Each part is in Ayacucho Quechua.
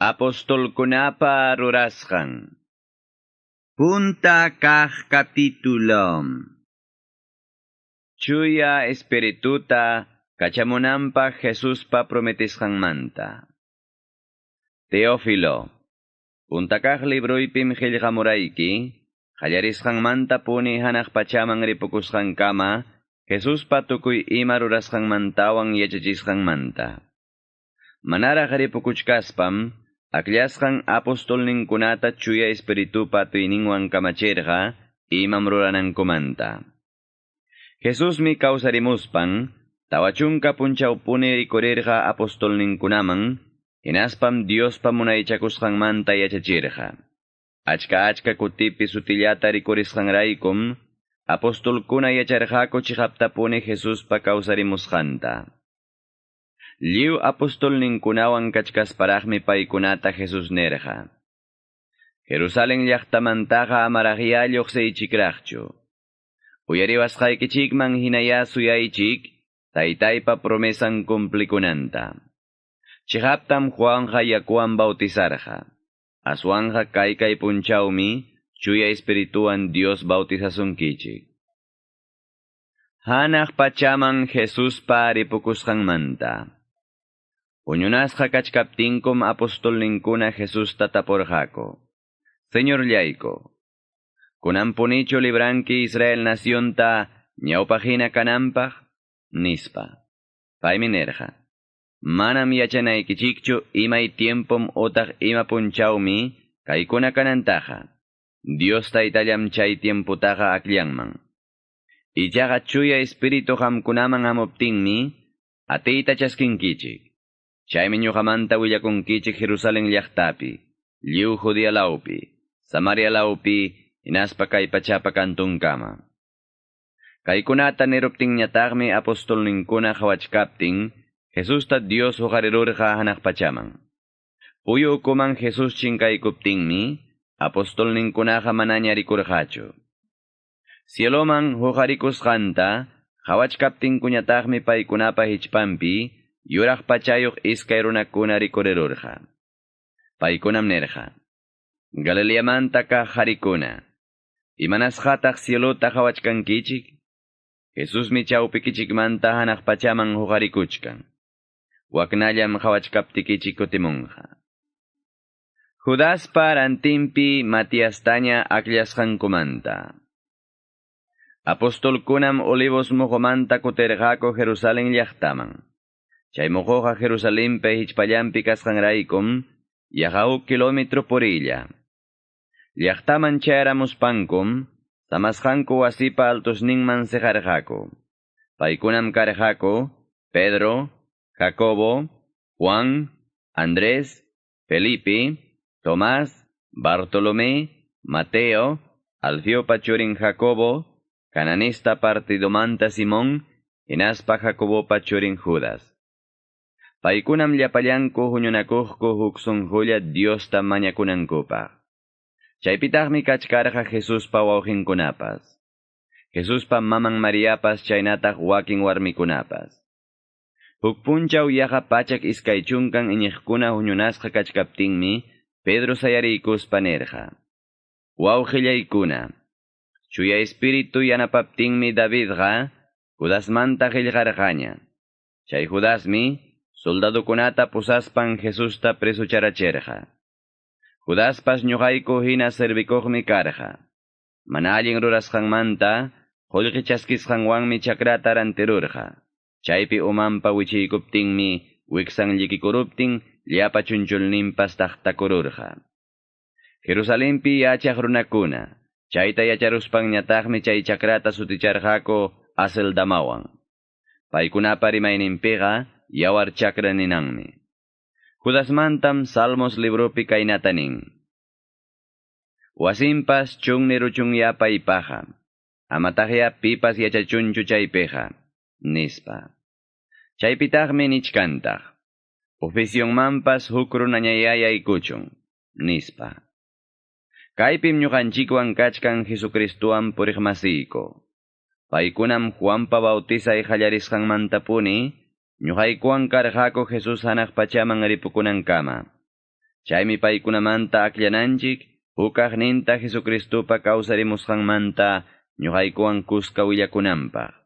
Apostolkunapa rurasqan. Punta kaq capítulo. Chuya Espirituta kachamunanpaq Jesuspa prometisqanmanta. Teófilo, punta kaq libroypim qillqamurayki, qallarisqanmanta puni hanaq pachaman ripukusqankama, Jesuspa tukuy ima rurasqanmantawan yachachisqanmanta. Manaraq ripukuchkaspam, akllasqan apostolninkunata Chuya Espiritupa atiyninwan kamachirqa imam ruranankumanta. Jesusmi kawsarimuspan, 40 punchawpuni rikurirqa apostolninkunaman, hinaspam Diospa munaychakusqanmanta yachachirqa. Achka achka kutipi sutillata rikurisqanraykum, apostolkuna yacharqaku chiqaptapuni Jesuspa kawsarimusqanta. Lliw apostolninkunawan kachkasparaqmi paykunata Jesus nirqa. Jerusalen llaqtamantaqa amaraqya lluqsiychikraqchu. Uyariwasqaykichikman hinaya suyaychik, Taytaypa promesan cumplikunanta. Chiqaptam Juanja yakuwan bautizarqa. Aswanja kaykay punchawmi, Chuya Espirituwan Dios bautizasunkichik. Hanaq pachaman Jesuspa ripukusqanmanta. Huñunasqa kachkaptinkum apostolninkuna Jesusta tapurqaku. Señorllayku, kunanpunichu libranki Israel nacionta ñawpaqhina kananpaq, nispa. Paymi nirqa: Manam yachanaykichikchu imay tiempom otaq ima punchawmi kaykuna kanantaqa. Dios Taytallam chay tiemputaqa akllanman. Ichaqa Chuya Espíritu qamkunaman hamuptinmi atiyta chaskinkichik. Chaymi ñuqamanta willakunkichik Jerusalen llaqtapi, lliw Judea lawpi, Samaria lawpi, hinaspa kay pachapa kantunkama. Kaykunata niruptinñataqmi apostolninkuna qhawachkaptin, Jesusta Dios huqarirurqa hanaq pachaman. Puyu ukuman Jesus chinkaykuptinmi, apostolninkunaqa manaña rikurqachu. Cieloman huqarikusqanta, qhawachkaptinkuñataqmi paykunapa hichpanpi, yuraq pachayuq iskay runakuna rikurirurqa. Paykunam nirqa: Galileamanta kaq qarikuna, imanasqataq cielota qhawachkankichik? Jesusmi chawpikichikmanta hanaq pachaman huqarikuchkan. Waknallam qhawachkaptikichik kutimunqa. Judaspa rantinpi Matiastaña akllasqankumanta. Apostolkunam Olivos muqumanta kutirqaku Jerusalen llaqtaman. Chay muquqa Jerusalenpa hichpallanpi kasqanraykum, yaqa huk kilómetro purilla. Llaqtaman chayaramuspankum, samasqanku wasipa altosninman siqarqaku. Paykunam karqaku Pedro, Jacobo, Juan, Andrés, Felipe, Tomás, Bartolomé, Mateo, Alfeopa churin Jacobo, Cananista partidomanta Simón, hinaspa Jacobopa churin Judas. Paykunam llapallanku huñunakuqku huk sunqulla Diosta mañakunankupaq. Chaypitaqmi kachkarqa Jesuspa wawqinkunapas. Jesuspa maman Mariapas chaynataq wakin warmikunapas. Huk punchaw yaqa 120 iñiqkuna huñunasqa kachkaptinmi, Pedro sayariykuspa nirqa: Wawqillaykuna, Chuya Espíritu yanapaptinmi Davidqa Judasmanta qillqarqaña. Chay Judasmi soldadukunata pusaspan Jesusta presucharachirqa. Judaspas ñuqayku hina servikuqmi karqa. Mana allin rurasqanmanta qullqi chaskisqanwanmi chakrata rantirurqa. Chaypi umanpa wichiykuptinmi wiksan llikikuruptin llapa chunchulninpas taqtakururqa. Jerusalenpi yachaq runakuna, chayta yacharuspanñataqmi chay chakrata suticharqaku Aceldamawan. Paykunapa rimayninpiqa yawar chakra ninanmi. Judasmantam Salmos libropi kaynata nin: Wasinpas chunni ruchunya paypaqa, amataqya pipas yachachunchu chaypiqa, nispa. Chaypitaqmi nichkantaq: Oficionmanpas huk runañaya yaykuchun, nispa. Kaypim ñuqanchikwan kachkan Jesucristuwan puriqmasiyku. Paykunam Juanpa bautizay qallarisqanmantapuni, ñuqaykuwan karqaku Jesus hanaq pachaman ripukunankama. Chaymi paykunamanta akllananchik hukaqninta Jesucristopa kawsarimusqanmanta ñuqaykuwan kuska willakunanpaq.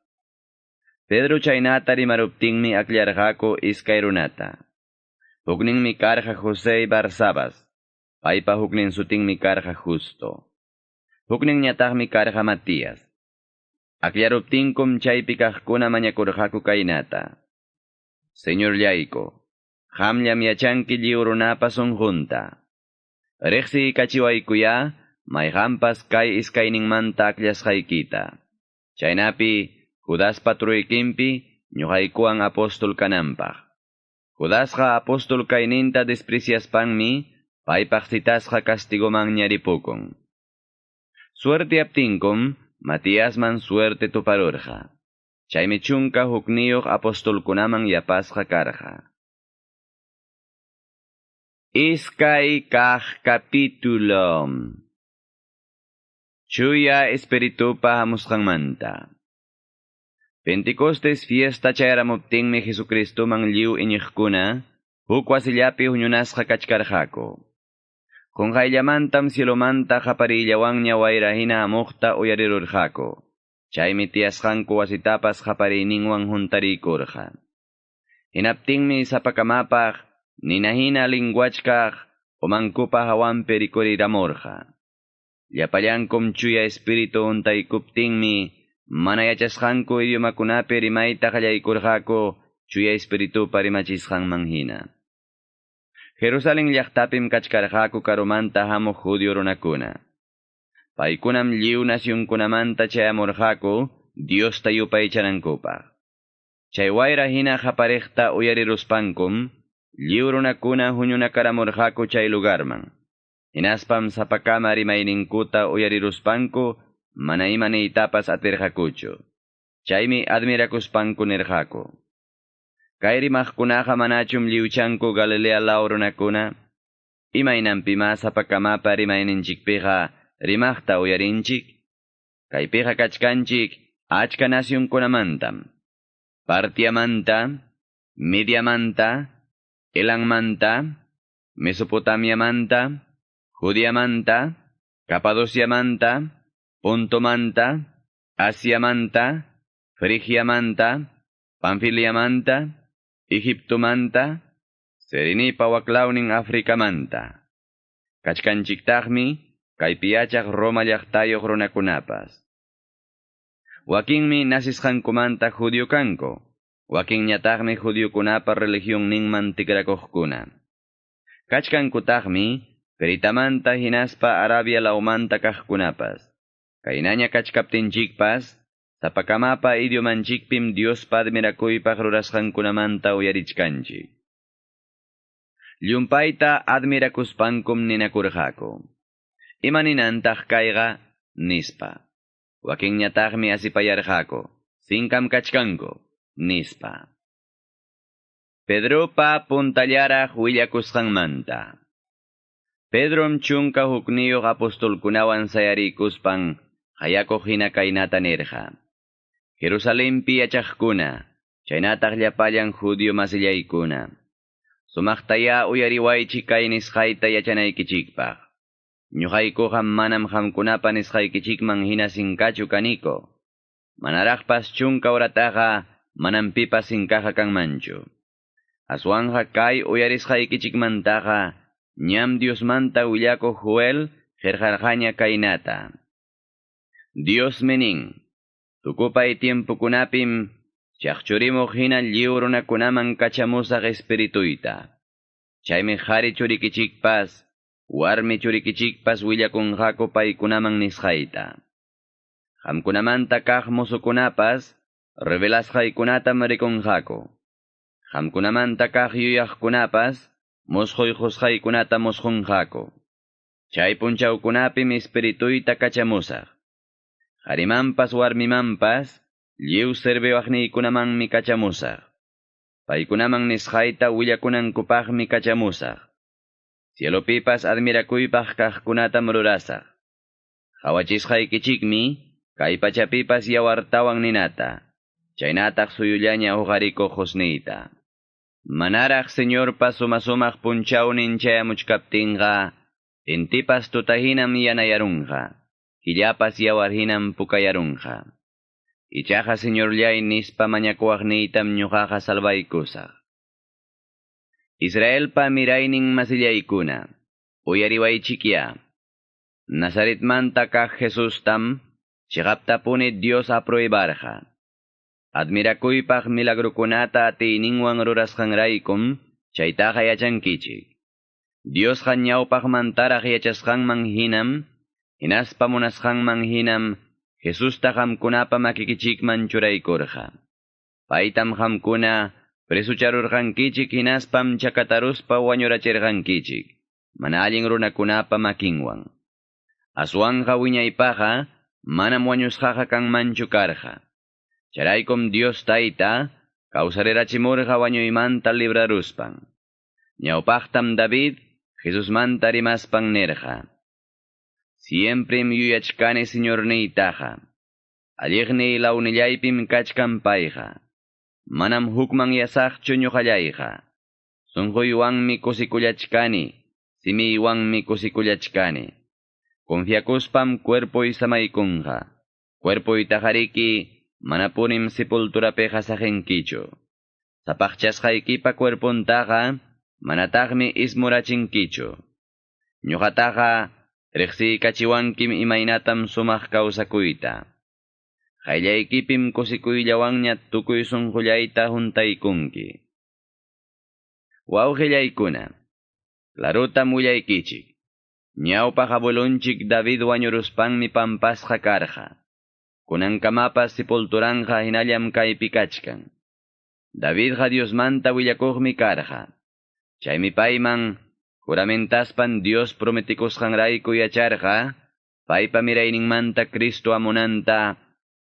Pedro chaynata rimaruptinmi akllarqaku iskay runata. Hukninmi karqa José Barsabas, paypa huknin sutinmi karqa Justo. Hukninñataqmi karqa Matías. Akllaruptinkum chaypi kaqkuna mañakurqaku kaynata. Señorllayku, qamllam yachanki lliw runapa sunqunta. Riqsiykachiwaykuya mayqanpas kay iskayninmanta akllashqaykita. Chaynapi Judaspa truykinpi ñuqaykuwan apóstol kananpaq. Judasqa apóstol kayninta despreciaspanmi paypaq citasqa castigoman ñaripukun. Suerteaptinkum Matíasman suerte tuparurqa. Chaymi chunka hukniyuq apostolkunaman yapasqa karqa. Iskay kaq capítulo. Chuya Espiritupa hamusqanmanta. Pentecostes fiesta chayaramuptinmi Jesucristoman lliw iñiqkuna, huk wasillapi huñunasqa kachkarqaku. Qunqayllamantam cielomanta qaparillawanña wayra hina hamuqta uyarirurqaku. Chaymi tiyasqanku wasitapas qapariyninwan huntariykurqa. Hinaptinmi sapakamapaq nina hina linguachkaq umankupa hawanpi rikuriramurqa. Llapallankum chuya espíritu huntaykuptinmi mana yachasqanku idiomakunapi rimayta qallaykurqaku chuya espiritupa rimachisqanman hina. Jerusalén llaqtapim kachkarqaku karumanta hamuq judío runakuna. Paykunam lliw nacionkunamanta chayamurqaku Diosta yupaychanankupaq. Chay wayra hina qapariqta uyariruspankum lliw runakuna huñunakaramurqaku chay lugarman. Hinaspam sapakama rimayninkuta uyariruspanku mana ima niytapas atirqakuchu. Chaymi admirakuspanku nirqaku. Kay rimaqkunaqa manachum lliwchanku Galilea law runakuna? Imaynanpima sapakamapa rimayninchikpiqa rimaqta uyarinchik? Kaypiqa kachkanchik achka nacionkunamantam. Partiamanta, Mediamanta, Elanmanta, Mesopotamiamanta, Judiamanta, Capadociamanta, Pontomanta, Asiamanta, Frigiamanta, Panfiliamanta, Egiptomanta, Serenipa waklawnin Africamanta. Kachkanchiktaqmi kaypi yachaq Roma llaqtayuq runakunapas. Wakinmi nasisqankumanta judío kanku, wakinñataqmi judiokunapa religionninman tikrakuqkuna. Kachkankutaqmi Critamanta hinaspa Arabia lawmanta kaqkunapas. Kaynaña kachkaptinchikpas, sapakamapa idiomanchikpim Diospa admirakuypaq rurasqankunamanta uyarichkanchik. Llumpayta admirakuspankum ninakurqaku. Imaninantaq kayqa nispa. Wakinñataqmi asipayarqaku. Sinkam kachkanku, nispa. Pedropa puntallaraq willakusqanmanta. Pedrom chunka hukniyuq apostolkunawan sayarikuspan hayakuq hina kaynata nirqa. Jerusalempi yachaqkuna, chaynataq llapallan judío masillaykuna. Sumaqtaya uyariwaychik kay nisqayta yachanaykichikpaq. Ñuqaykuqa manam qamkunapa nisqaykichikman hina sinkachu kaniko. Manaraqpas chunka urataqa manam pipas sinkaqa kanmanchu. Aswanja kay uyarisqaykichikmantaqa ñam Diosmanta willakuq Joel qillqarqaña kaynata. Dios nin, tukupay tiempokunapim chaqchurimuq hina lliw runakunaman kachamusaq espirituyta. Chaymi qhari churikichikpas, warmi churikichikpas willakunqaku paykunaman nisqayta. Qamkunamanta kaq mozokunapas revelasqaykunatam rikunqaku. Qamkunamanta kaq yuyaqkunapas musquyqusqaykunata musqunqaku. Chay punchawkunapim espirituyta kachamusaq. Qharimanpas warmimanpas lliw serviwaqniykunamanmi kachamusaq. Paykunaman nisqayta willakunankupaqmi kachamusaq. Cielopipas admirakuypaq kaqkunatam rurasaq. Qhawachisqaykichikmi kay pachapipas yawartawan ninata, chaynataq suyullaña uqarikuq qusniyta. Manaraq Señorpa suma-sumaq punchawnin chayamuchkaptinqa, intipas tutahinam yanayarunqa, killapas yawar hinam pukayarunqa. Ichaqa Señorllay nispa mañakuwaqniytam ñuqaqa salvaykusaq. Israelpa miraynin masillaykuna, uyariwaychikya. Nazaretmanta kaq Jesustam, chiqaptapuni Dios apruebarqa. Admirakuypaq milagrukunata atiyninwan rurasqanraykum, chaytaqa yachankichik. Diosqa ñawpaqmantaraq yachasqanman hinam, hinaspa munasqanman hinam, Jesusta qamkunapa makikichikman churaykurqa. Paytam qamkuna presucharurqankichik hinaspam chakataruspa wañurachirqankichik, mana allin runakunapa makinwan. Aswanqa wiñaypaqa manam wañusqaqa kanmanchu karqa. Chayraykum Dios Tayta kawsarirachimurqa wañuymanta libraruspan. Ñawpaqtam David Jesusmanta rimaspan nirqa. Siemprem yuyachkani Señorniytaqa. Alliqniy lawnillaypim kachkan payqa. Manam hukman yasaqchu ñuqallayqa. Sunquywanmi kusikullachkani, simiywanmi kusikullachkani. Confiakuspam cuerpoy samaykunqa. Cuerpoytaqariki manapunim sepulturapiqa saqinkichu. Sapaqchasqaykipa cuerpontaqa manataqmi ismurachinkichu. Ñuqataqa riqsiykachiwankim imaynatam sumaq kawsakuyta. Qayllaykipim kusikuyllawanña tukuy sunqullayta huntaykunki. Wawqillaykuna, clarutam willaykichik. Ñawpaq abuelonchik David wañuruspanmi pampasqa karqa. Kunankamapas sepulturanqa hinallam kaypi kachkan. Davidqa Diosmanta willakuqmi karqa. Chaymi payman juramentaspan Dios prometikusqanrayku yacharqa, paypa mirayninmanta Cristo amunanta,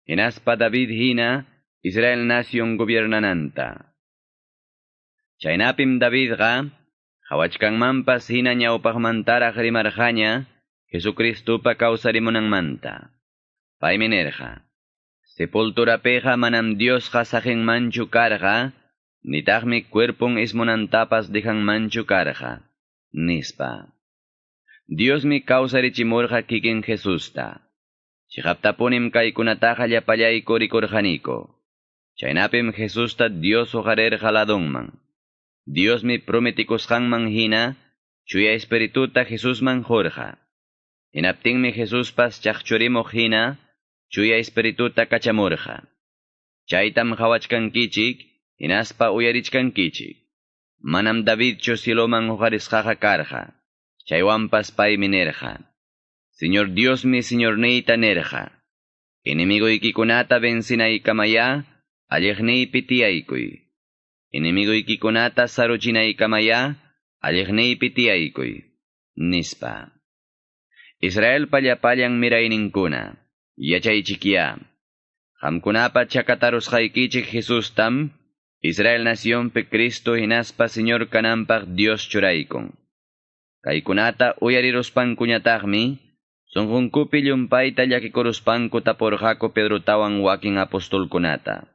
hinaspa David hina Israel nación gobiernananta. Chaynapim Davidqa qawachkanmanpas hina ñawpaqmantaraq rimarqaña Jesucristupa kawsarimunanmanta. Paymi nirqa, sepulturapiqa manam Diosqa saqinmanchu karqa, nitaqmi cuerpon ismunantapas dejanmanchu karqa, nispa. Diosmi kawsarichimurqa kikin Jesusta. Chiqaptapunim kaykunataqa llapallayku rikurqaniku. Chaynapim Jesusta Dios huqarirqa ladunman. Diosmi prometikusqanman hina, Chuya Espirituta Jesusman qurqa. Hinaptinmi Jesuspas chaqchurimuq hina, Chuya Espirituta kachamurqa. Chaytam qawachkankichik, hinaspa uyarichkankichik. Manam Davidchu cieloman huqarisqaqa karqa. Chaywanpas paymi nirqa. Señor Diosmi Señorniyta nirqa. Enemigoykikunata vencinaykamaya, alliqniypi tiyaykuy. Enemigoykikunata saruchinaykamaya, alliqniypi tiyaykuy. Nispa. Israelpa llapallan mirayninkuna, yachaychikya. Qamkunapa chakatarusqaykichik Jesustam, Israel nacionpi Cristo hinaspa Señor kananpaq Dios churaykun. Kaykunata uyariruspankuñataqmi, sunqunkupi llumpayta llakikuruspanku tapurqaku Pedrotawan wakin apostolkunata.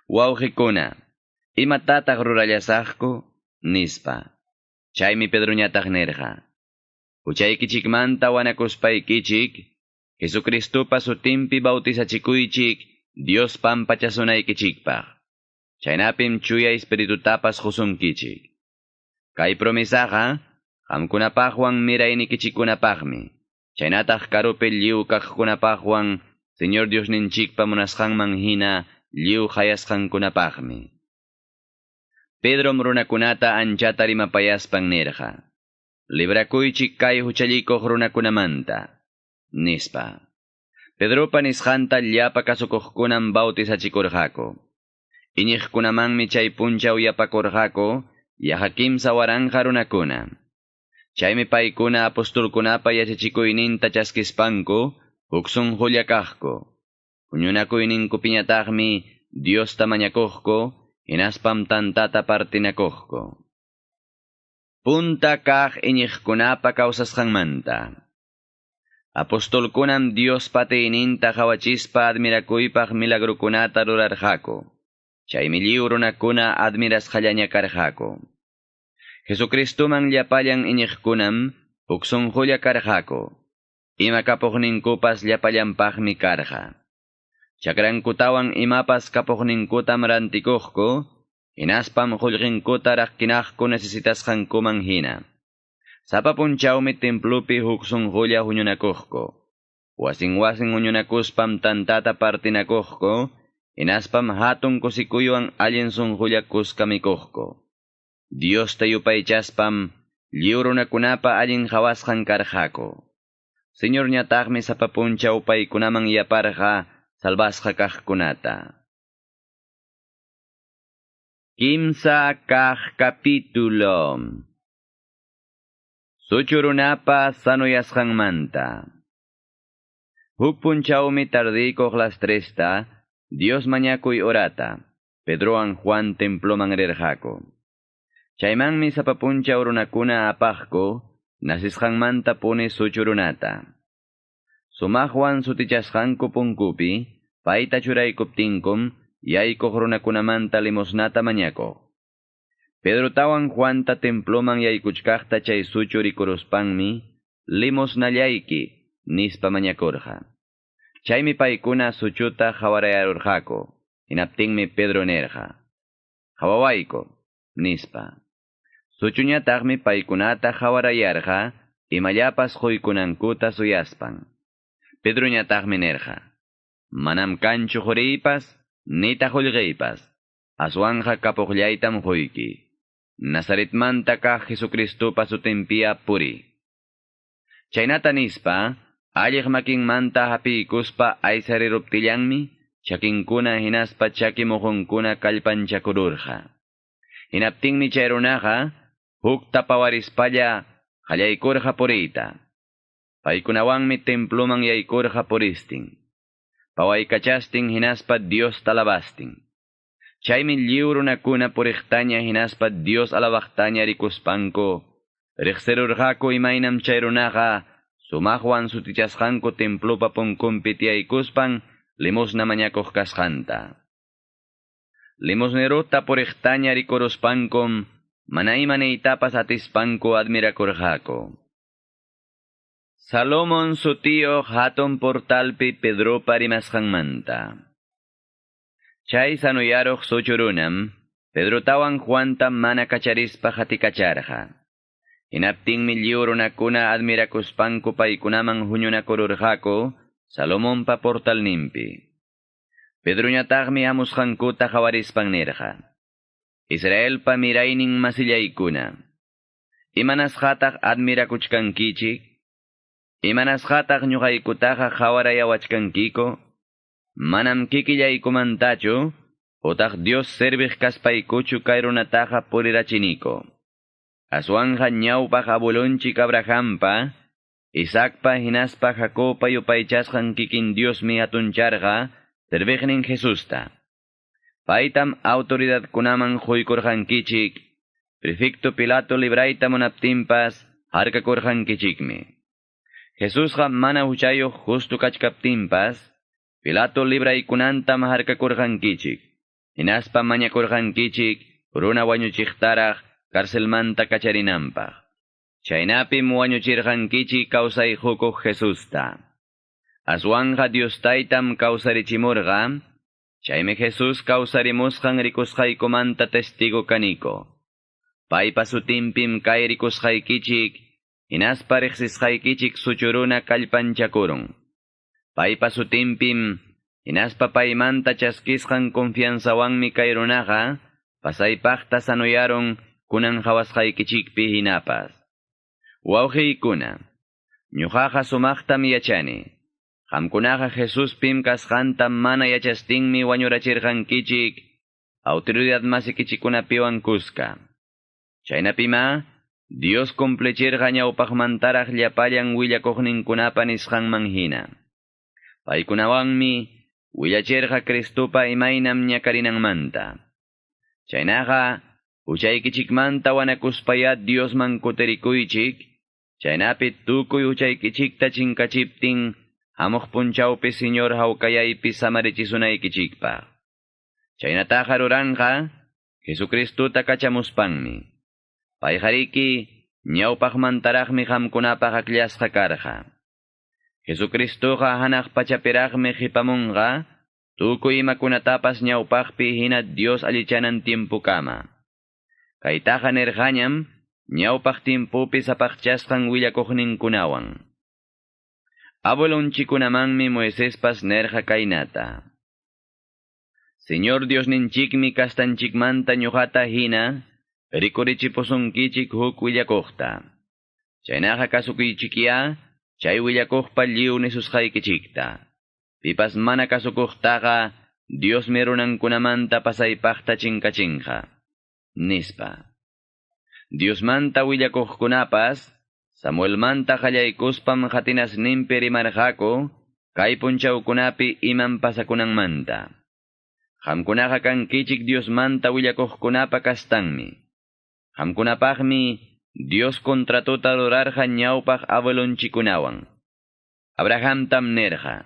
Wawqikuna, imatataq rurallasaqku? Nispa. Chaymi Pedroñataq nirqa. Huchaykichikmanta wanakuspaykichik, Jesucristupa sutinpi bautizachikuychik, Dios pampachasunaykichikpaq. Chaynapim Chuya Espiritutapas qusunkichik. Kay promesaqa, qamkunapaqwan miraynikichikkunapaqmi. Chaynataq karupi lliw kaqkunapaqwan, Señor Diosninchikpa munasqanman hina lliw hayasqankunapaqmi. Pedrom runakunata anchata rimapayaspan nirqa. Librakuychik kay huchallikuq runakunamanta, nispa. Pedropa nisqanta llapa kasukuqkunam bautizachikurqaku. Iñiqkunamanmi chay punchaw yapakurqaku, yaqa kimsa waranqa runakuna. Chaymi paykuna apostolkunapa yachachikuyninta chaskispanku, huk sunqulla kaqku. Huñunakuyninkupiñataqmi Diosta mañakuqku, hinaspam tantata partinakuqku. Punta kaq iñiqkunapa kawsasqanmanta. Apostolkunam Diospa atiyninta qawachispa admirakuypaq milagrukunata rurarqaku. Chaymi lliw runakuna admirasqallaña karqaku. Jesucristoman llapallan iñiqkunam huk sunqulla karqaku. Ima kapuqninkupas llapallanpaqmi karqa. Chakrankutawan imapas kapuqninkutam rantikuqku, hinaspam qullqinkuta raqkinaqku necesitasqankuman hina. Sapa punchawmi templopi huk sunqulla huñunakuqku. Wasin wasin huñunakuspam tantata partinakuqku, hinaspam hatun kusikuywan allin sunqulla kuska mikuqku. Diosta yupaychaspam lliw runakunapa allin qhawasqan karqaku. Señorñataqmi sapa punchaw paykunaman yaparqa salvasqa kaqkunata. Kimsa kaq capítulo. Suchu runapa sanuyasqanmanta. Huk punchawmi tardiykuq las tresta, Dios mañakuy orata, Pedrowan Juan temploman rirqaku. Chaymanmi sapa punchaw runakuna apaqku, nasisqanmanta puni suchu runata. Sumaqwan sutichasqanku punkupi, payta churaykuptinkum, yaykuq runakunamanta limosnata mañakuq. Pedrotawan Juanta temploman yaykuchkaqta chay suchu rikuruspanmi, limosnallayki, nispa mañakurqa. Chaymi paykuna suchuta hawarayarurqaku, hinaptinmi Pedro nirqa. Hawawayku, nispa. Suchuñataqmi paykunata hawarayarqa, imallapas quykunankuta suyaspan. Pedroñataqmi nirqa. Manam kanchu quriypas, nitaq qullqiypas, aswanqa kapuqllaytam quyki. Nazaretmanta kaq Jesucristopa sutinpiya puri. Chaynata nispa, alliq makinmanta hapiykuspa aysariruptillanmi, chakinkuna hinaspa chaki muhunkuna kallpanchakururqa. Hinaptinmi chay runaqa, huk tapawarispalla qallaykurqa puriyta. Paykunawanmi temploman yaykurqa puristin. Pawaykachastin hinaspa Dios alabastin. Chaymi lliw runakuna puriqtaña hinaspa Dios alabaqtaña rikuspanku, riqsirurqaku imaynam chay runaqa sumaqwan sutichasqanku templopa punkunpi tiyaykuspan limosna mañakuq kasqanta. Limosneruta puriqtaña rikuruspankum, mana ima niytapas atispanku admirakurqaku. Salomón sutiyuq hatun portalpi Pedropa rimasqanmanta. Chay sanuyaruq suchu runam, Pedrotawan Juanta mana kacharispa hatikacharqa. Hinaptinmi lliw runakuna admirakuspanku paykunaman huñunakururqaku Salomonpa portalninpi. Pedroñataqmi hamusqankuta hawarispan nirqa. Israelpa miraynin masillaykuna. Imanasqataq admirakuchkankichik? Imanasqataq ñuqaykutaqa hawarayawachkankiku? Manam kikillaykumantachu, utaq Dios serviq kaspaykuchu kay runataqa purirachiniko. Aswanja ñawpaq abuelonchik Abrahampa, Isaacpa hinaspa Jacobpa yupaychasqan kikin Diosmi hatuncharqa, serviqnin Jesusta. Paytam autoridadkunaman quykurqankichik, prefecto Pilato librayta munaptinpas harkakurqankichikmi. Jesusqa mana huchayuq justo kachkaptinpas, Pilato libraykunantam harkakurqankichik. Hinaspa mañakurqankichik, runa wañuchiqtaraq carcelmanta kacharinanpaq. Chaynapim wañuchirqankichik kawsay hukuq Jesusta. Aswanja Dios taytam kawsarichimurqa, chaymi Jesús kawsarimusqan rikusqaykumanta testigo kaniko. Paypa sutinpim kay rikusqaykichik, hinaspa riqsisqaykichik suchuruna kallpanchakurun. Paypa sutinpim, hinaspa paymanta chaskisqan confianzawanmi kay runaqa, pasaypaqta sanuyarun kunan hawasqaykichikpi hinapas. Wawqiykuna, ñuqaqa sumaqtam yachani. Qamkunaqa Jesuspim kasqanta mana yachastinmi wañurachirqankichik, autoridad masikichikunapiwan kuska. Chaynapima, Dios cumplichirqa ñawpaqmantaraq llapallan willakuqninkunapa nisqanman hina. Paykunawanmi willachirqa Cristopa imaynam ñakarinanmanta. Chaynaqa, huchaykichikmanta wanakuspaya Diosman kutirikuychik, chaynapi tukuy huchaykichikta chinkachiptin, hamuq punchawpi Señor hawkayaypi samarichisunaykichikpaq. Chaynataqa ruranqa Jesucristota kachamuspanmi. Payqariki ñawpaqmantaraqmi qamkunapaq akllasqa karqa. Jesucristoqa hanaq pachapiraqmi qipamunqa tukuy imakunatapas ñawpaqpi hina Dios allichanan tiempukama. Kaytaqa nirqañam ñawpaq timpupi sapaqchasqan willakuqninkunawan. Abuelonchikunamanmi Moisespas nerqa kaynata. Señor Diosninchikmi kastanchikmanta ñuqata hina rikurichipusunkichik huk willakuqta. Chaynaqa kasukuychikya chay willakuqpa lliw nisusqaykichikta. Pipas mana kasukuqtaqa Diosmi runankunamanta pasaypaqta chinkachinqa. Nispa. Diosmanta willakuqkunapas Samuelmanta qallaykuspam qatinasninpi rimarqaku kay punchawkunapi imam pasakunanmanta. Qamkunaqa kankichik Diosmanta willakuqkunapa kastanmi. Qamkunapaqmi Dios contratota rurarqa ñawpaq abuelonchikunawan. Abrahamtam nerqa.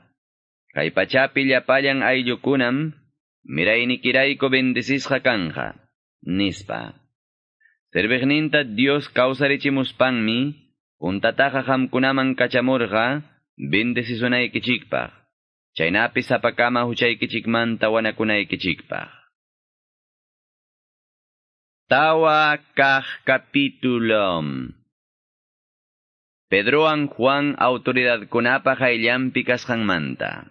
Kay pachapi llapallan ayllukunam miraynikirayku bendecisqa kanja, nispa. Serviqninta Dios kawsarichimuspanmi puntataqa qamkunaman kachamurqa bendecisunaykichikpaq. Chaynapi sapakama huchaykichikmanta wanakunaykichikpaq. Tawa kaq capítulo. Pedrowan Juan autoridadkunapa hayllanpi kasqanmanta.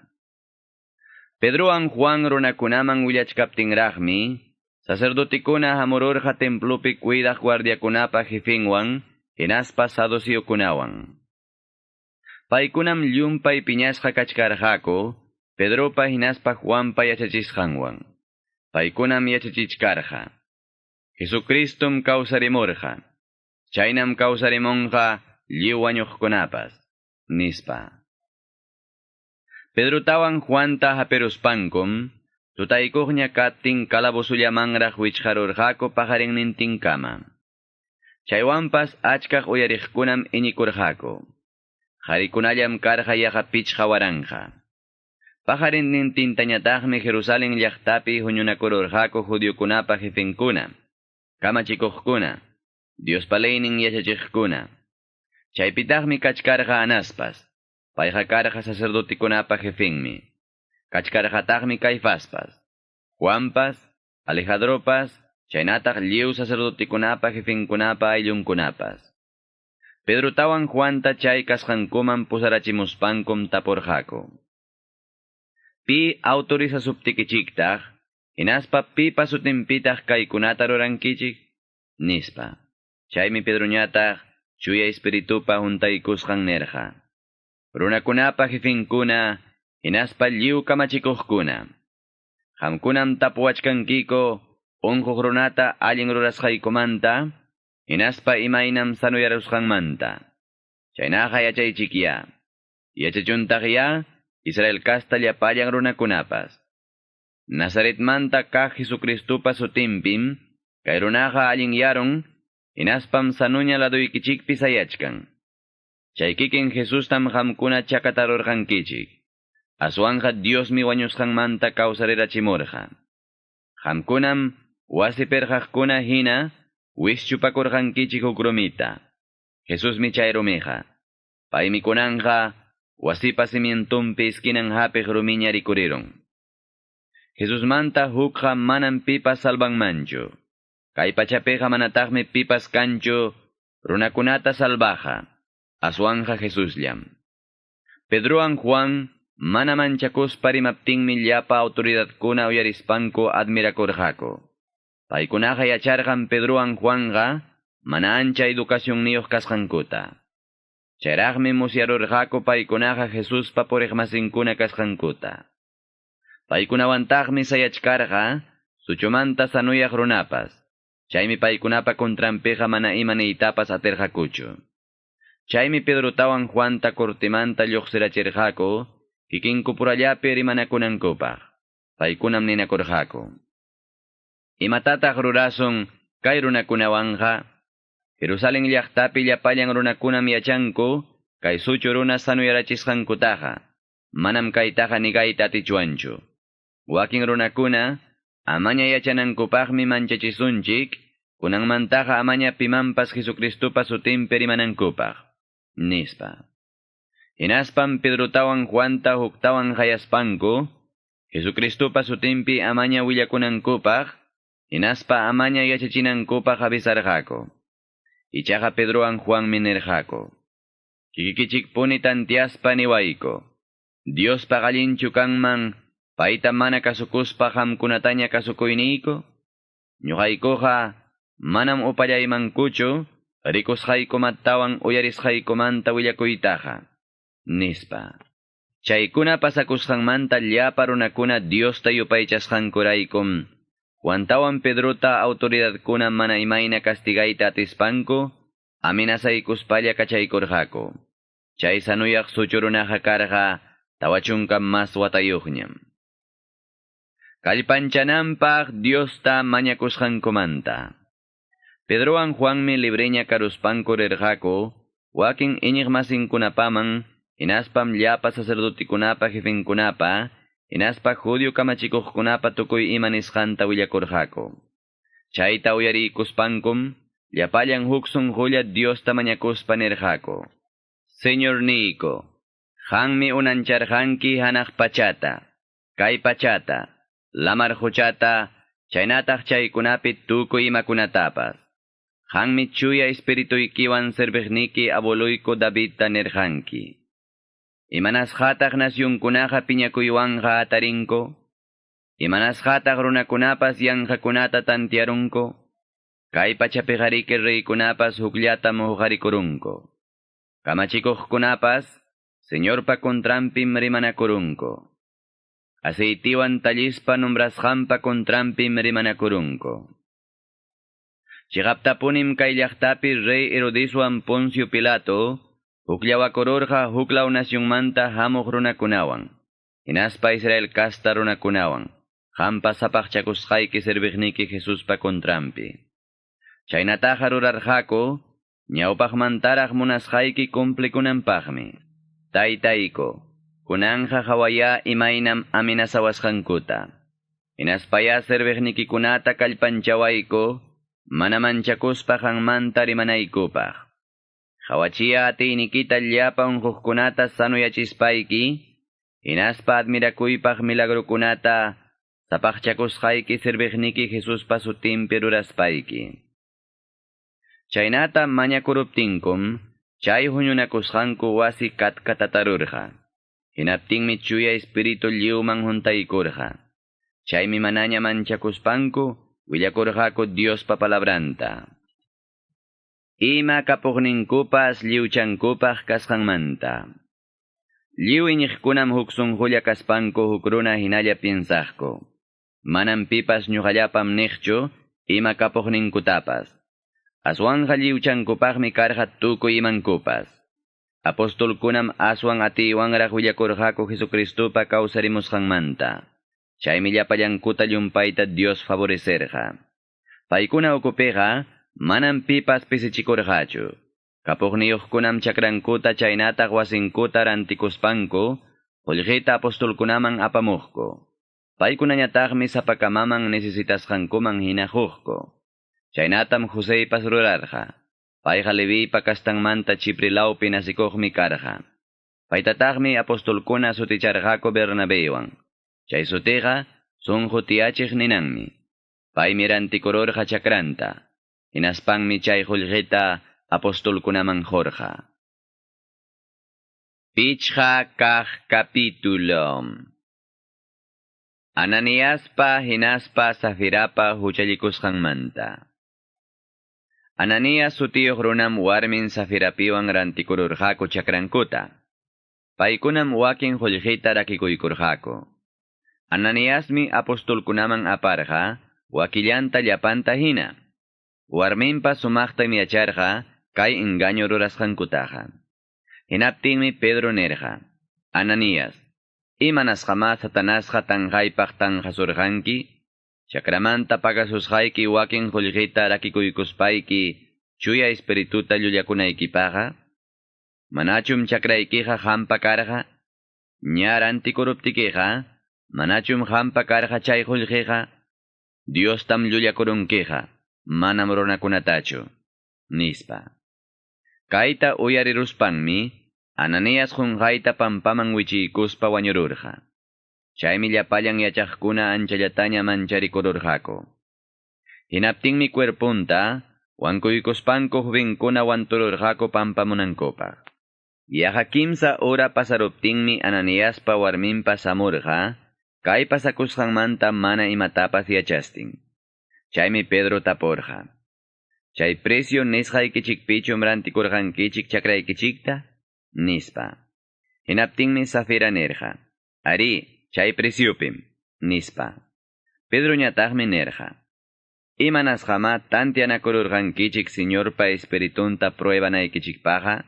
Pedrowan Juan runakunaman willachkaptinraqmi, sacerdotikuna hamururqa templopi cuidaq guardiakunapa jefinwan, hinaspa saduceokunawan. Paykunam llumpay piñasqa kachkarqaku, Pedropa hinaspa Juanpa yachachisqanwan. Paykunam yachachichkarqa. Jesucristum kawsarimurqa. Chaynam kawsarimunqa lliw wañuqkunapas, nispa. Pedrotawan Juanta haperuspankum, tutaykuqña katin calabozullamanraq wichqarurqaku paqarinnintinkama. Chaywanpas achkaq uyariqkunam iñikurqaku. Qharikunallam karqa yaqa pichqa waranqa. Paqarinnintintañataqmi Jerusalén llaqtapi huñunakururqaku judiokunapa jefenkuna, kamachikuqkuna, Diospa leynin yachachiqkuna. Chaypitaqmi kachkarqa Anaspas, payqa karqa sacerdotikunapa jefenmi. Kachkarqataqmi Caifaspas, Juanpas, Alejandropas, chaynataq lliw sacerdotikunapa jefenkunapa ayllunkunapas. Pedrotawan Juanta chay kasqankuman pusarachimuspankum tapurqaku. Pi autorizasuptikichiktaq, hinaspa pipa sutinpitaq kaykunata rurankichik, nispa. Chaymi Pedroñataq chuya espiritupa huntaykusqan nerqa. Runakunapa jefenkuna, hinaspa lliw kamachikuqkuna. Qamkunam tapuwachkankiko unquq runata allin rurasqaykumanta, hinaspa imaynam sanuyarusqanmanta. Chaynaqa yachaychikya. Yachachuntaqya Israel kasta llapallan runakunapas. Nazaretmanta kaq Jesucristupa sutinpim, kay runaqa allinyarun, hinaspam sanuña laduykichikpi sayachkan. Chay kikin Jesustam qamkuna chakatarurqankichik. Aswanja Diosmi wañusqanmanta kawsarirachimurqa. Qamkunam wasi pirqaqkuna hina wischupakurqankichik huk rumita. Jesusmi chay rumiqa. Paymi kunanqa wasipa cimientunpi esquinan hapiq rumiña rikurirun. Jesusmanta hukqa manam pipas salvanmanchu. Kay pachapiqa manataqmi pipas kanchu runakunata salvaja. Aswanja Jesusllam. Pedrowan Juan mana manchakuspa rimaptinmi llapa autoridadkuna uyarispanku admirakurqaku. Paykunaqa yacharqan Pedrowan Juanqa mana ancha educacionniyuq kasqankuta. Chayraqmi musyarurqaku paykunaqa Jesuspa puriqmasinkuna kasqankuta. Paykunawantaqmi sayachkarqa suchumanta sanuyaq runapas. Chaymi paykunapa contranpiqa mana ima niytapas atirqakuchu. Chaymi Pedrotawan Juanta cortimanta lluqsirachirqaku, kikinkupurallapi rimanakunankupaq. Paykunam ninakurqaku. Imatataq rurasun kay runakunawanqa? Jerusalén llaqtapi llapallan runakunam yachanku, kay suchu runa sanuyarachisqankutaqa. Manam kaytaqa nigayta atichwanchu. Wakin runakuna, Amaña yachanankupaqmi manchachisunchik, kunanmantaqa amaña pimanpas Jesucristopa sutinpi rimanankupaq, nispa. Hinaspam Pedrotawan Juanta huktawan qayaspanku, Jesucristopa sutinpi amaña willakunankupaq, hinaspa amaña yachachinankupaq avisarqaku. Ichaqa Pedrowan Juanmi nirqaku: Kikikichikpuni tantiaspa niwayku. Diospa allinchu kanman, payta mana kasukuspa qamkunataña kasukuyniyku? Ñuqaykuqa manam upallaymankuchu rikusqaykumantawan uyarisqaykumanta willakuytaqa, nispa. Chaykuna pasakusqanmanta llapa runakuna Diosta yupaychasqankuraykum, Juantawan Pedrota autoridadkuna mana imayna castigayta atispanku, amenazaykuspalla kachaykurqaku. Chay sanuyaq suchu runaqa karqa 40 mas watayuqñam. Kallpanchananpaq Diosta mañakusqankumanta. Pedrowan Juanmi libreña karuspanku rirqaku, wakin iñiqmasinkunapaman, hinaspam llapa sacerdotikunapa jefenkunapa, hinaspa judio kamachikuqkunapa tukuy ima nisqanta willakurqaku. Chayta uyariykuspankum, llapallan huk sunqulla Diosta mañakuspa nirqaku: Señor niyku, qammi unancharqanki hanaq pachata, kay pachata, lamar quchata, chaynataq chaykunapi tukuy imakunatapas. Qammi chuya espirituykiwan serviqniki abueluyku Davidta nirqanki: Imanasqataq nasyunkunaqa piñakuywanqa atarinku? Imanasqataq runakunapas yanqakunata tantiarunku? Kay pachapiqariki reykunapas hukllatam huqarikurunku. Kamachikuqkunapas Señorpa contranpim rimanakurunku. Aceitiwan tallispa nombrasqanpa contranpim rimanakurunku. Chiqaptapunim kay llaqtapi rey Herodeswan Poncio Pilato hukllawakururqa huklaw nasyunmanta hamuq runakunawan, hinaspa Israel kasta runakunawan, qampa sapaqchakusqayki serviqniki Jesuspa contranpi. Chaynataqa rurarqaku, ñawpaqmantaraq munasqayki cumplikunanpaqmi. Taytayku, kunanqa qawaya imaynam amenazawasqankuta. Hinaspaya serviqnikikunata kallpanchawayku, mana manchakuspa qanmanta rimanaykupaq. Qawachiya atiynikita llapa unquqkunata sanuyachispayki, hinaspa admirakuypaq milagrokunata sapaqchakusqayki serviqniki Jesuspa sutinpi ruraspayki. Chaynata mañakuruptinkum, chay huñunakusqanku wasi katkatatarurqa. Hinaptinmi chuya espiritu lliwman huntaykurqa. Chaymi manaña manchakuspanku willakurqaku Diospa palabranta. Ima kapuqninkupas lliwchankupaq kasqanmanta. Lliw iñiqkunam huk sunqulla kaspanku huk runa hinalla piensaqku. Manam pipas ñuqallapam niqchu ima kapuqninkutapas. Aswanqa lliwchankupaqmi karqa tukuy imankupas. Apostolkunam aswan atiywanraq willakurqaku Jesucristopa kawsarimusqanmanta. Chaymi llapallankuta llumpayta Dios favorecerqa. Paykuna ukupiqa manam pipas pisichikurqachu. Kapuqniyuqkunam chakrankuta chaynataq wasinkuta rantikuspanku, qullqita apostolkunaman apamuqku. Paykunañataqmi sapakamaman necesitasqankuman hina quqku. Chaynatam Joseypas rurarqa. Payqa Leviypa kastanmanta Chipre lawpi nasikuqmi karqa. Paytataqmi apostolkuna suticharqaku Bernabeywan. Chay sutiqa sunqu tiyachiq ninanmi. Paymi rantikururqa chakranta. Hinaspanmi chay qullqita apostolkunaman qurqa. 5 kaq capítulo. Ananiaspa hinaspa Safirapa huchallikusqanmanta. Ananías sutiyuq runam warmin Safirapiwan rantikururqaku chakrankuta. Paykunam wakin qullqita rakikuykurqaku. Ananiasmi apostolkunaman aparqa wakillanta llapanta hina. Warminpa sumaqtam yacharqa kay engaño rurasqankutaqa. Hinaptinmi Pedro nirqa: Ananías, imanasqamá Satanasqa tanqaypaq tanqasurqanki? Chakramanta pagasusqayki wakin qullqita rakikuykuspayki chuya espirituta llullakunaykipaqqa? Manachum chakraykiqa qampa karqa? Ña rantikuruptikiqa, manachum qampa karqa chay qullqiqa? Diostam llullakurunkiqa, manam runakunatachu, nispa. Kayta uyariruspanmi, Ananías qunqayta pampaman wichiykuspa wañururqa. Chaymi llapallan yachaqkuna anchallataña mancharikururqaku. Hinaptinmi cuerpunta, wankuykuspanku jovenkuna wantururqaku pampamunankupaq. Yaqa kimsa hora pasaruptinmi Ananiaspa warminpas hamurqa, kay pasakusqanmanta mana imatapas yachastin. Chaymi Pedro tapurqa. Chay precio nisqaykichikpichum rantikurqankichik chakraykichikta? Nispa. Hinaptinmi Safira nirqa. Arí, chay preciopim, nispa. Pedroñataqmi nirqa. Imanasqamá tantianakururqankichik Señorpa Espiritunta pruebanaykichikpaqqa?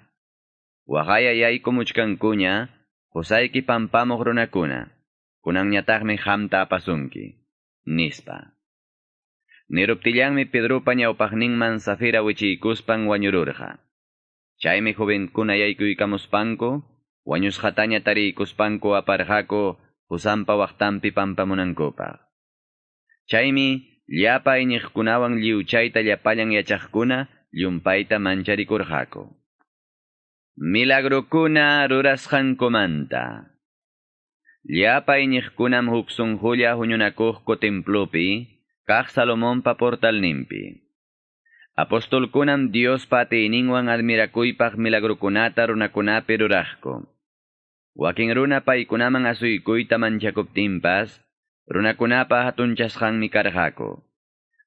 Waqaya yaykumuchkankuña, qusayki pampamuq runakuna, kunanñataqmi qamta apasunki, nispa. Niruptillanmi Pedropa ñawpaqninman Safira wichiykuspan wañururqa. Chaymi jovenkuna yaykuykamuspanku, wañusqataña tariykuspanku aparqaku qusanpa waqtanpi pampamunankupaq. Chaymi llapa iñiqkunawan lliwchayta llapallan yachaqkuna llumpayta mancharikurqaku. Milagrokuna rurasqankumanta. Llapa iñiqkunam huk sunqulla huñunakuqku templopi, kaq Salomonpa portalninpi. Apostolkunam Diospa atiyninwan admirakuypaq milagrokunata runakunapi ruraqku. Wakin runa paykunaman asuykuyta manchakuptinpas, runakunapa hatunchasqanmi karqaku.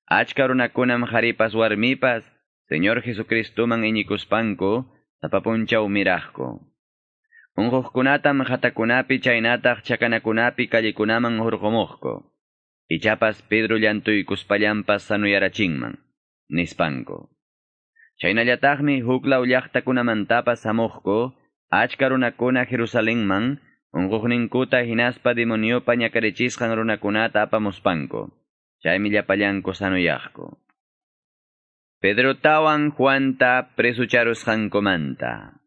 Achka runakunam qharipas warmipas, Señor Jesucristoman iñikuspanku, sapa punchaw miraqku. Unquqkunatam qhatakunapi chaynataq chakanakunapi callekunaman hurqumuqku. Ichapas Pedro llantuykuspallanpas sanuyarachinman, nispanku. Chaynallataqmi huklaw llaqtakunamantapas hamuqku, achka runakuna Jerusalenman, unquqninkuta hinaspa demoniopa ñakarichisqan runakunata apamuspanku. Chaymi llapallanku sanuyaqku. Pedrotawan Juanta presucharusqankumanta.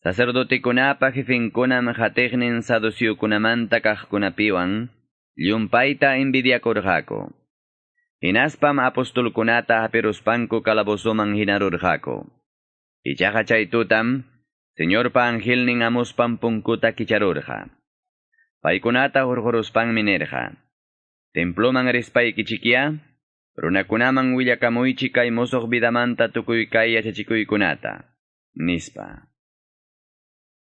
Sacerdotekunapa jefenkunam qatiqnin saduceokunamanta kaqkunapiwan, llumpayta envidiakurqaku. Hinaspam apostolkunata hapiruspanku calabozoman hinarurqaku. Ichaqa chay tutam, Señorpa angelnin hamuspan punkuta kicharurqa. Paykunata hurquruspanmi nirqa. Temploman rispaykichikya, runakunaman willakamuychik kay musuq vidamanta tukuy kay yachachikuykunata, nispa.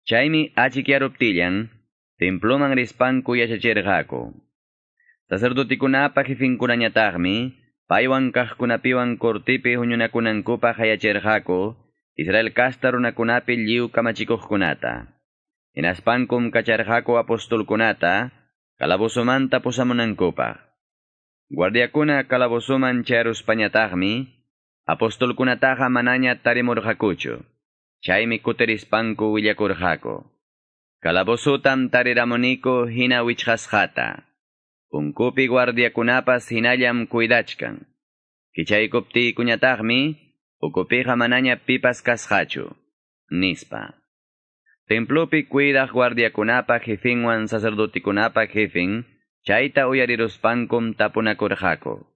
Chaymi achikyaruptillan, temploman rispanku yachachirqaku. Sacerdotekunapa jefinkunañataqmi, paywan kaqkunapiwan cortipi huñunakunankupaq hayachirqaku, Israel kasta runakunapi lliw kamachikuqkunata. Hinaspankum kacharqaku apostolkunata, calabozomanta pusamunankupaq. Guardiakuna calabozoman chayaruspañataqmi, apostolkunataqa manaña tarimurqakuchu. Chaymi kutirispanku willakurqaku. Calabozotam tariramuniku hina wichqasqata. Punkupi guardiakunapas hinallam cuidachkan. Kichaykuptiykuñataqmi, ukupiqa manaña pipas kasqachu, nispa. Templopi cuidaq guardiakunapa jefinwan sacerdotekunapa jefin, chayta uyariruspankum tapunakurqaku.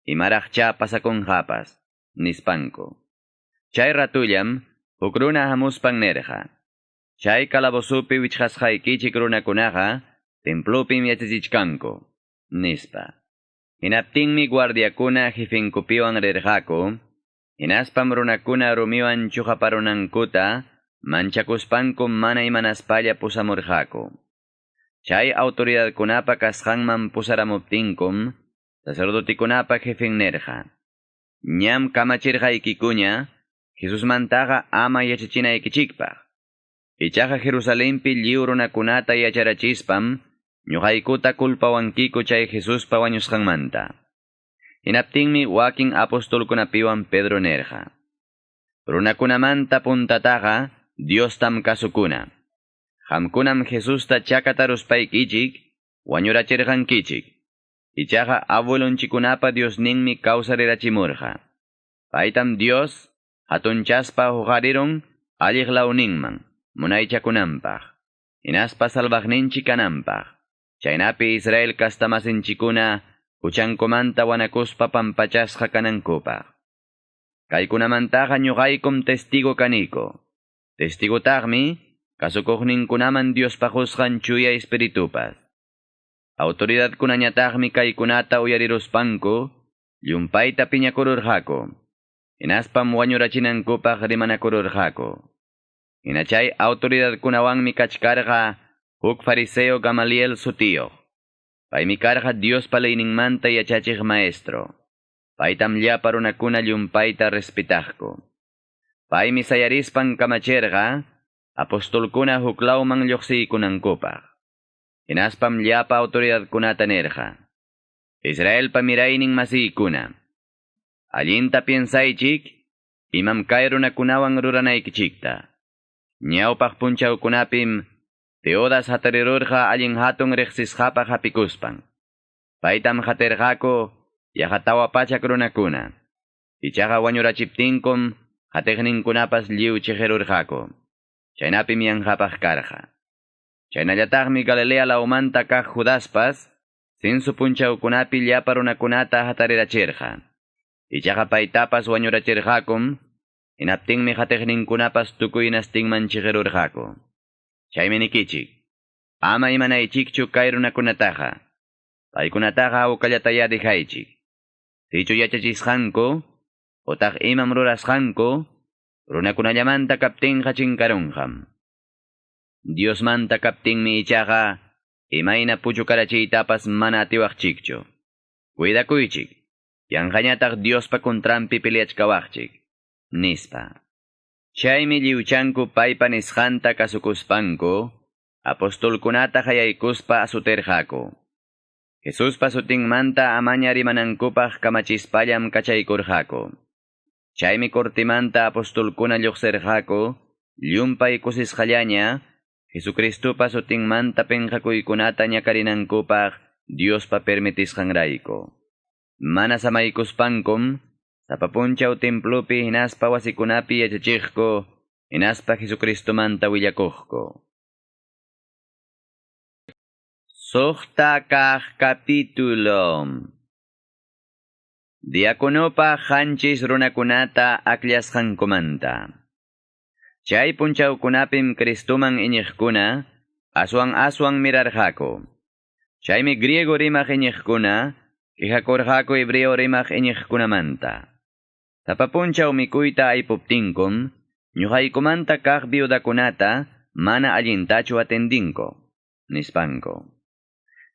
Imaraqcha pasakunqapas, nispanku. Chay ratullam, huk runa hamuspan nirqa. Chay calabozopi wichqasqaykichik runakunaqa, templopim yachachichkanku, nispa. Hinaptinmi guardiakuna jefinkupiwan rirqaku, hinaspam runakuna rumiwan chuqaparunankuta, manchakuspanku mana imanaspalla pusamurqaku. Chay autoridadkunapa kasqanman pusaramuptinkum, sacerdotekunapa jefen nirqa. Ñam kamachirqaykikuña, Jesusmantaqa ama yachachinaykichikpaq. Ichaqa Jerusalenpi lliw runakunata yacharachispam, ñuqaykuta culpawankiku chay Jesuspa wañusqanmanta. Hinaptinmi wakin apostolkunapiwan Pedro nirqa. Runakunamanta puntataqa Diostam kasukuna. Qamkunam Jesusta chakataruspaykichik, wañurachirqankichik. Ichaqa abuelonchikunapa Diosninmi kawsarirachimurqa. Paytam Dios hatunchaspa huqarirun alliq lawninman, munaychakunanpaq. Hinaspa salvaqninchik kananpaq. Chaynapi Israel kastamasinchikuna Huchankumanta wanakuspa pampachasqa kanankupaq. Kaykunamantaqa ñuqaykum testigo kaniko. Testigotaqmi kasukuqninkunaman Diospa qusqan chuya espiritupas. Autoridadkunañataqmi kaykunata uyariruspanku, llumpayta piñakururqaku. Hinaspam wañurachinankupaq rimanakururqaku. Hina chay autoridadkunawanmi kachkarqa huk fariseo Gamaliel sutiyuq. Paymi karqa Diospa leyninmanta yachachiq maestro. Paytam llapa runakuna llumpayta respetaqku. Paymi sayarispan kamachirqa, apostolkuna huklawman lluqsiykunankupaq. Hinaspam llapa autoridadkunata nirqa. Israelpa miraynin masiykuna. Allinta piensaychik, imam kay runakunawan ruranaykichikta. Ñawpaq punchawkunapim Teodas hatarirurqa allin hatun riqsisqapaq hapikuspan. Paytam hatirqaku yaqa tawa pachak runakuna. Ichaqa wañurachiptinkum hatiqninkunapas lliw chiqirurqaku. Chaynapim yanqapaq karqa. Chaynallataqmi Galilea lawmanta kaq Judaspas sinsu punchawkunapi llapa runakunata hatarirachirqa. Ichaqa paytapas wañurachirqakum, hinaptinmi hatiqninkunapas tukuy hinastinman chiqirurqaku. Chaymi nikichik, ama imanaychikchu kay runakunataqa. Paykunataqa hawkallataya dejaychik. Sichu yachachisqanku, utaq imam rurasqanku, runakunallamanta kaptinqa chinkarunqam. Diosmanta kaptinmi ichaqa, imayna puchukarachiytapas mana atiwaqchikchu. Cuidakuychik, yanqañataq Diospa kontranpi peleachkawaqchik, nispa. Chaymi lliwchanku paypa nisqanta kasukuspanku, apostolkunata hayaykuspa asutirqaku. Jesuspa sutinmanta amaña rimanankupaq kamachispallam kachaykurqaku. Chaymi cortimanta apostolkuna lluqsirqaku, llumpay kusisqallaña, Jesucristupa sutinmanta penqakuykunata ñakarinankupaq Diospa permitisqanrayku. Mana samaykuspankum, sapa punchaw templopi hinaspa wasikunapi yachachiqku, hinaspa Jesucristomanta willakuqku. Suqta kaq capítulo. Diakonopa qanchis runakunata akllasqankumanta. Chay punchawkunapim Cristoman iñiqkuna, aswan aswan mirarqaku. Chaymi griego rimaq iñiqkuna, quejakurqaku hebreo rimaq iñiqkunamanta. Sapa punchaw mikuyta aypuptinkum, ñuqaykumanta kaq viudakunata mana allintachu atendinku, nispanku.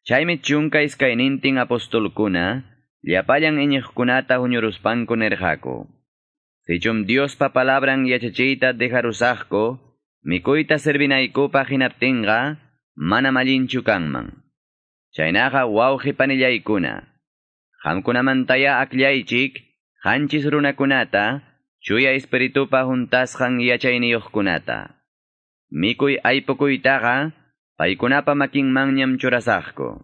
Chaymi chunka iskaynintin apostolkuna, llapallan iñiqkunata huñuruspanku nirqaku. Sichum Diospa palabran yachachiyta dejarusaqku, mikuyta servinaykupaq hinaptinqa, manam allinchu kanman. Chaynaqa wawqi panillaykuna, qamkunamantaya akllaychik, qanchis runakunata, chuya espiritupa huntasqan yachayniyuqkunata. Mikuy aypukuytaqa, paykunapa makinmanñam churasaqku.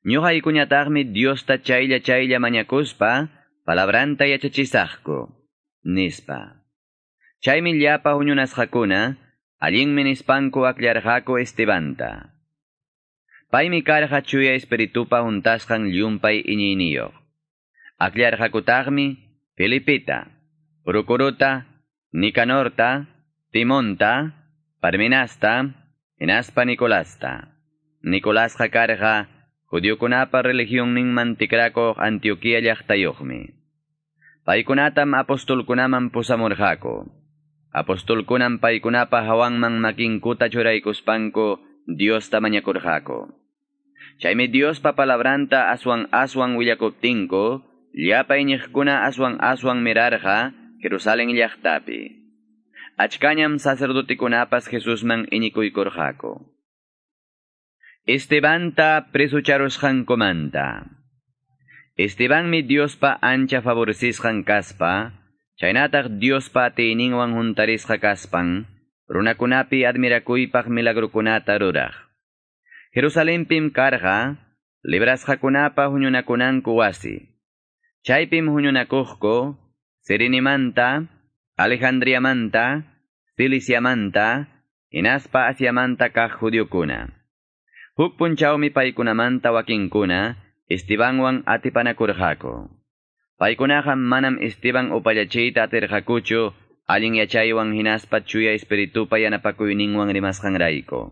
Ñuqaykuñataqmi Diosta chaylla chaylla mañakuspa, palabranta yachachisaqku, nispa. Chaymi llapa huñunasqakuna, allinmi nispanku akllarqaku Estebanta. Paymi karqa chuya espiritupa huntasqan llumpay iñiyniyuq. Akllarqakutaqmi Felipita, Procorota, Nicanorta, Timonta, Parmenasta, hinaspa Nicolasta. Nicolasqa karqa judiokunapa religionninman tikrakuq Antioquia llaqtayuqmi. Paykunatam apostolkunaman pusamurqaku. Apostolkunam paykunapa hawanman makinkuta churaykuspanku Diosta mañakurqaku. Chaymi Diospa palabranta aswan aswan willakuptinku, llapa iñiqkuna aswan aswan mirarqa Jerusalén llaqtapi. Achkañam sacerdotikunapas Jesusman iñikuykurqaku. Estebanta presucharusqankumanta. Estebanmi Diospa ancha favorecisqan kaspa, chaynataq Diospa atiyninwan huntarisqa kaspan, runakunapi admirakuypaq milagrukunata ruraq. Jerusalenpim karqa, librasqakunapa huñunakunanku wasi. Chaypim huñunakuqku, Sirinimanta, Alejandriamanta, Ciliciamanta, hinaspa Asiamanta kaq judiokuna. Huk punchawmi paykunamanta wakinkuna, Estebanwan atipanakurqaku. Paykunaqa manam Esteban upallachiyta atirqakuchu allin yachaywan hinaspa chuya espiritupa yanapakuyninwan rimasqanrayku.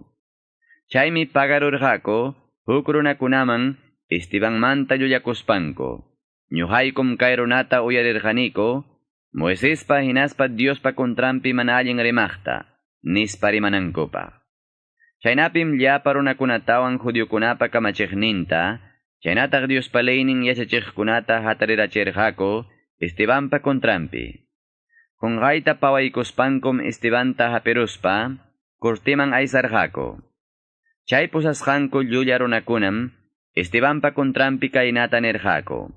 Chaymi pagarurqaku huk runakunaman Estebanmanta llullakuspanku. Ñuqaykum kay runata uyarirqaniku, Moisespa hinaspa Diospa kontranpi mana allin rimaqta, nispa rimanankupaq. Chaynapim llapa runakunatawan judiokunapa kamachiqninta, chaynataq Diospa leynin yachachiqkunata hatarirachirqaku Estebanpa kontranpi. Qunqayta pawaykuspankum Estebanta hapiruspa, cortiman aysarqaku. Chay pusasqanku llulla runakunam Estebanpa kontranpi kaynata nirqaku.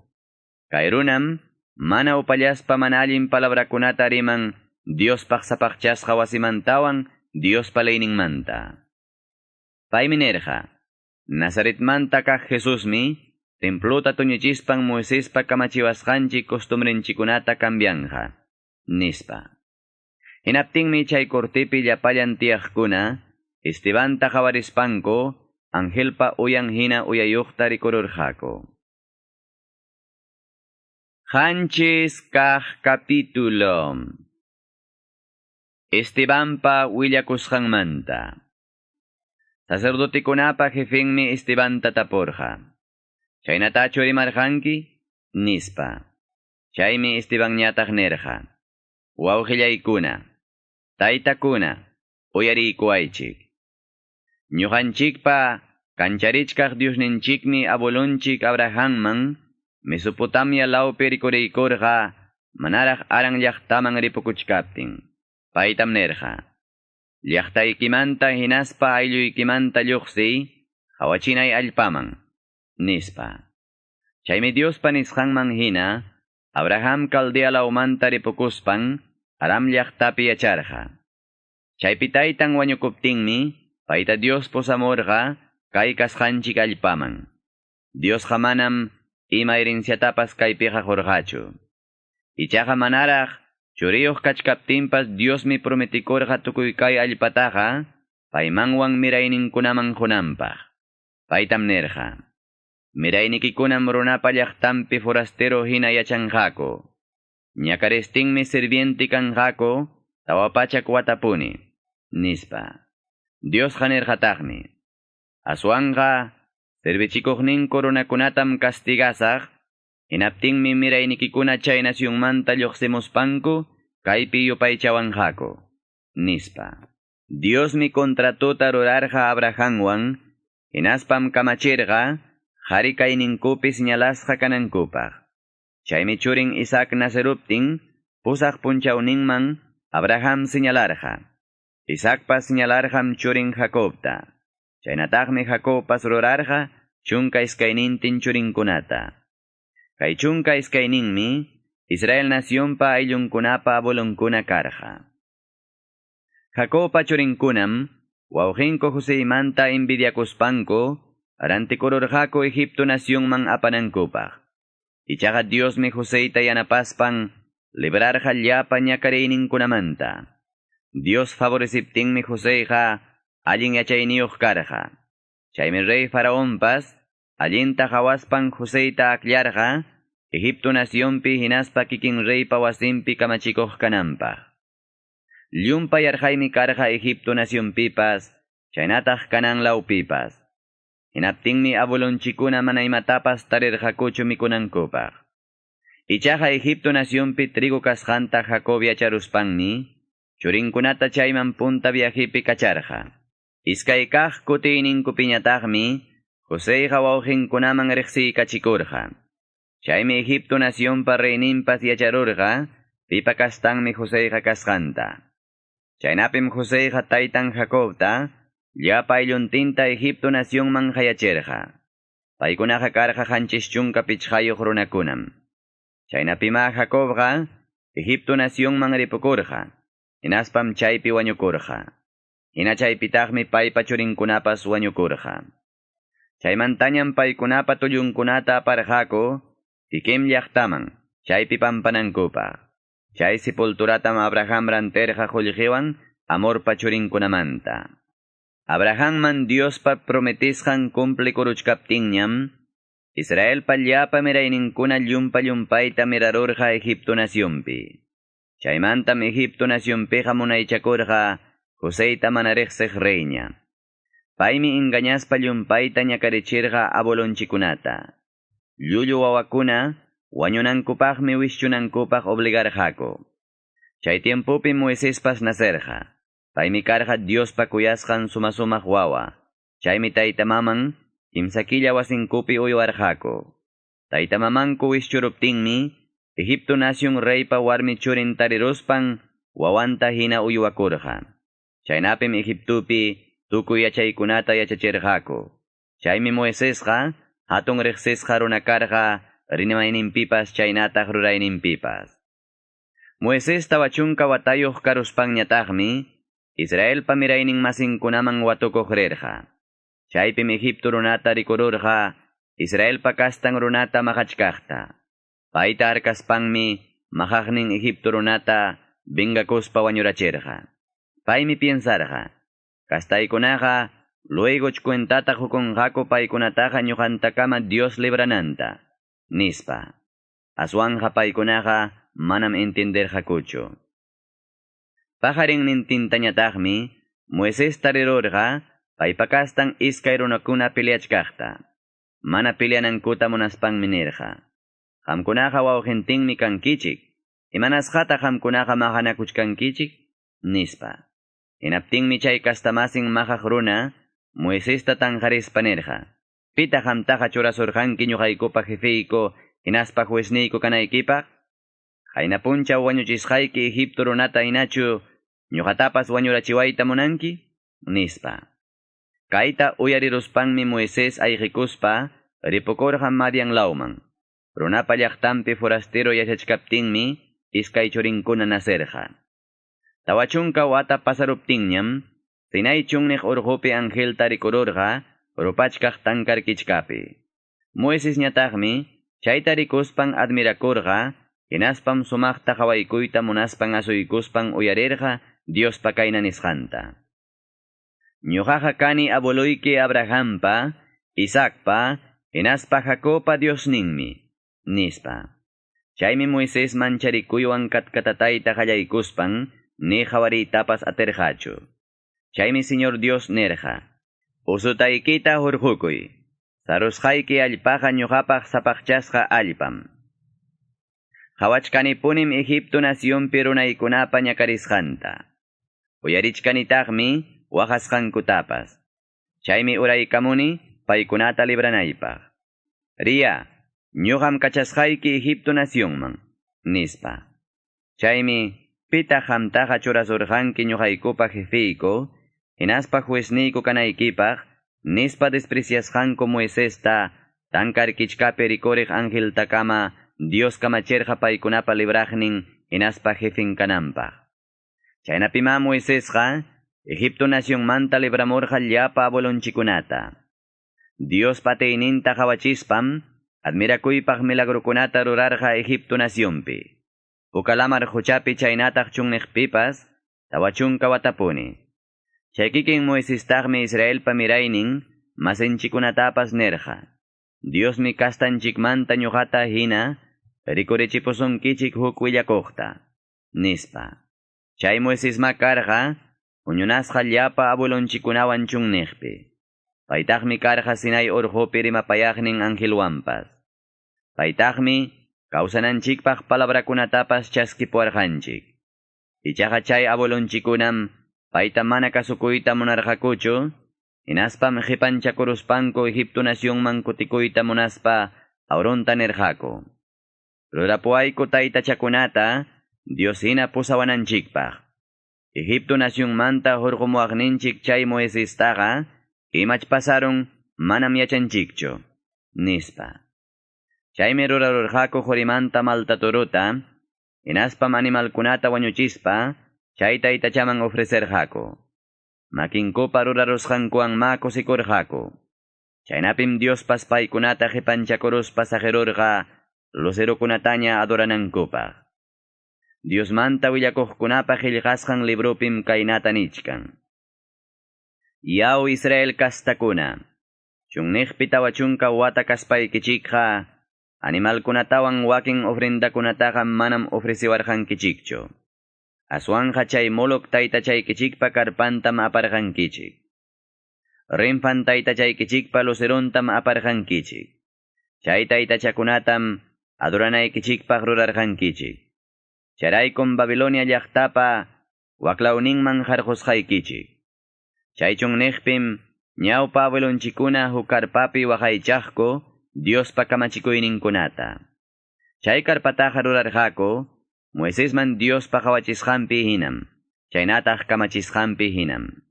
Kay runam mana upallaspa mana allin palabrakunata riman Diospaq sapaqchasqa wasimantawan Diospa leyninmanta. Paymi nirqa, Nazaretmanta kaq Jesusmi templuta tuñichispan Moisespa kamachiwasqanchik costumbrenchikunata cambianja, nispa. Hinaptinmi chay cortepi llapallan tiyaqkuna, Estebanta qawarispanku, angelpa uyan hina uyayuqta rikururqaku. Qanchis kaq capítulo. Estebanpa willakusqanmanta. Sacerdotekunapa jefenmi Estebanta tapurqa. Chaynatachu rimarqanki? Nispa. Chaymi Estebanñataq nirqa. Wawqillaykuna, taytakuna, uyariykuwaychik. Ñuqanchikpa kancharichkaq Diosninchikmi abuelonchik Abrahamman Mesopotamia lawpi rikuriykurqa manaraq Aran llaqtaman ripukuchkaptin. Paytam nirqa. Llaqtaykimanta hinaspa aylluykimanta lluqsiy, hawachinay allpaman, nispa. Chaymi Diospa nisqanman hina, Abraham Caldea lawmanta ripukuspan, Aram llaqtapi yacharqa. Chaypi taytan wañukuptinmi, payta Dios pusamurqa kay kasqanchik allpaman. Diosqa manam ima herenciatapas kaypiqa qurqachu. Ichaqa manaraq churiyuq kachkaptinpas Diosmi prometikurqa tukuy kay allpataqa paymanwan mirayninkunaman qunanpaq. Paytam nirqa. Miraynikikunam runapa llaqtanpi forastero hina yachanqaku. Ñakaristinmi sirviente kanqaku 400 watapuni, nispa. Diosqa nirqataqmi. Aswanqa servichikuqninku runakunatam castigasaq, hinaptinmi miraynikikuna chay nacionmanta lluqsimuspanku kaypi yupaychawanqaku, nispa. Diosmi contratota rurarqa Abrahamwan, hinaspam kamachirqa, qhari kayninkupi señalasqa kanankupaq. Chaymi churin Isaac naceruptin, pusaq punchawninman Abraham señalarqa. Isaacpas señalarqam churin Jacobta. Chaynataqmi Jacobpas rurarqa 12 churinkunata. Kay 12ninmi Israel nacionpa ayllunkunapa abuelonkuna karqa. Jacobpa churinkunam wawqinku Joseymanta envidiakuspanku rantikururqaku Egipto nacionman apanankupaq. Ichaqa Diosmi Joseyta yanapaspan librarqa llapa ñakariyninkunamanta. Dios favoreciptinmi Joseyqa allin yachayniyuq karqa. Chaymi rey Faraonpas allinta qhawaspan Joseyta akllarqa Egipto nacionpi hinaspa kikin reypa wasinpi kamachikuq kananpaq. Llumpa yarqaymi karqa Egipto nacionpipas, chaynataq Canaán lawpipas. Hinaptinmi abuelonchikuna mana imatapas tarirqakuchu mikunankupaq. Ichaqa Egipto nacionpi trigo kasqanta Jacob yacharuspanmi, churinkunata chayman punta viajepi kacharqa. Iskay kaq kutiyninkupiñataqmi, Joseyqa wawqinkunaman riqsiykachikurqa. Chaymi Egipto nacionpa reyninpas yacharurqa, pipa kastanmi Joseyqa kasqanta. Chaynapim Joseyqa taytan Jacobta, llapa aylluntinta Egipto nacionman qayachirqa. Paykunaqa karqa 75 runakunam. Chaynapima Jacobqa Egipto nacionman ripukurqa, hinaspam chaypi wañukurqa. Hina chaypitaqmi paypa churinkunapas wañukurqa. Chaymantañam paykunapa tullunkunata aparqaku Siquem llaqtaman, chaypi pampanankupaq. Chay sepulturatam Abraham rantirqa qullqiwan Hamorpa churinkunamanta. Abrahamman Diospa prometisqan cumplikuruchkaptinñam, Israelpa llapa mirayninkuna llumpa-llumpayta mirarurqa Egipto nacionpi. Chaymantam Egipto nacionpiqa munaychakurqa Joseyta mana riqsiq reyña. Paymi engañaspa llumpayta ñakarichirqa abuelonchikunata. Llullu wawakuna wañunankupaqmi wischunankupaq obligarqaku. Chay tiempopi Moisespas nacerqa. Paymi karqa Diospa kuyasqan suma-sumaq wawa. Chaymi tayta maman kimsa killa wasinkupi uywarqaku. Tayta mamanku wischuruptinmi Egipto nación reypa warmi churin tariruspan wawanta hina uywakurqa. Chaynapim Egiptopi tukuy yachaykunata yachachirqaku. Chaymi Moisesqa hatun riqsisqa runa karqa rimayninpipas chaynataq rurayninpipas. Moisés 40 watayuq karuspanñataqmi Israelpa miraynin masinkunaman watukuq rirqa. Chaypim Egipto runata rikururqa Israelpa kastan runata maqachkaqta. Payta arkaspanmi maqaqnin Egipto runata vengakuspa wañurachirqa. Paymi piensarqa, kastaykunaqa luego cuentata hukunqaku paykunataqa ñuqantakama Dios librananta, nispa. Aswanja paykunaqa manam entenderqakuchu. Pajarinnintintañataqmi Moisés tarirurqa paypa kastan iskay runakuna peleachkaqta. Mana peleanankuta munaspanmi nirqa. Qamkunaqa wawqintinmi kankichik. Imanasqata qamkunaqa maqanakuchkankichik? Nispa. Hinaptinmi chay kastamasin maqaq runa Moisesta tanqarispa nirqa. Pita qamtaqa churasurqanki ñuqaykupa jefeyku hinaspa juezniyku kanaykipaq? Qayna punchaw wañuchisqayki Egipto runata hinachu ñuqatapas wañurachiwayta munanki? Nispa. Kayta uyariruspanmi Moisés ayqikuspa ripukurqa Madian lawman. Runapa llaqtanpi forastero yachachkaptinmi iskay churinkuna nacerqa. 40 wata pasaruptinñam Sinai chunniq urqupi angelta rikururqa rupachkaq tankar kichkapi. Moisesñataqmi chayta rikuspan admirakurqa hinaspam sumaqta qawaykuyta munaspan asuykuspan uyarirqa Diospa kayna nisqanta. Ñuqaqa kani abueloyki Abrahampa, Isaacpa, hinaspa Jacobpa Diosninmi, nispa. Chaymi Moisés mancharikuywan katkatatayta qallaykuspan ni qawariytapas atirqachu. Chaymi Señor Dios nirqa, usutaykita hurqukuy. Sarusqayki allpaqa ñuqapaq sapaqchasqa allpam. Qhawachkanipunim Egipto nacionpi runaykunapa ñakarisqanta. Uyarichkanitaqmi waqasqankutapas. Chaymi uraykamuni paykunata libranaypaq. Riya, ñuqam kachasqayki Egipto nacionman, nispa. Chaymi pita qamtaqa churasurqanki ñuqaykupa jefeyku, hinaspa juezniyku kanaykipaq, nispa despreciasqanku Moisesta, tankar kichkapi rikuriq angeltakama Dios kamachirqa paykunapa libraqnin hinaspa jefin kananpaq. Chaynapima Moisesqa Egipto nacionmanta libramurqa llapa abuelonchikunata. Dios pateyninta qawachispam admirakuypaq milagrukunata rurarqa Egipto nacionpi. Puka lamar quchapi chaynataq chunniqpipas 40 watapuni. Chay kikin Moisestaqmi Israelpa miraynin masinchikunatapas nirqa. Diosmi kastanchikmanta ñuqata hina rikurichipusunkichik huk willakuqta, nispa. Chay Moisesma karqa huñunasqa llapa abuelonchikunawan chunniqpi. Paytaqmi karqa Sinai urqupi rimapayaqnin angelwanpas. Paytaqmi kawsananchikpaq palabrakunatapas chaskipuwarqanchik. Ichaqa chay abuelonchikunam payta mana kasukuyta munarqakuchu, hinaspam qipanchakuruspanku Egipto nacionman kutikuyta munaspa Aaronta nirqaku. Rurapuwayku taytachakunata Dios hina pusawananchikpaq. Egipto nacionmanta hurqumuwaqninchik chay Moisestaqa imach pasarun manam yachanchikchu, nispa. Chaymi rurarurqaku qurimanta maltaturuta, hinaspam animalkunata wañuchispa, chay taytachaman ofrecerqaku. Makinkupa rurarusqankuwan ma kusikurqaku. Chaynapim Diospas paykunata qipanchakuruspa saqirurqa lucerokunataña adoranankupaq. Diosmanta willakuqkunapa qillqasqan librupim kaynata nichkan. Yaw Israel kastakuna, Chunniqpi 40 wata kaspaykichikqa animalkunatawan wakin ofrendakunataqa manam ofreciwarqankichikchu. Aswanqa chay Moloc taytachaykichikpa karpantam aparqankichik. Renfan taytachaykichikpa lucerontam aparqankichik. Chay taytachakunatam adoranaykichikpaq rurarqankichik. Chayraykum Babilonia llaqtapa waklawninman harqusqaykichik. Chay chunniqpim ñawpa abuelonchikuna huk karpapi waqaychaqku Diospa kamachikuyninkunata. Chay karpataqa rurarqaku Moisesman Diospa qawachisqanpi hinam, chaynataq kamachisqanpi hinam.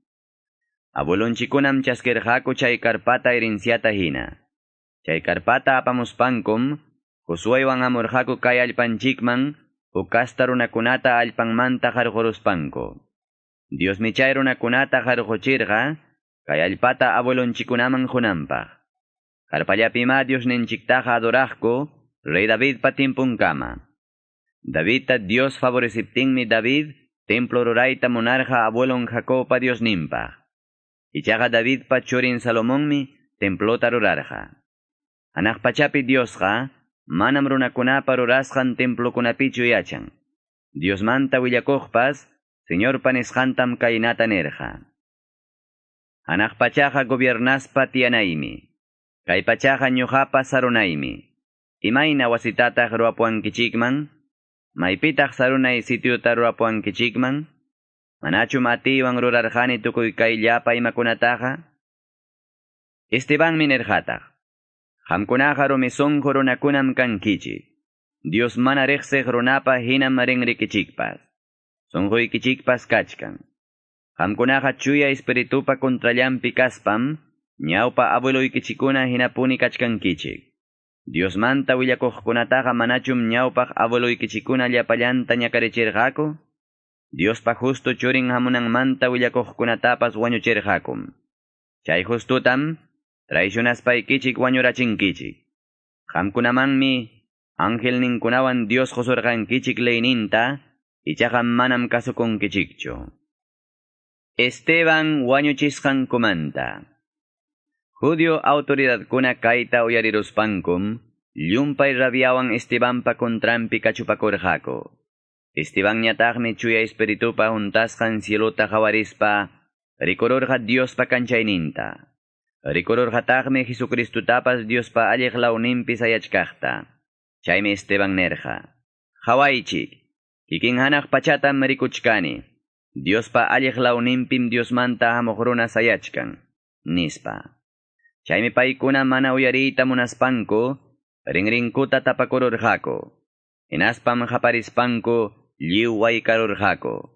Abuelonchikunam chaskirqaku chay karpata herenciata hina. Chay karpata apamuspankum, Josuewan hamurqaku kay allpanchikman, huk kasta runakunata allpanmanta harquruspanku. Diosmi chay runakunata harquchirqa, kay allpata abuelonchikunaman qunanpaq. Karpallapima Diosninchiktaqa adoraqku, rey Davidpa timpunkama. Davidta Dios favoreciptinmi David, templo rurayta munarqa abuelon Jacobpa Diosninpaq. Ichaqa Davidpa churin Salomonmi templota rurarqa. Hanaq pachapi Diosqa manam runakunapa rurasqan templokunapichu yachan. Diosmanta willakuqpas Señorpa nisqantam kaynata nirqa. Hanaq pachaqa gobiernaspa tiyanaymi. Kay pachaqa ñuqapa sarunaymi. Imayna wasitataq ruwapuwankichikman? Maypitaq sarunay sitiuta ruwapuwankichikman? Manachum atiywan rurarqani tukuy kay llapa imakunataqa? Estebanmi nirqataq. Qamkunaqa rumi sunqu runakunam kankichik. Dios mana riqsiq runapa hinam rinrikichikpas. Sunquykichikpas kachkan. Qamkunaqa chuya espiritupa contrallanpi kaspam, ñawpa abueloykichikuna hinapuni kachkankichik. Diosmanta willakuqkunataqa manachum ñawpaq abueloykichikuna llapallanta ñakarichirqaku? Diospa justo churin hamunanmanta willakuqkunatapas wañuchirqakum. Chay justutam traicionaspaykichik wañurachinkichik. Qamkunamanmi angelninkunawan Dios qusurqankichik leyninta, ichaqa manam kasukunkichikchu. Esteban wañuchisqankumanta. Judio autoridadkuna kayta uyariruspankum, llumpay rabiawan Estebanpa contranpi kachupakurqaku. Estebanñataqmi chuya espiritupa huntasqan cielota qawarispa, rikururqa Diospa kanchayninta. Rikururqataqmi Jesucristutapas Diospa alliq lawninpi sayachkaqta. Chaymi Esteban nirqa: Qawaychik, kikin hanaq pachatam rikuchkani. Diospa alliq lawninpim Diosmanta hamuq runa sayachkan, nispa. Chaymi paykuna mana uyariyta munaspanku, rinrinkuta tapakururqaku. Hinaspam qaparispanku lliw waykarurqaku.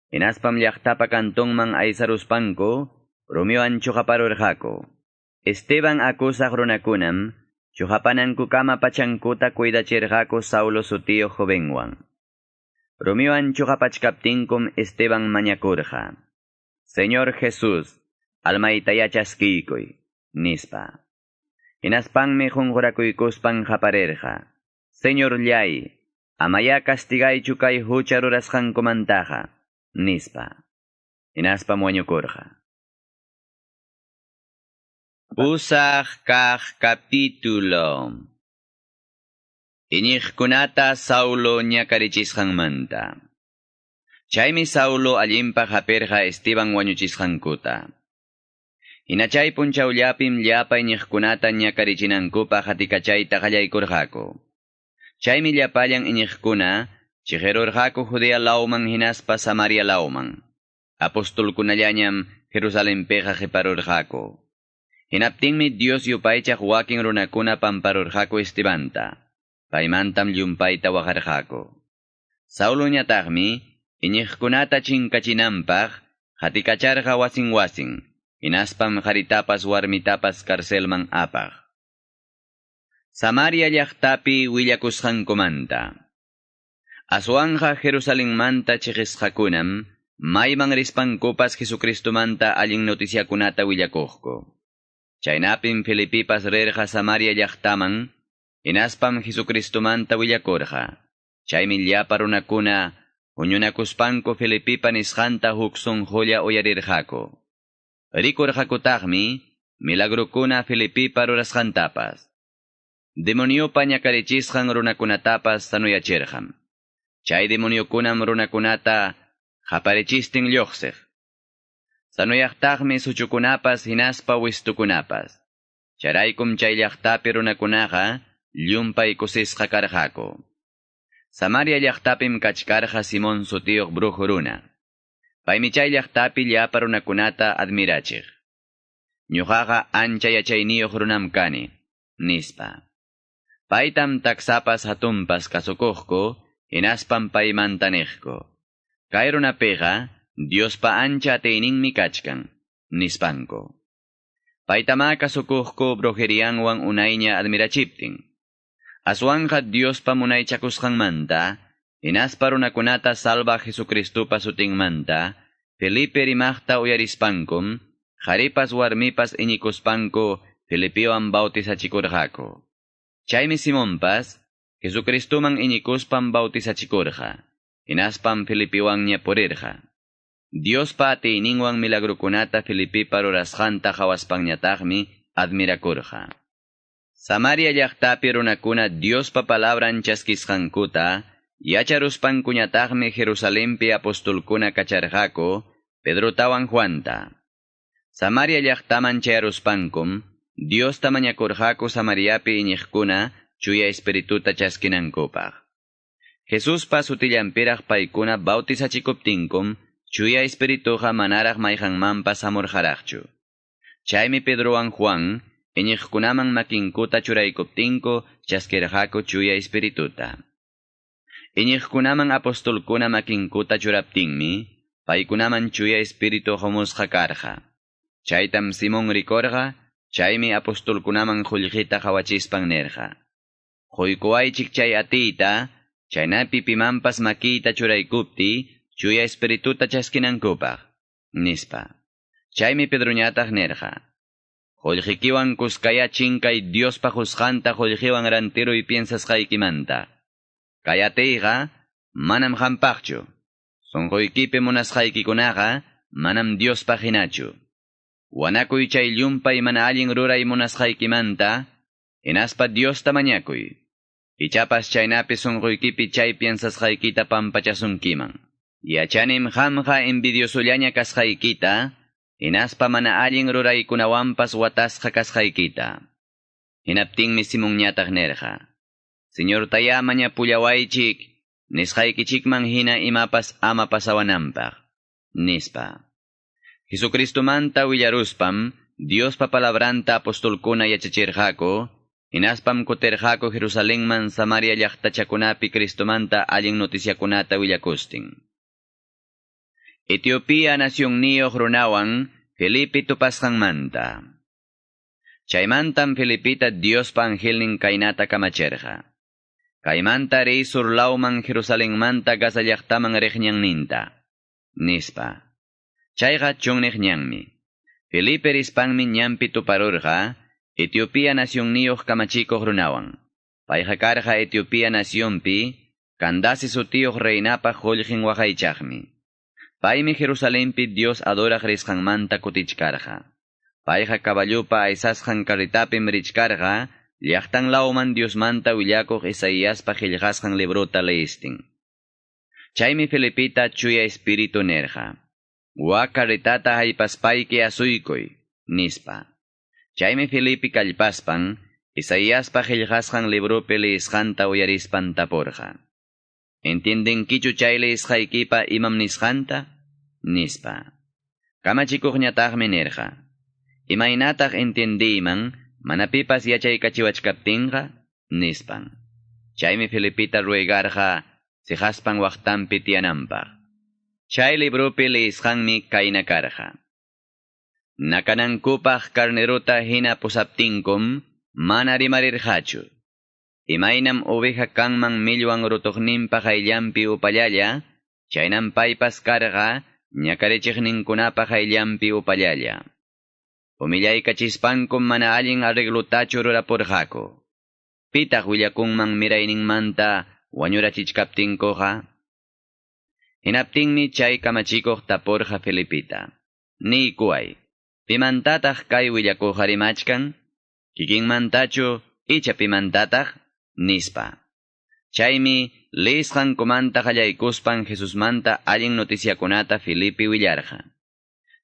Hinaspam llaqtapa kantunman aysaruspanku, rumiwan chuqaparurqaku. Esteban akusaq runakunam, chuqapanankukama pachankuta cuidachirqaku Saulo sutiyuq jovenwan. Rumiwan chuqapachkaptinkum Esteban mañakurqa: Señor Jesús, almaytayá chaskiykuy, nispa. Hinaspanmi qunqurakuykuspan qaparirqa: Señorllay, amayá castigaychu kay hucha rurasqankumantaqa, nispa. Hinaspam wañukurqa. Pusaq kaq capítulo. Iñiqkunata Saulo ñakarichisqanmanta. Chaymi Saulo allinpaq hapirqa Esteban wañuchisqankuta. Hina chay punchawllapim llapa iñiqkunata ñakarichinankupaq hatikachayta qallaykurqaku. Chaymi llapallan iñiqkuna chiqirurqaku Judea lawman hinaspa Samaria lawman. Apostolkunallañam Jerusalenpiqa qiparurqaku. Hinaptinmi Dios yupaychaq wakin runakuna pamparurqaku Estebanta. Paymantam llumpayta waqarqaku. Sauloñataqmi iñiqkunata chinkachinanpaq hatikacharqa wasin wasin, hinaspam qaritapas warmitapas carcelman apaq. Samaria llaqtapi willakusqankumanta. Aswanja Jerusalenmanta chiqisqakunam mayman rispankupas Jesucristomanta allin noticiakunata willakuqku. Chaynapim Felipipas rirqa Samaria llaqtaman, hinaspam Jesucristomanta willakurqa. Chaymi llapa runakuna huñunakuspanku Felipipa nisqanta huk sunqulla uyarirqaku. Rikurqakutaqmi milagrokuna Felipipa rurasqantapas. Demoniopa ñakarichisqan runakunatapas sanuyachirqam. Chay demoniokunam runakunata qaparichistin lluqsiq. Sanuyaqtaqmi suchukunapas hinaspa wistukunapas. Chayraykum chay llaqtapi runakunaqa llumpay kusisqa karqaku. Samaria llaqtapim kachkarqa Simón sutiyuq brujo runa. Paymi chay llaqtapi llapa runakunata admirachiq. Ñuqaqa ancha yachayniyuq runam kani, nispa. Paytam taksapas hatunpas kasukuqku, hinaspam paymanta niqku. Kay runapiqa Diospa ancha atiyninmi kachkan, nispanku. Paytamá kasukuqku brujerianwan unayña admirachiptin. Aswanqa Diospa munaychakusqanmanta, hinaspa runakunata salva Jesucristupa sutinmanta, Felipe rimaqta uyarispankum, qharipas warmipas iñikuspanku Felipiwan bautizachikurqaku. Chaymi Simonpas, Jesucristuman iñikuspan bautizachikurqa, hinaspam Felipiwanña purirqa. Diospa atiyninwan milagrukunata Felipipa rurasqanta qhawaspanñataqmi admirakurqa. Samaria llaqtapi runakuna Diospa palabran chaskisqankuta, yacharuspankuñataqmi Jerusalenpi apostolkuna kacharqaku Pedrotawan Juanta. Samaria llaqtaman chayaruspankum, Diosta mañakurqaku Samariapi iñiqkuna chuya espirituta chaskinankupaq. Jesuspa sutillanpiraq paykuna bautizachikuptinkum, chuya espirituqa manaraq mayqanmanpas hamurqaraqchu. Chaymi Pedrowan Juan, iñiqkunaman makinkuta churaykuptinku chaskirqaku chuya espirituta. Iñiqkunaman apostolkuna makinkuta churaptinmi, paykunaman chuya espiritu humusqa karqa. Chaytam Simón rikurqa, chaymi apostolkunaman qullqita qhawachispan nirqa. Quykuwaychik chay atiyta, chaynapi pimanpas makiyta churaykuptiy, chuya espirituta chaskinankupaq, nispa. Chaymi Pedroñataq nirqa. Qullqikiwan kuskaya chinkay Diospa qusqanta qullqiwan rantiruy piensasqaykimanta. Kay atiyqa manam qampaqchu. Sunquykipi munasqaykikunaqa manam Diospaq hinachu. Wanakuy chay llumpay mana allin ruray munasqaykimanta, hinaspa Diosta mañakuy. Ichapas chaynapi sunquykipi chay piensasqaykita pampachasunkiman. Yachanim qamqa envidiosollaña kasqaykita, hinaspa mana allin ruraykunawanpas watasqa kasqaykita. Hinaptinmi Simonñataq nirqa. Señortayá mañapullawaychik, nisqaykichikman hina imapas ama pasawananpaq, nispa. Jesucristumanta willaruspam, Diospa palabranta apostolkuna yachachirqaku, hinaspam kutirqaku Jerusalenman Samaria llaqtachakunapi Cristomanta allin noticiakunata willakustin. Etiopía nacionniyuq runawan Felipe tupasqanmanta. Chaymantam Felipita Diospa angelnin kaynata kamachirqa. Kaymanta riy surlawman Jerusalenmanta Gaza llaqtaman riq ñanninta, nispa. Chayqa chunniq ñanmi. Felipe rispanmi ñanpi tuparurqa Etiopía nacionniyuq kamachikuq runawan. Payqa karqa Etiopía nacionpi Candace sutiyuq reinapa qullqin waqaychaqmi. Paymi Jerusalenpi Dios adoraq risqanmanta kutichkarqa. Payqa caballupa aysasqan carretapim richkarqa llaqtan lawman Diosmanta willakuq Isaiaspa qillqasqan librota leistin. Chaymi Felipita chuya espíritu nirqa. Wak carretata haypaspayki asuykuy, nispa. Chaymi Felipe kallpaspan, Isaiaspa qillqasqan libropi leisqanta uyarispan tapurqa. Entiendenkichu chay leisqaykipa imam nisqanta? Nispa. Kamachikuqñataqmi nirqa. Imaynataq entiendiyman mana pipas yachaykachiwachkaptinqa? Nispan. Chaymi Felipita ruegarqa siqaspan waqtanpi tiyananpaq. Chay libropi leisqanmi kayna karqa. Nakanankupaq carnerota hina pusaptinkum mana rimarirqachu. Imaynam oveja kanman millwan rutuqninpa qayllanpi upallalla, chaynam paypas karqa ñakarichiqninkunapa qayllanpi upallalla. Humillaykachispankum mana allin arreglutachu rurapurqaku. Pitaq willakunman mirayninmanta wañurachichkaptinkuqa? Hinaptinmi chay kamachikuq tapurqa Felipita. Niykuway, Pimantataq kay willakuqqa rimachkan? Kikinmantachu icha pimantataq? Nispa. Chaymi leesqankumanta qallaykuspan Jesusmanta allin noticiakunata Felipe willarqa.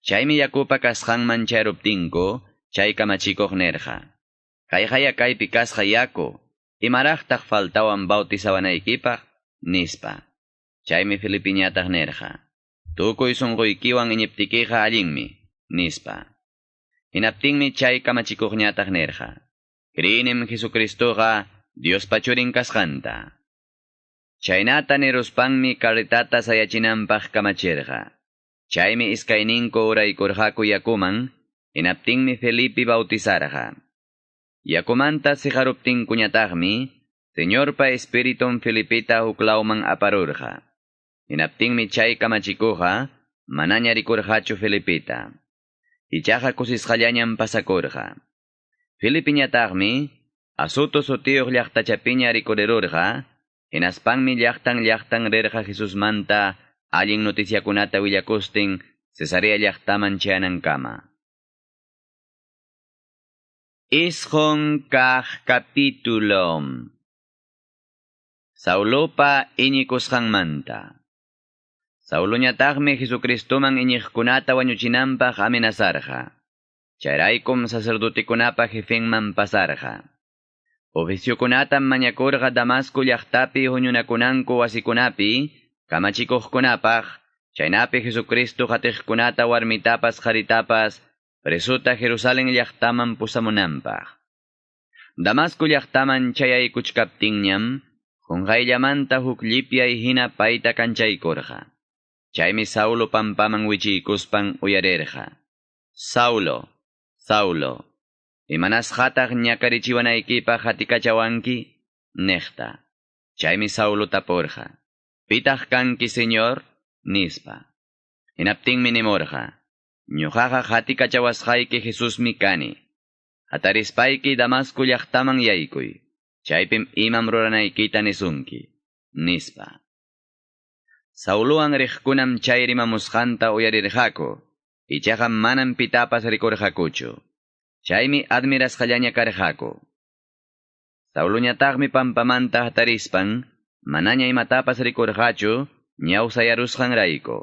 Chaymi yakupa kasqanman chayruptinku, chay kamachikuq nirqa. Kayqaya kaypi kasqa yaku, imaraqtaq faltawan bautizawanaykipaq, nispa. Chaymi Felipiñataq nirqa. Tukuy sunquykiwan iñiptikiqa allinmi, nispa. Hinaptinmi chay kamachikuqñataq nirqa. Kriyinim Jesucristoqa Diospa churin kasqanta. Chaynata niruspanmi carretata sayachinanpaq kamachirqa. Chaymi iskayninku uraykurqaku yakuman, hinaptinmi Felipe bautizarqa. Yakumanta siqaruptinkuñataqmi, Señorpa Espiritun Felipeta huklawman aparurqa. Hinaptinmi chay kamachikuqqa manaña rikurqachu Felipeta. Ichaqa kusisqallañam pasakurqa. Felipiñataqmi Azoto sutiyuq llaqtachapiña rikurirurqa, hinaspanmi llaqtan llaqtan rirqa Jesusmanta allin noticiakunata willakustin Cesarea llaqtaman chayanankama. Isqun kaq capítulo. Saulopa iñikusqanmanta. Sauloñataqmi Jesucristoman iñiqkunata wañuchinanpaq amenazarqa. Chayraykum sacerdotekunapa jefenman pasarqa. Oficiokunatam mañakurqa Damasco llaqtapi huñunakunanku wasikunapi, kamachikuqkunapaq, chaynapi Jesucristo qatiqkunata warmitapas qaritapas, presuta Jerusalén llaqtaman pusamunanpaq. Damasco llaqtaman chayaykuchkaptinñam, qunqayllamanta huk llipyay hina payta kanchaykurqa. Chaymi Saulo pampaman wichiykuspan uyarirqa. Saulo, Saulo, imanasqataq ñakarichiwanaykipaq hatikachawanki? Niqta. Chaymi Saulo tapurqa. Pitaq kanki, Señor? Nispa. Hinaptinmi nimurqa. Ñuqaqa hatikachawasqayki Jesusmi kani. Hatarispayki Damasco llaqtaman yaykuy. Chaypim imam ruranaykita nisunki. Nispa. Saulowan riqkunam chay rimamusqanta uyarirqaku. Ichaqa manam pitapas rikurqakuchu. Chaymi admirasqallaña karqaku. Sauloñataqmi pampamanta hatarispan, manaña imatapas rikurqachu, ñawsayarusqanrayku.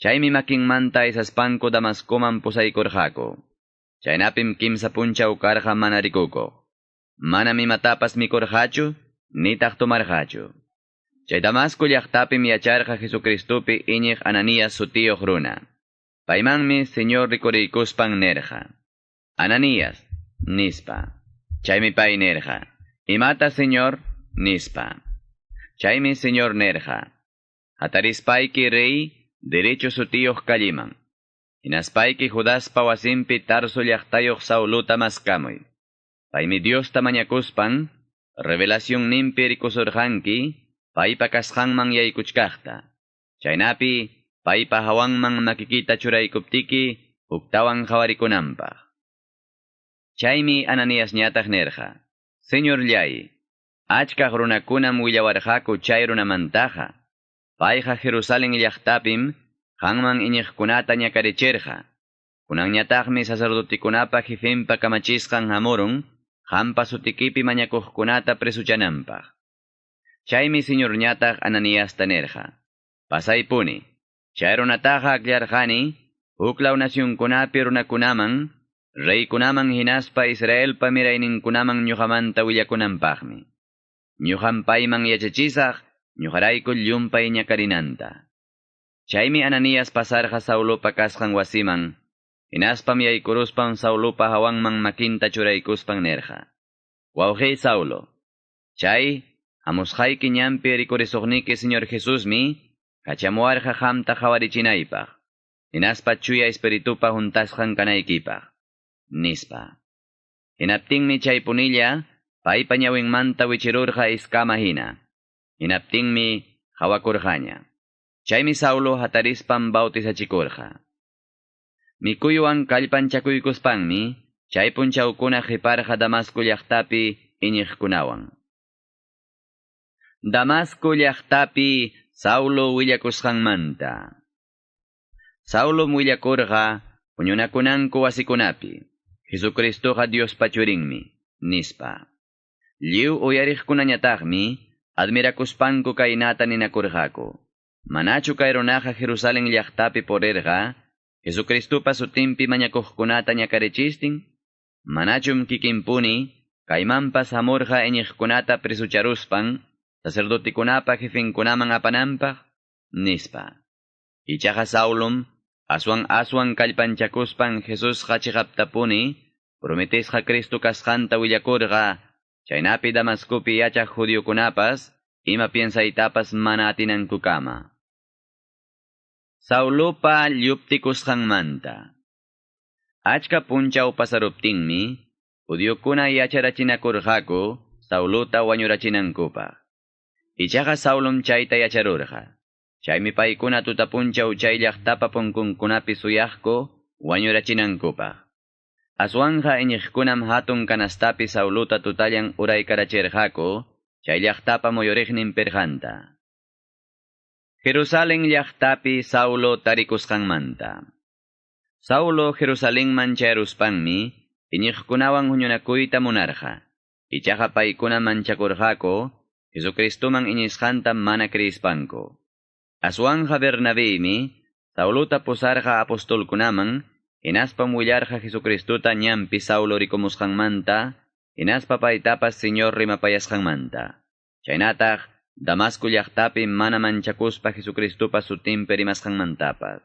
Chaymi makinmanta aysaspanku Damascoman pusaykurqaku. Chaynapim kimsa punchaw karqa mana rikukuq. Manam imatapas mikurqachu, nitaq tomarqachu. Chay Damasco llaqtapim yacharqa Jesucristopi iñiq Ananías sutiyuq runa. Paymanmi Señor rikuriykuspan nirqa. Ananías, nispa. Chaymi pay nirqa. Imata Señor, nispa. Chaymi Señor nirqa. Hatarispayki riy, derecho sutiyuq calleman. Hinaspayki Judaspa wasinpi Tarso llaqtayuq Sauluta maskamuy. Paymi Diosta mañakuspan, revelación nimpi rikusurqanki, paypa kasqanman yaykuchkaqta. Chaynapi, paypa hawanman makikita churaykuptiki, huktawan qhawarikunanpaq. Chaymi Ananíasñataq nirqa. Señorllay, achkaq runakunam willawarqaku chay runamantaqa. Payqa Jerusalén llaqtapim, qanman iñiqkunata ñakarichirqa. Kunanñataqmi sacerdotekunapa jefenpa kamachisqan hamurun, qampa sutikipi mañakuqkunata presuchananpaq. Chaymi Señorñataq Ananiasta nirqa. Pasaypuni, chay runataqa akllarqani, huklaw nacionkunapi runakunaman, reykunaman hinaspa Israelpa mirayninkunaman ñuqamanta willakunanpaqmi. Ñuqam payman yachachisaq, ñuqarayku llumpay ñakarinanta. Chaymi Ananías pasarqa Saulopa kasqan wasiman, hinaspam yaykuruspan Saulopa hawanman makinta churaykuspan nirqa. Wawqiy Saulo, chay hamusqayki ñanpi rikurisuqniki Señor Jesusmi, kachamuwarqa qamta qawarichinaypaq, hinaspa chuya espiritupa huntasqan kanaykipaq, nispa. Hinaptinmi chay punilla, paypa ñawinmanta wichirurqa iskama hina. Hinaptinmi qawakurqaña. Chaymi Saulo hatarispan bautizachikurqa. Mikuywan kallpanchakuykuspanmi, chay punchawkuna qiparqa Damasco llaqtapi iñiqkunawan. Damasco llaqtapi Saulo willakusqanmanta. Saulo willakurqa huñunakunanku wasikunapi, Jesucristoqa Diospa churinmi, nispa. Lliw uyariqkunañataqmi admirakuspanku kaynata ninakurqaku. Manachu kay runaqa Jerusalén llaqtapi purirqa, Jesucristopa sutinpi mañakuqkunata ñakarichistin? Manachum kikinpuni, kaymanpas hamurqa iñiqkunata presucharuspan, sacerdotekunapa jefenkunaman apananpaq, nispa. Ichaqa Saulum, aswan aswan kallpanchakuspan Jesusqa chiqaptapuni, prometesqa Cristo kasqanta willakurqa, chaynapi Damascopi yachaq judiokunapas, ima piensaytapas mana atinankukama. Saulopa lluptikusqanmanta. Achka punchaw pasaruptinmi, judiokuna yacharachinakurqaku Saulota wañurachinankupaq. Ichaqa Saulom chayta yacharurqa. Chaymi paykuna tutapunchaw chay llaqtapa punkunkunapi suyaqku wañurachinankupaq. Aswanja iñiqkunam hatun kanastapi Saulota tutallan uraykarachirqaku chay llaqtapa muyuriqnin pirqanta. Jerusalén llaqtapi Saulo tarikusqanmanta. Saulo Jerusalenman chayaruspanmi iñiqkunawan huñunakuyta munarqa. Ichaqa paykuna manchakurqaku Jesucristoman iñisqanta mana creispanku. Aswanja Bernabémi Saulota pusarqa apostolkunaman hinaspam willarqa Jesucristota ñanpi Saulo rikumusqanmanta hinaspa paytapas Señor rimapayasqanmanta. Chaynataq Damasco llaqtapi mana manchakuspa Jesucristopa sutinpi rimasqanmantapas.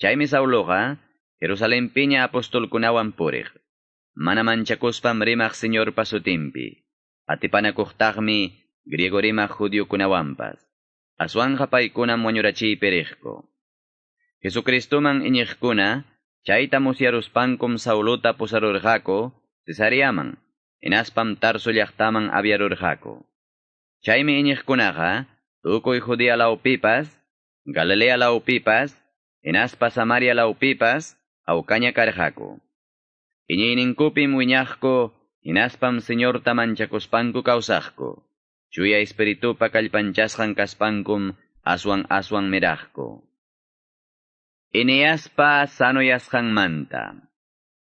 Chaymi Sauloqa Jerusalenpiña apostolkunawan puriq. Mana manchakuspam rimaq Señorpa sutinpi. Atipanakuqtaqmi griego rimaq judiokunawanpas. Aswanja paykunam wañurachiypi riqku. Jesucristoman iñiqkuna chayta musyaruspankum Saulota pusarurqaku Cesareaman, hinaspam Tarso llaqtaman aviarurqaku. Chaymi iñiqkunaqa tukuy Judea lawpipas, Galilea lawpipas, hinaspa Samaria lawpipas awkaña karqaku. Iñiyninkupim wiñaqku, hinaspam Señorta manchakuspanku kawsaqku. Chuya Espiritupa kallpanchasqan kaspankum aswan aswan miraqku. Eneaspa sanoyasqanmanta.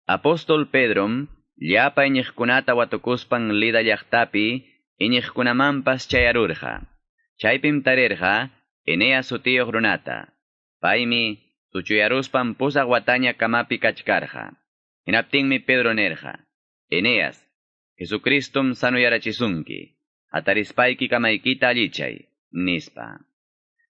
Apóstol Pedrom llapa iñiqkunata watukuspan Lida llaqtapi iñiqkunamanpas chayarurqa. Chaypim tarirqa Eneas sutiyuq runata. Paymi suchuyaruspan pusaq wataña kamapi kachkarqa. Hinaptinmi Pedro nirqa: Eneas, Jesucristom sanoyarachisunki. Hatarispayki kamaykita allichay, nispa.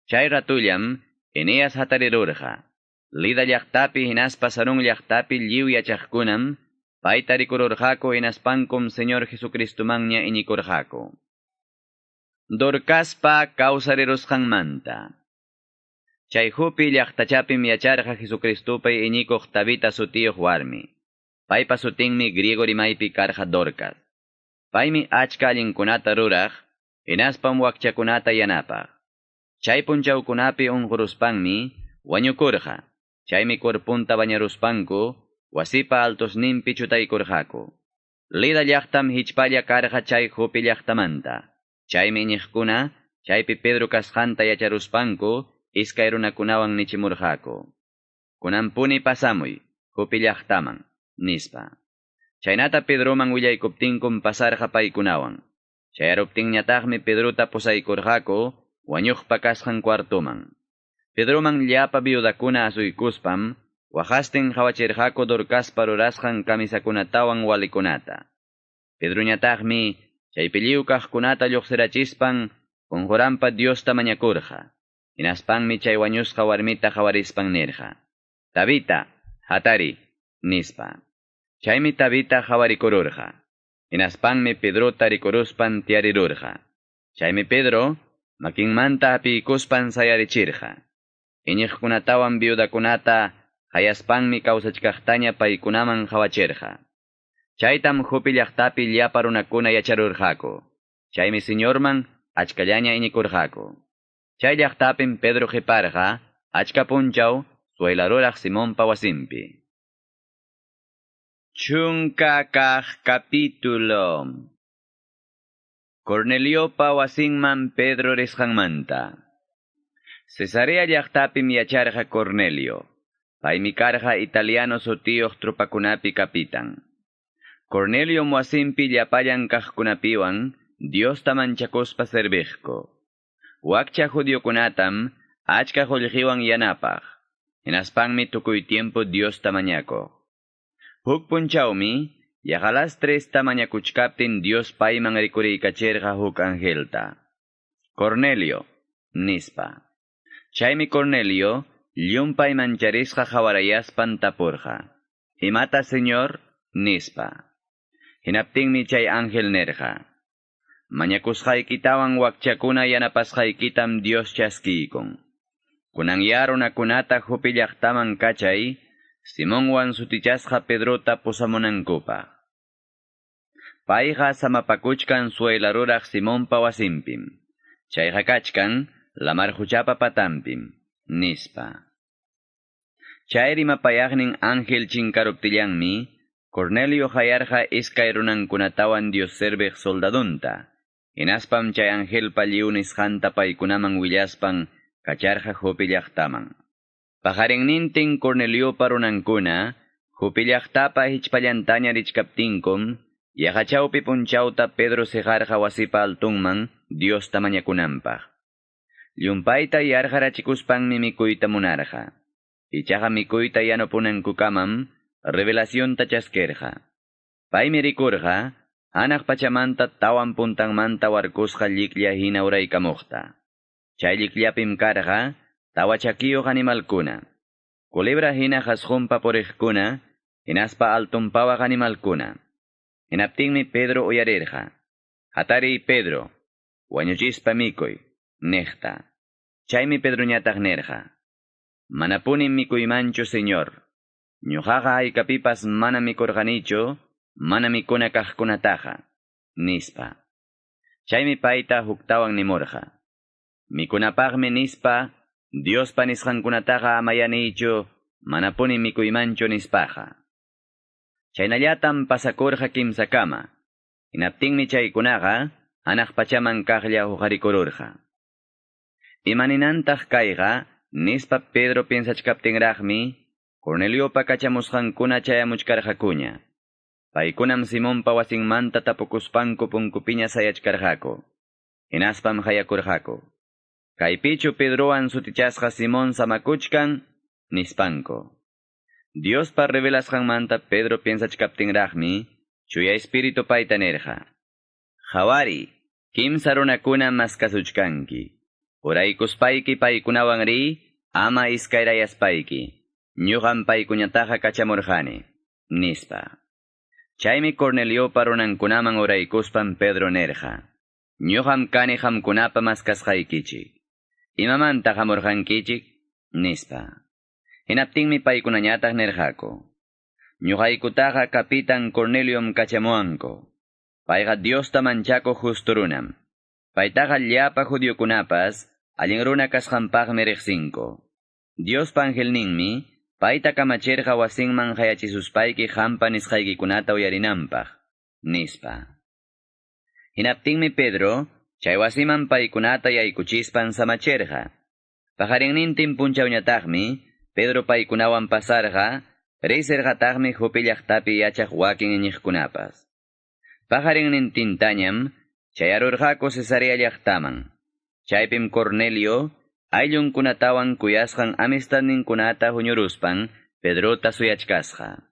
Chay ratullam Eneas hatarirurqa. Lida llaqtapi hinaspa Sarón llaqtapi lliw yachaqkunam payta rikururqaku hinaspankum Señor Jesucristomanña iñikurqaku. Dorcaspa kawsarirusqanmanta. Chay Jope llaqtachapim yacharqa Jesucristopi iñikuq Tabita sutiyuq warmi. Paypa sutinmi griego rimaypi karqa Dorcas. Paymi achka allinkunata ruraq, hinaspam wakchakunata yanapaq. Chay punchawkunapi unquruspanmi wañukurqa. Chaymi cuerpunta bañaruspanku wasipa altosninpi chutaykurqaku. Lida llaqtam hichpalla karqa chay Jope llaqtamanta. Chaymi iñiqkuna chaypi Pedro kasqanta yacharuspanku iskay runakunawan nichimurqaku. Kunanpuni pasamuy, Jope llaqtaman, nispa. Chaynata Pedroman willaykuptinkum pasarqa paykunawan. Chayaruptinñataqmi Pedrota pusaykurqaku wañuqpa kasqan cuartoman. Pedroman llapa viudakuna asuykuspam, waqastin qhawachirqaku Dorcaspa rurasqan kamisakunatawan walikunata. Pedroñataqmi chaypi lliw kaqkunata lluqsirachispan qunquranpa Diosta mañakurqa. Hinaspanmi chay wañusqa warmita qhawarispan nirqa: Tabita, hatari, nispa. Chaymi Tabita qhawarikururqa. Hinaspanmi Pedrota rikuruspan tiyarirurqa. Chaymi Pedro makinmanta hapiykuspan sayarichirqa. Iñiqkunatawan viudakunata hayaspanmi kawsachkaqtaña paykunaman qhawachirqa. Chaytam Jope llaqtapi llapa runakuna yacharurqaku. Chaymi Señorman achkallaña iñikurqaku. Chay llaqtapim Pedro qiparqa achka punchaw suelaruraq Simonpa wasinpi. Chunka kaq capítulo. Corneliopa wasinman Pedro risqanmanta. Cesarea llaqtapim yacharqa Cornelio. Paymi karqa italiano sutiyuq tropakunapi kapitan. Cornelio wasinpi llapallan kaqkunapiwan Diosta manchakuspa serviqku. Wakcha judiokunatam achka qullqiwan yanapaq. Hinaspanmi tukuy tiempo Diosta mañakuq. Huk punchawmi yaqa las tresta mañakuchkaptin Dios payman rikuriykachirqa huk angelta. Cornelio, nispa. Chaymi Cornelio llumpay mancharisqa qawarayaspan tapurqa. Imata, Señor? Nispa. Hinaptinmi chay ángel nerqa. Mañakusqaykitawan wakchakuna yanapasqaykitam Dios chaskiykun. Kunan ya runakunata Jope llaqtaman kachay, Simonwan sutichasqa Pedrota pusamunankupaq. Payqa samapakuchkan suela ruraq Simonpa wasinpim. Chayqa kachkan lamar quchapa patanpim, nispa. Chay rimapayaqnin ángel chinkaruptillanmi, Cornelio qayarqa iskay runankunatawan Dios serviq soldadunta. Hinaspam chay angelpa lliw nisqanta paykunaman willaspan kacharqa Jope llaqtaman. Paqarinnintin Corneliopa runankuna, Jope llaqtapa hichpallantaña richkaptinkum, yaqa chawpi punchawta Pedro siqarqa wasipa altunman Diosta mañakunanpaq. Llumpayta yarqarachikuspanmi mikuyta munarqa. Ichaqa mikuyta yanupunankukamam revelacionta chaskirqa. Paymi rikurqa, hanaq pachamanta tawan puntanmanta warkusqa lliklla hina uraykamuqta. Chay llikllapim karqa, tawa chakiyuq animalkuna. Culebra hina qasqunpa puriqkuna, hinaspa altunpawaq animalkuna. Hinaptinmi Pedro uyarirqa. Hatariy Pedro, wañuchispa mikuy, niqta. Chaymi Pedroñataq nirqa. Manapunim mikuymanchu, Señor. Ñuqaqa haykapipas mana mikurqanichu, mana mikuna kaqkunataqa, nispa. Chaymi payta huktawan nimurqa. Mikunapaqmi nispa, Diospa nisqankunataqa amayanichu, manapuni mikuymanchu nispaqa. Chaynallatam pasakurqa kimsakama. Hinaptinmi chaykunaqa, hanaq pachaman kaqlla huqarikururqa. Imaninantaq kayqa, nispa Pedro piensachkaptinraqmi, Corneliopa kachamusqankuna chayamuchkarqakuña. Paykunam Simonpa wasinmanta tapukuspanku punkupiña sayachkarqaku. Hinaspam qayakurqaku. Kaypichu Pedrowan sutichasqa Simón samakuchkan, nispanku. Diospa revelasqanmanta Pedro piensachkaptinraqmi, Chuya Espíritu payta nirqa. Qhawari, kimsa runakuna maskasuchkanki. Uraykuspayki paykunawan riy, ama iskayrayaspayki. Ñuqam paykunataqa kachamurqani, nispa. Chaymi Corneliopa runankunaman uraykuspan Pedro nirqa. Ñuqam kani qamkunapa maskasqaykichik. Imamanta hamurqankichik, nispa. Hinaptinmi paykunañataq nirqaku. Ñuqaykutaqa kapitan Corneliom kachamuwanku. Payqa Diosta manchakuq justo runam. Paytaqa llapa judiokunapas allin runa kasqanpaqmi riqsinku. Diospa angelninmi payta kamachirqa wasinman qayachisuspayki qampa nisqaykikunata uyarinanpaq, nispa. Hinaptinmi Pedro chay wasiman paykunata yaykuchispan samachirqa. Paqarinnintin punchawñataqmi Pedro paykunawan pasarqa, riysirqataqmi Jope llaqtapi yachaq wakin iñiqkunapas. Paqarinnintintañam chayarurqaku Cesarea llaqtaman. Chaypim Cornelio ayllunkunatawan kuyasqan amistadninkunata huñuruspan Pedrota suyachkasqa.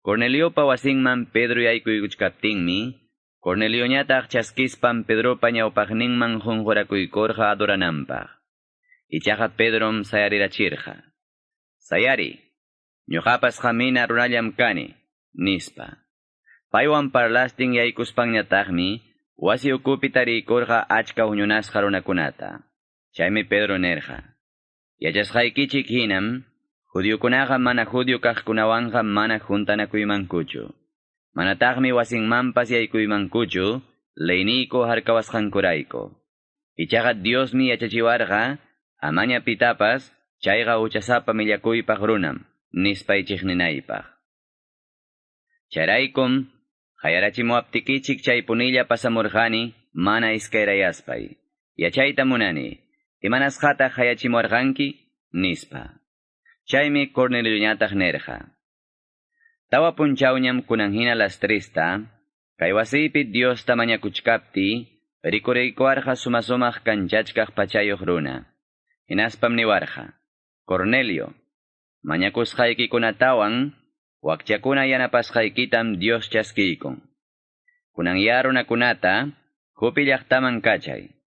Corneliopa wasinman Pedro yaykuykuchkaptinmi, Cornelioñataq chaskispan Pedropa ñawpaqninman qunqurakuykurqa adorananpaq. Ichaqa Pedrom sayarirachirqa. Sayari, ñuqapas qamhina runallam kani, nispa. Paywan parlastin yaykuspanñataqmi, wasi ukupi tariykurqa achka huñunasqa runakunata. Chaymi Pedro nirqa. Yachasqaykichik hinam, judiokunaqa mana judio kaqkunawanqa mana juntanakuymankuchu. Manataqmi wasinmanpas yaykuymankuchu, leyniyku harkawasqankurayku. Ichaqa Diosmi yachachiwarqa, amaña pitapas, chayqa huchasapa millakuypaq runam, nispay chiqninaypaq. Chayraykum, qayarachimuwaptikichik chaypunilla pasamurqani, mana iskayrayaspay. Yachayta munani, imanasqataq qayachimuwarqanki, nispa. Chaymi Cornelioñataq nirqa: 4 punchawñam kunan hina las 3ta, kay wasiypi Diosta mañakuchkaptiy, rikuriykuwarqa suma-sumaq kanchachkaq pachayuq runa. Hinaspam niwarqa: Cornelio, mañakusqaykikunatawan wakchakuna yanapasqaykitam Dios chaskiykun. Kunan ya runakunata Jope llaqtaman kachay.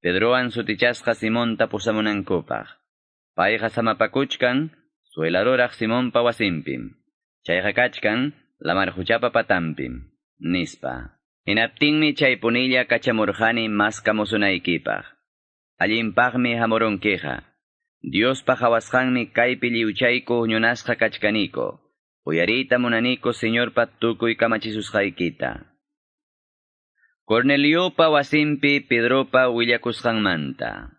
Pedrowan sutichasqa Simonta pusamunankupaq. Payqa samapakuchkan suela ruraq Simonpa wasinpim. Chayqa kachkan lamar huchapa patanpim, nispa. Hinaptinmi chaypunilla kachamurqani maskamusunaykipaq. Allinpaqmi hamurunkiqa. Diospa qhawasqanmi kaypi lliwchayku huñunasqa kachkaniko. Uyariyta munaniku Señorpa tukuy kamachisusqaykita. Corneliopa wasinpi Pedropa willakusqanmanta.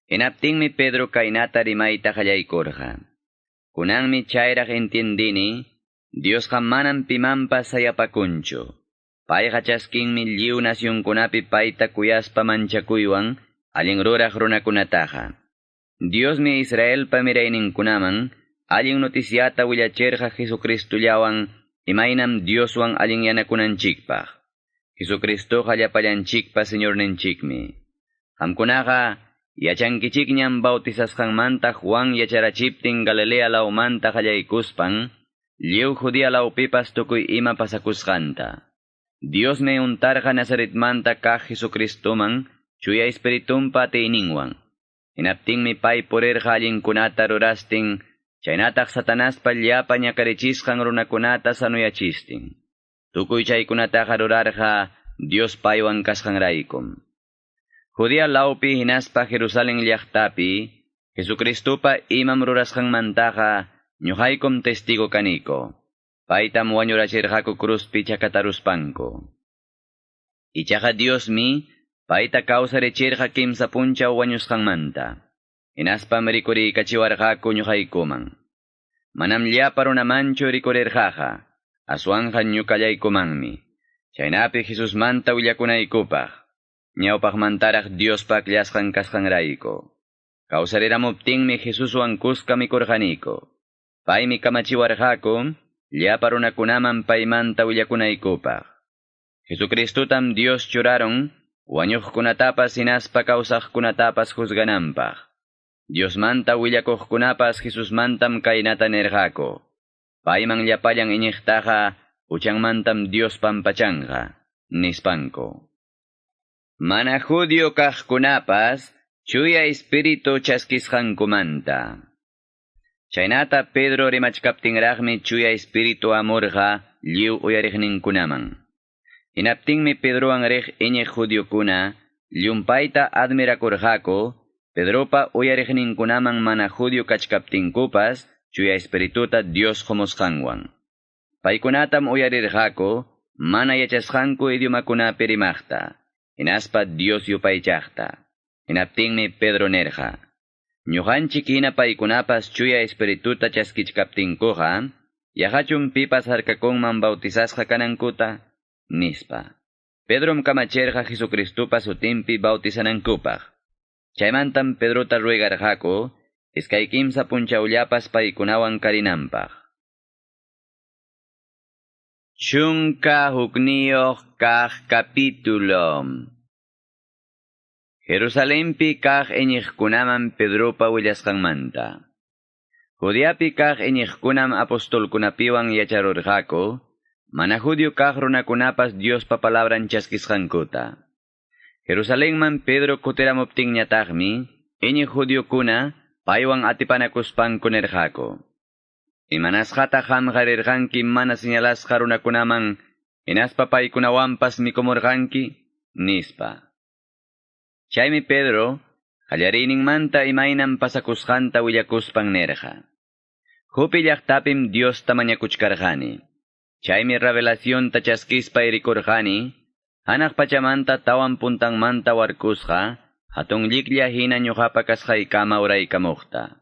Hinaptinmi Pedro kaynata rimayta qallaykurqa. Kunanmi chayraq entiendini, Diosqa manam pimanpas sayapakunchu. Payqa chaskinmi lliw nacionkunapi payta kuyaspa manchakuywan allin ruraq runakunataqa. Diosmi Israelpa mirayninkunaman allin noticiata willachirqa Jesucristullawan imaynam Dioswan allin yanakunanchikpaq. Jesucristoqa llapallanchikpa Señorninchikmi. Qamkunaqa yachankichikñam bautizasqanmanta Juan yacharachiptin Galilea lawmanta qallaykuspan, lliw Judea lawpipas tukuy ima pasakusqanta. Diosmi untarqa Nazaretmanta kaq Jesucristoman chuya Espiritunpa atiyninwan. Hinaptinmi pay purirqa allinkunata rurastin, chaynataq Satanaspa llapa ñakarichisqan runakunata sanuyachistin. Tukuy chaykunataqa rurarqa Dios paywan kasqanraykum. Judea lawpi hinaspa Jerusalén llaqtapi, Jesucristopa imam rurasqanmantaqa ñuqaykum testigo kaniko. Paytam wañurachirqaku cruzpi chakataruspanku. Ichaqa Diosmi payta kawsarichirqa kimsa punchaw wañusqanmanta. Hinaspam rikuriykachiwarqaku ñuqaykuman. Manam llapa runamanchu rikurirqaqa, aswanqa ñuqallaykumanmi. Chaynapi Jesusmanta willakunaykupaq, ñawpaqmantaraq Diospa akllasqan kasqanrayku. Kawsariramuptinmi Jesuswan kuska mikurqaniku. Paymi kamachiwarqaku llapa runakunaman paymanta willakunaykupaq. Jesucristotam Dios churaron wañuqkunatapas hinaspa kawsaqkunatapas juzgananpaq. Diosmanta willakuqkunapas Jesusmantam kaynata nirqaku. Payman llapallan iñiqtaqa huchanmantam Dios pampachanqa, nispanku. Mana judío kaqkunapas chuya espíritu chaskisqankumanta. Chaynata Pedro rimachkaptinraqmi chuya espíritu amurqa lliw uyariqninkunaman. Hinaptinmi Pedrowan riq iñiq judiokuna llumpayta admirakurqaku Pedropa uyariqninkunaman mana judío kachkaptinkupas chuya espirituta Dios qumusqanwan. Paykunatam uyarirqaku mana yachasqanku idiomakunapi rimaqta, hinaspa Dios yupaychaqta. Hinaptinmi Pedro nirqa: Ñuqanchik hina paykunapas chuya espirituta chaskichkaptinkuqa, yaqachum pipas harkakunman bautizasqa kanankuta, nispa. Pedrom kamachirqa Jesucristopa sutinpi bautizanankupaq. Chaymantam Pedrota ruegarqaku, iskay kimsa punchawllapas paykunawan karinanpaq. 11 kaq capítulo. Jerusalempi kaq iñiqkunaman Pedropa willasqanmanta. Judeapi kaq iñiqkunam apostolkunapiwan yacharurqaku, mana judío kaq runakunapas Diospa palabran chaskisqankuta. Jerusalenman Pedro kutiramuptinñataqmi, iñiq judiokuna paywan atipanakuspanku nirqaku: Imanasqataq qamqa rirqanki mana señalasqa runakunaman, hinaspa paykunawanpas mikumurqanki, nispa. Chaymi Pedro, qallariyninmanta imaynam pasakusqanta willakuspan nirqa: Jope llaqtapim Diosta mañakuchkarqani. Chaymi revelacionta chaskispay rikurqani, hanaq pachamanta tawan puntanmanta warkusqa, hatun lliklla hina ñuqapa kasqaykama uraykamuqta.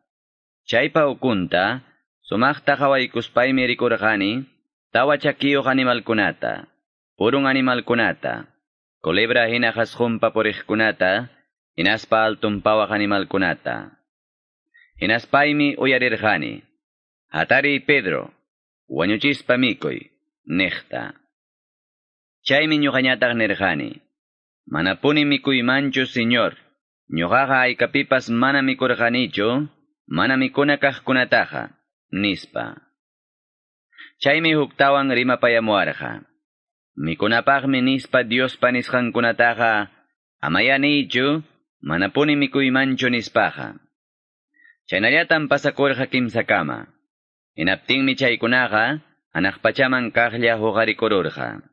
Chaypa ukunta, sumaqta qhawaykuspaymi rikurqani, tawa chakiyuq animalkunata, purun animalkunata, culebra hina qasqunpa puriqkunata, hinaspa alton pawaq animalkunata. Hinaspaymi uyarirqani, Hatariy Pedro, wañuchispa mikuy, niqta. Chaymi ñuqañataq nirqani, Manapuni mikuymanchu, Señor, ñuqaqa haykapipas mana mikurqanichu, mana mikuna kaqkunataqa, nispa. Chaymi huktawan rimapayamuwarqa. Mikunapaqmi nispa Diospa nisqankunataqa, amaya niychu, manapuni mikuymanchu nispaqa. Chaynallatam pasakurqa kimsakama. Hinaptinmi chaykunaqa, hanaq pachaman kaqlla huqarikururqa.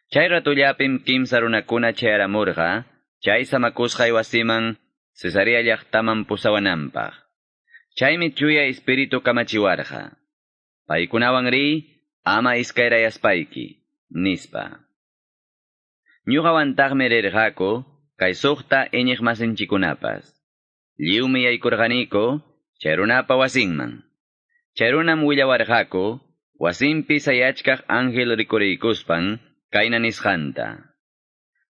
Chay ratullapim kimsa runakuna chayaramurqa, chay samakusqay wasiman Cesarea llaqtaman pusawananpaq. Chaymi Chuya Espíritu kamachiwarqa. Paykunawan riy, ama iskayrayaspayki, nispa. Ñuqawantaqmi rirqaku, kay suqta iñiqmasinchikkunapas. Lliwmi yaykurqaniku, chay runapa wasinman. Chay runam willawarqaku, wasinpi sayachkaq ángel rikuriykuspan, kayna nisqanta.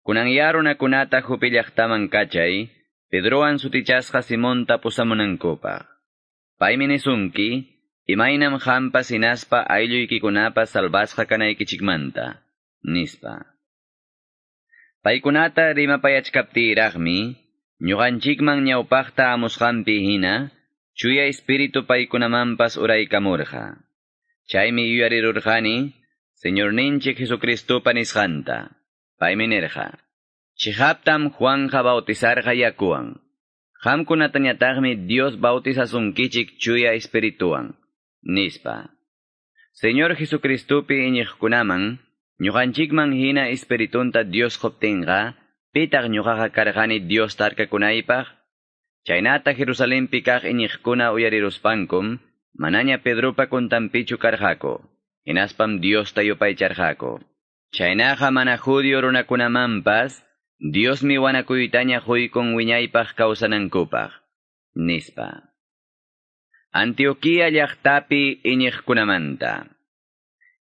Kunanya runakunata Jope llaqtaman kachay, Pedrowan sutichasqa Simonta pusamunankupaq. Paymi nisunki, imaynam qampas hinaspa aylluykikunapas salvasqa kanaykichikmanta, nispa. Paykunata rimapayachkaptiyraqmi, ñuqanchikman ñawpaqta amusqanpi hina, Chuya Espíritu paykunamanpas uraykamurqa. Chaymi yuyarirurqani, Señorninchik Jesucristopa nisqanta. Paymi nirqa, Chiqaptam Juanja bautizarqa yakuwan. Qamkunatañataqmi Dios bautizasunkichik Chuya Espirituwan, nispa. Señor Jesucristopi iñiqkunaman, ñuqanchikman hina Espiritunta Dios quptinqa, pitaq ñuqaqa karqani Dios tarkakunaypaq? Chaynata Jerusalenpi kaq iñiqkuna uyariruspankum, manaña Pedropa kuntanpichu karqaku, hinaspam Diosta yupaycharqaku. Chaynaqa mana judío runakunamanpas, Diosmi wanakuytaña quykun wiñaypaq kawsanankupaq, nispa. Antioquía llaqtapi iñiqkunamanta.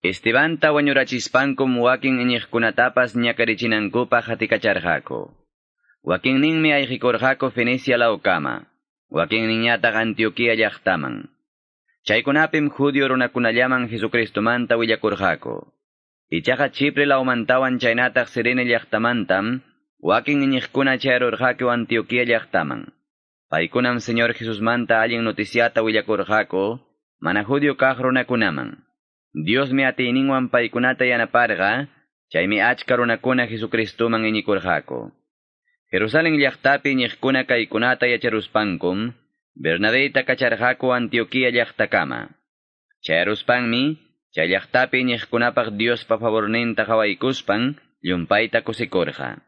Estebanta wañurachispankum wakin iñiqkunatapas ñakarichinankupaq hatikacharqaku. Wakinninmi ayqikurqaku Fenicia lawkama, wakinninñataq Antioquía llaqtaman. Chaykunapim judío runakunallaman Jesucristomanta willakurqaku. Ichaqa Chipre lawmantawan chaynataq Cirene llaqtamantam, wakin iñiqkuna chayarurqaku Antioquía llaqtaman. Paykunam Señor Jesusmanta allin noticiata willakurqaku, mana judío kaq runakunaman. Diosmi atiyninwan paykunata yanaparqa, chaymi achka runakuna Jesucristoman iñikurqaku. Jerusalén llaqtapi iñiqkuna kaykunata yacharuspankum, Bernabeyta kacharqaku Antioquía llaqtakama. Chayaruspanmi, chay llaqtapi iñiqkunapaq Diospa favorninta qhawaykuspan, llumpayta kusikurqa.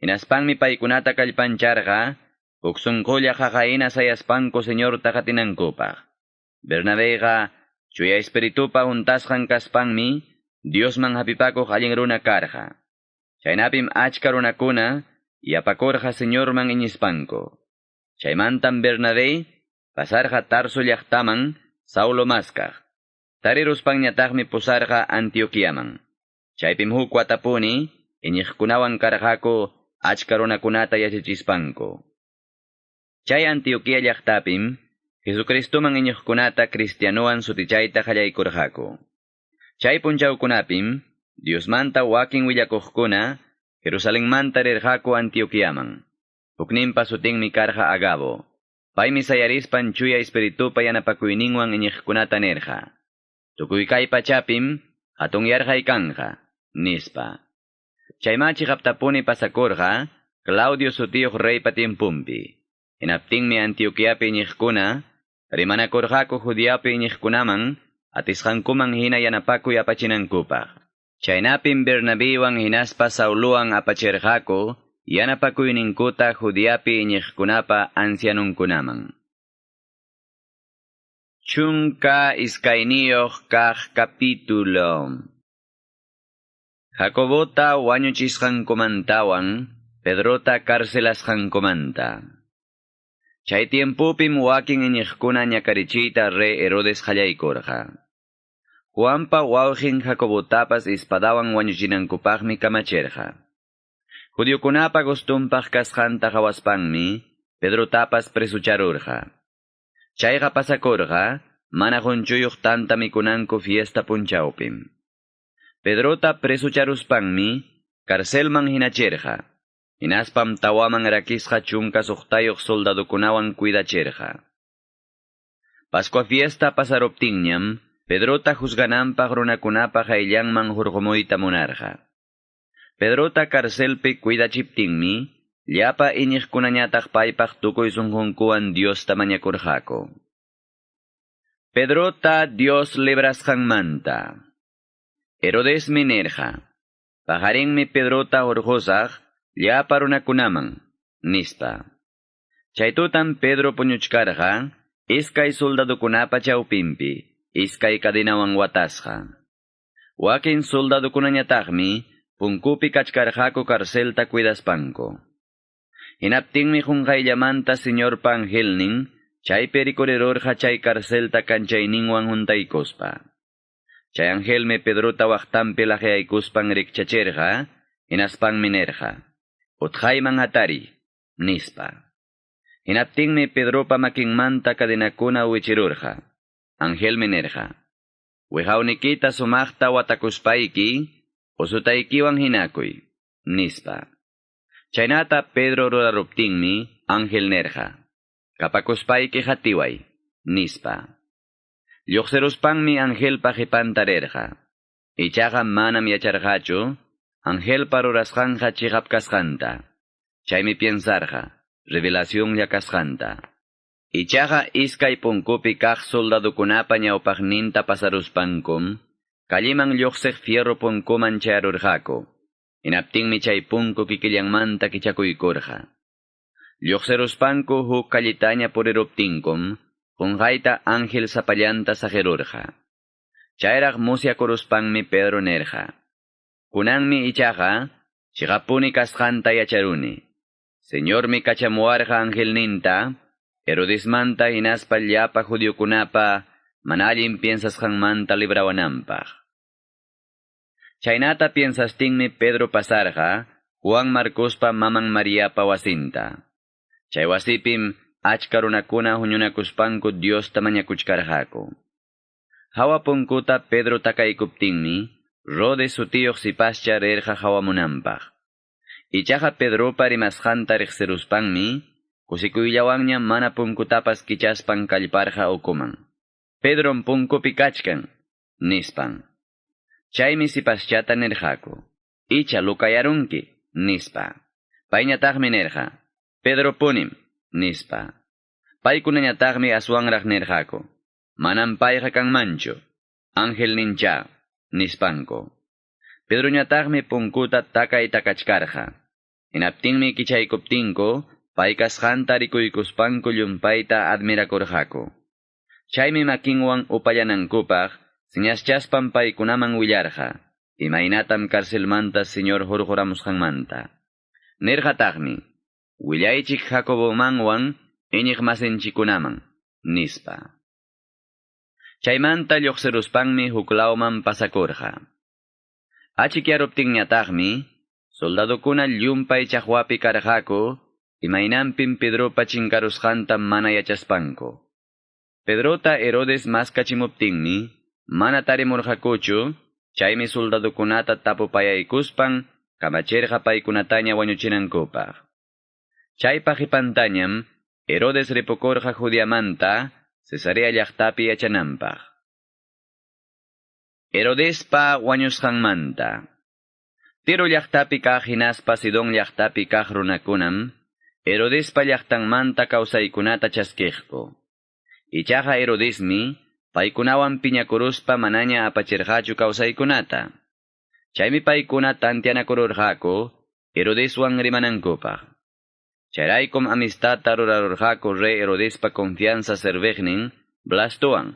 Hinaspanmi paykunata kallpancharqa, huk sunqulla qaqahina sayaspanku Señorta qatinankupaq. Bernabeyqa, Chuya Espiritupa huntasqan kaspanmi, Diosman hapipakuq allin runa karqa. Chaynapim achka runakuna, yapakurqa Señorman iñispanku. Chaymantam Bernabé pasarqa Tarso llaqtaman Saulo maskaq. Tariruspanñataqmi pusarqa Antioquiaman. Chaypim huk watapuni iñiqkunawan karqaku achka runakunata yachachispanku. Chay Antioquía llaqtapim Jesucristoman iñiqkunata cristianowan sutichayta qallaykurqaku. Chay punchawkunapim Diosmanta wakin willakuqkuna Jerusalenmanta rirqaku Antioquiaman. Hukninpa sutinmi karqa Agabo. Paymi sayarispan Chuya Espiritupa yanapakuyninwan iñiqkunata nirqa. Tukuy kay pachapim hatun yarqay kanqa, nispa. Chayma chiqaptapuni pasakurqa Claudio sutiyuq reypa tiempumpi. Hinaptinmi Antioquiapi iñiqkuna rimanakurqaku Judeapi iñiqkunaman atisqankuman hina yanapakuy apachinankupaq. Chaynapim Bernabiwan hinaspa Sauluwan apachirqaku yanapakuyninkuta Judeapi iñiqkunapa ancianunkunaman. Chunka iskayniyuq kaq capítulo. Jacobota wañuchisqankumantawan, Pedrota carcelasqankumanta. Chay tiempupim wakin iñiqkuna ñakarichiyta rey Herodes qallaykurqa. Juanpa wawqin Jacobotapas espadawan wañuchinankupaqmi kamachirqa. Judiokunapa gustunpaq kasqanta qhawaspanmi, Pedrotapas presucharurqa. Chayqa pasakurqa mana qunchuyuq tanta mikunanku fiesta punchawpim. Pedrota presucharuspanmi carcelman hinachirqa. Hinaspam tawaman rakisqa 16 soldadukunawan cuidachirqa. Pascua fiesta pasaruptinñam, Pedrota juzgananpaq runakunapa qayllanman hurqumuyta munarqa. Pedrota carcelpi cuidachiptinmi, llapa iñiqkunañataq paypaq tukuy sunqunkuwan Diosta mañakurqaku. Pedrota Dios librasqanmanta. Herodesmi nirqa, paqarinmi Pedrota hurqusaq llapa runakunaman, nispa. Chay tutam Pedro puñuchkarqa, iskay soldadukunapa chawpinpi, iskay cadenawan watasqa. Wakin soldadukunañataqmi punkupi kachkarqaku carcelta cuidaspanku. Hinaptinmi qunqayllamanta Señorpa angelnin, chaypi rikurirurqa chay carcelta kanchayninwan huntaykuspa. Chay angelmi Pedrota waqtanpi laqyaykuspan rikchachirqa, hinaspanmi nirqa, utqhayman hatari, nispa. Hinaptinmi Pedropa makinmanta cadenakuna wichirurqa. Angelmi nirqa, wiqawnikita sumaqta watakuspayki, usutaykiwan hinakuy, nispa. Chaynata Pedro ruraruptinmi, ángel nirqa, kapakuspayki qatiway, nispa. Lluqsiruspanmi angelpa qipanta rirqa. Ichaqa manam yacharqachu, angelpa rurasqanqa chiqap kasqanta. Chaymi piensarqa, revelacionlla kasqanta. Ichaqa iskay punkupi kaq soldadukunapa ñawpaqninta pasaruspankum, kalliman lluqsiq fierro punkuman chayarurqaku. Hinaptinmi chay punku kikillanmanta kichakuykurqa. Lluqsiruspanku huk kallitaña puriruptinkum, qunqayta ángel sapallanta saqirurqa. Chayraq musyakuruspanmi Pedro nirqa, kunanmi ichaqa chiqapuni kasqanta yacharuni. Señormi kachamuwarqa angelninta, Herodesmanta hinaspa llapa judiokunapa mana allin piensasqanmanta librawananpaq. Chaynata piensastinmi Pedro pasarqa Juan Marcospa maman Mariapa wasinta. Chay wasipim achka runakuna huñunakuspanku Diosta mañakuchkarqaku. Hawa punkuta Pedro takaykuptinmi, Rode sutiyuq sipascha rirqa hawamunanpaq. Ichaqa Pedropa rimasqanta riqsiruspanmi, kusikuyllawanña mana punkutapas kichaspan kallparqa ukuman. Pedrom punkupi kachkan, nispan. Chaymi sipaschata nirqaku, icha lukayarunki, nispa. Payñataqmi nirqa, Pedro punim, nispa. Paykunañataqmi aswanraq nirqaku, manam payqa kanmanchu, ángel nincha, nispanku. Pedroñataqmi punkuta takay takachkarqa. Hinaptinmi kichaykuptinku, pay kasqanta rikuykuspanku llumpayta admirakurqaku. Chaymi makinwan upallanankupaq, señaschaspan paykunaman willarqa, imaynatam carcelmanta Señor hurquramusqanmanta. Nirqataqmi, willaychik Jacobomanwan iñiqmasinchikkunaman, nispa. Chaymanta lluqsiruspanmi huklawman pasakurqa. Achikyaruptinñataqmi, soldadukuna llumpay chaqwapi karqaku, imaynanpim Pedropa chinkarusqanta mana yachaspanku. Pedrota Herodes maskachimuptinmi, mana tarimurqakuchu, chaymi soldadukunata tapupayaykuspan, kamachirqa paykunataña wañuchinankupaq. Chaypa qipantañam, Herodes ripukurqa Judeamanta, Cesarea llaqtapi yachananpaq. Herodespa wañusqanmanta. Tiro llaqtapi kaq hinaspa Sidón llaqtapi kaq runakunam, Herodespa llaqtanmanta kawsaykunata chaskiqku. Ichaqa Herodesmi, paykunawan piñakuruspa manaña apachirqachu kawsaykunata. Chaymi paykuna tantianakururqaku, Herodeswan rimanankupaq. Chayraykum amistadta rurarurqaku rey Herodespa confianza serviqnin Blastowan.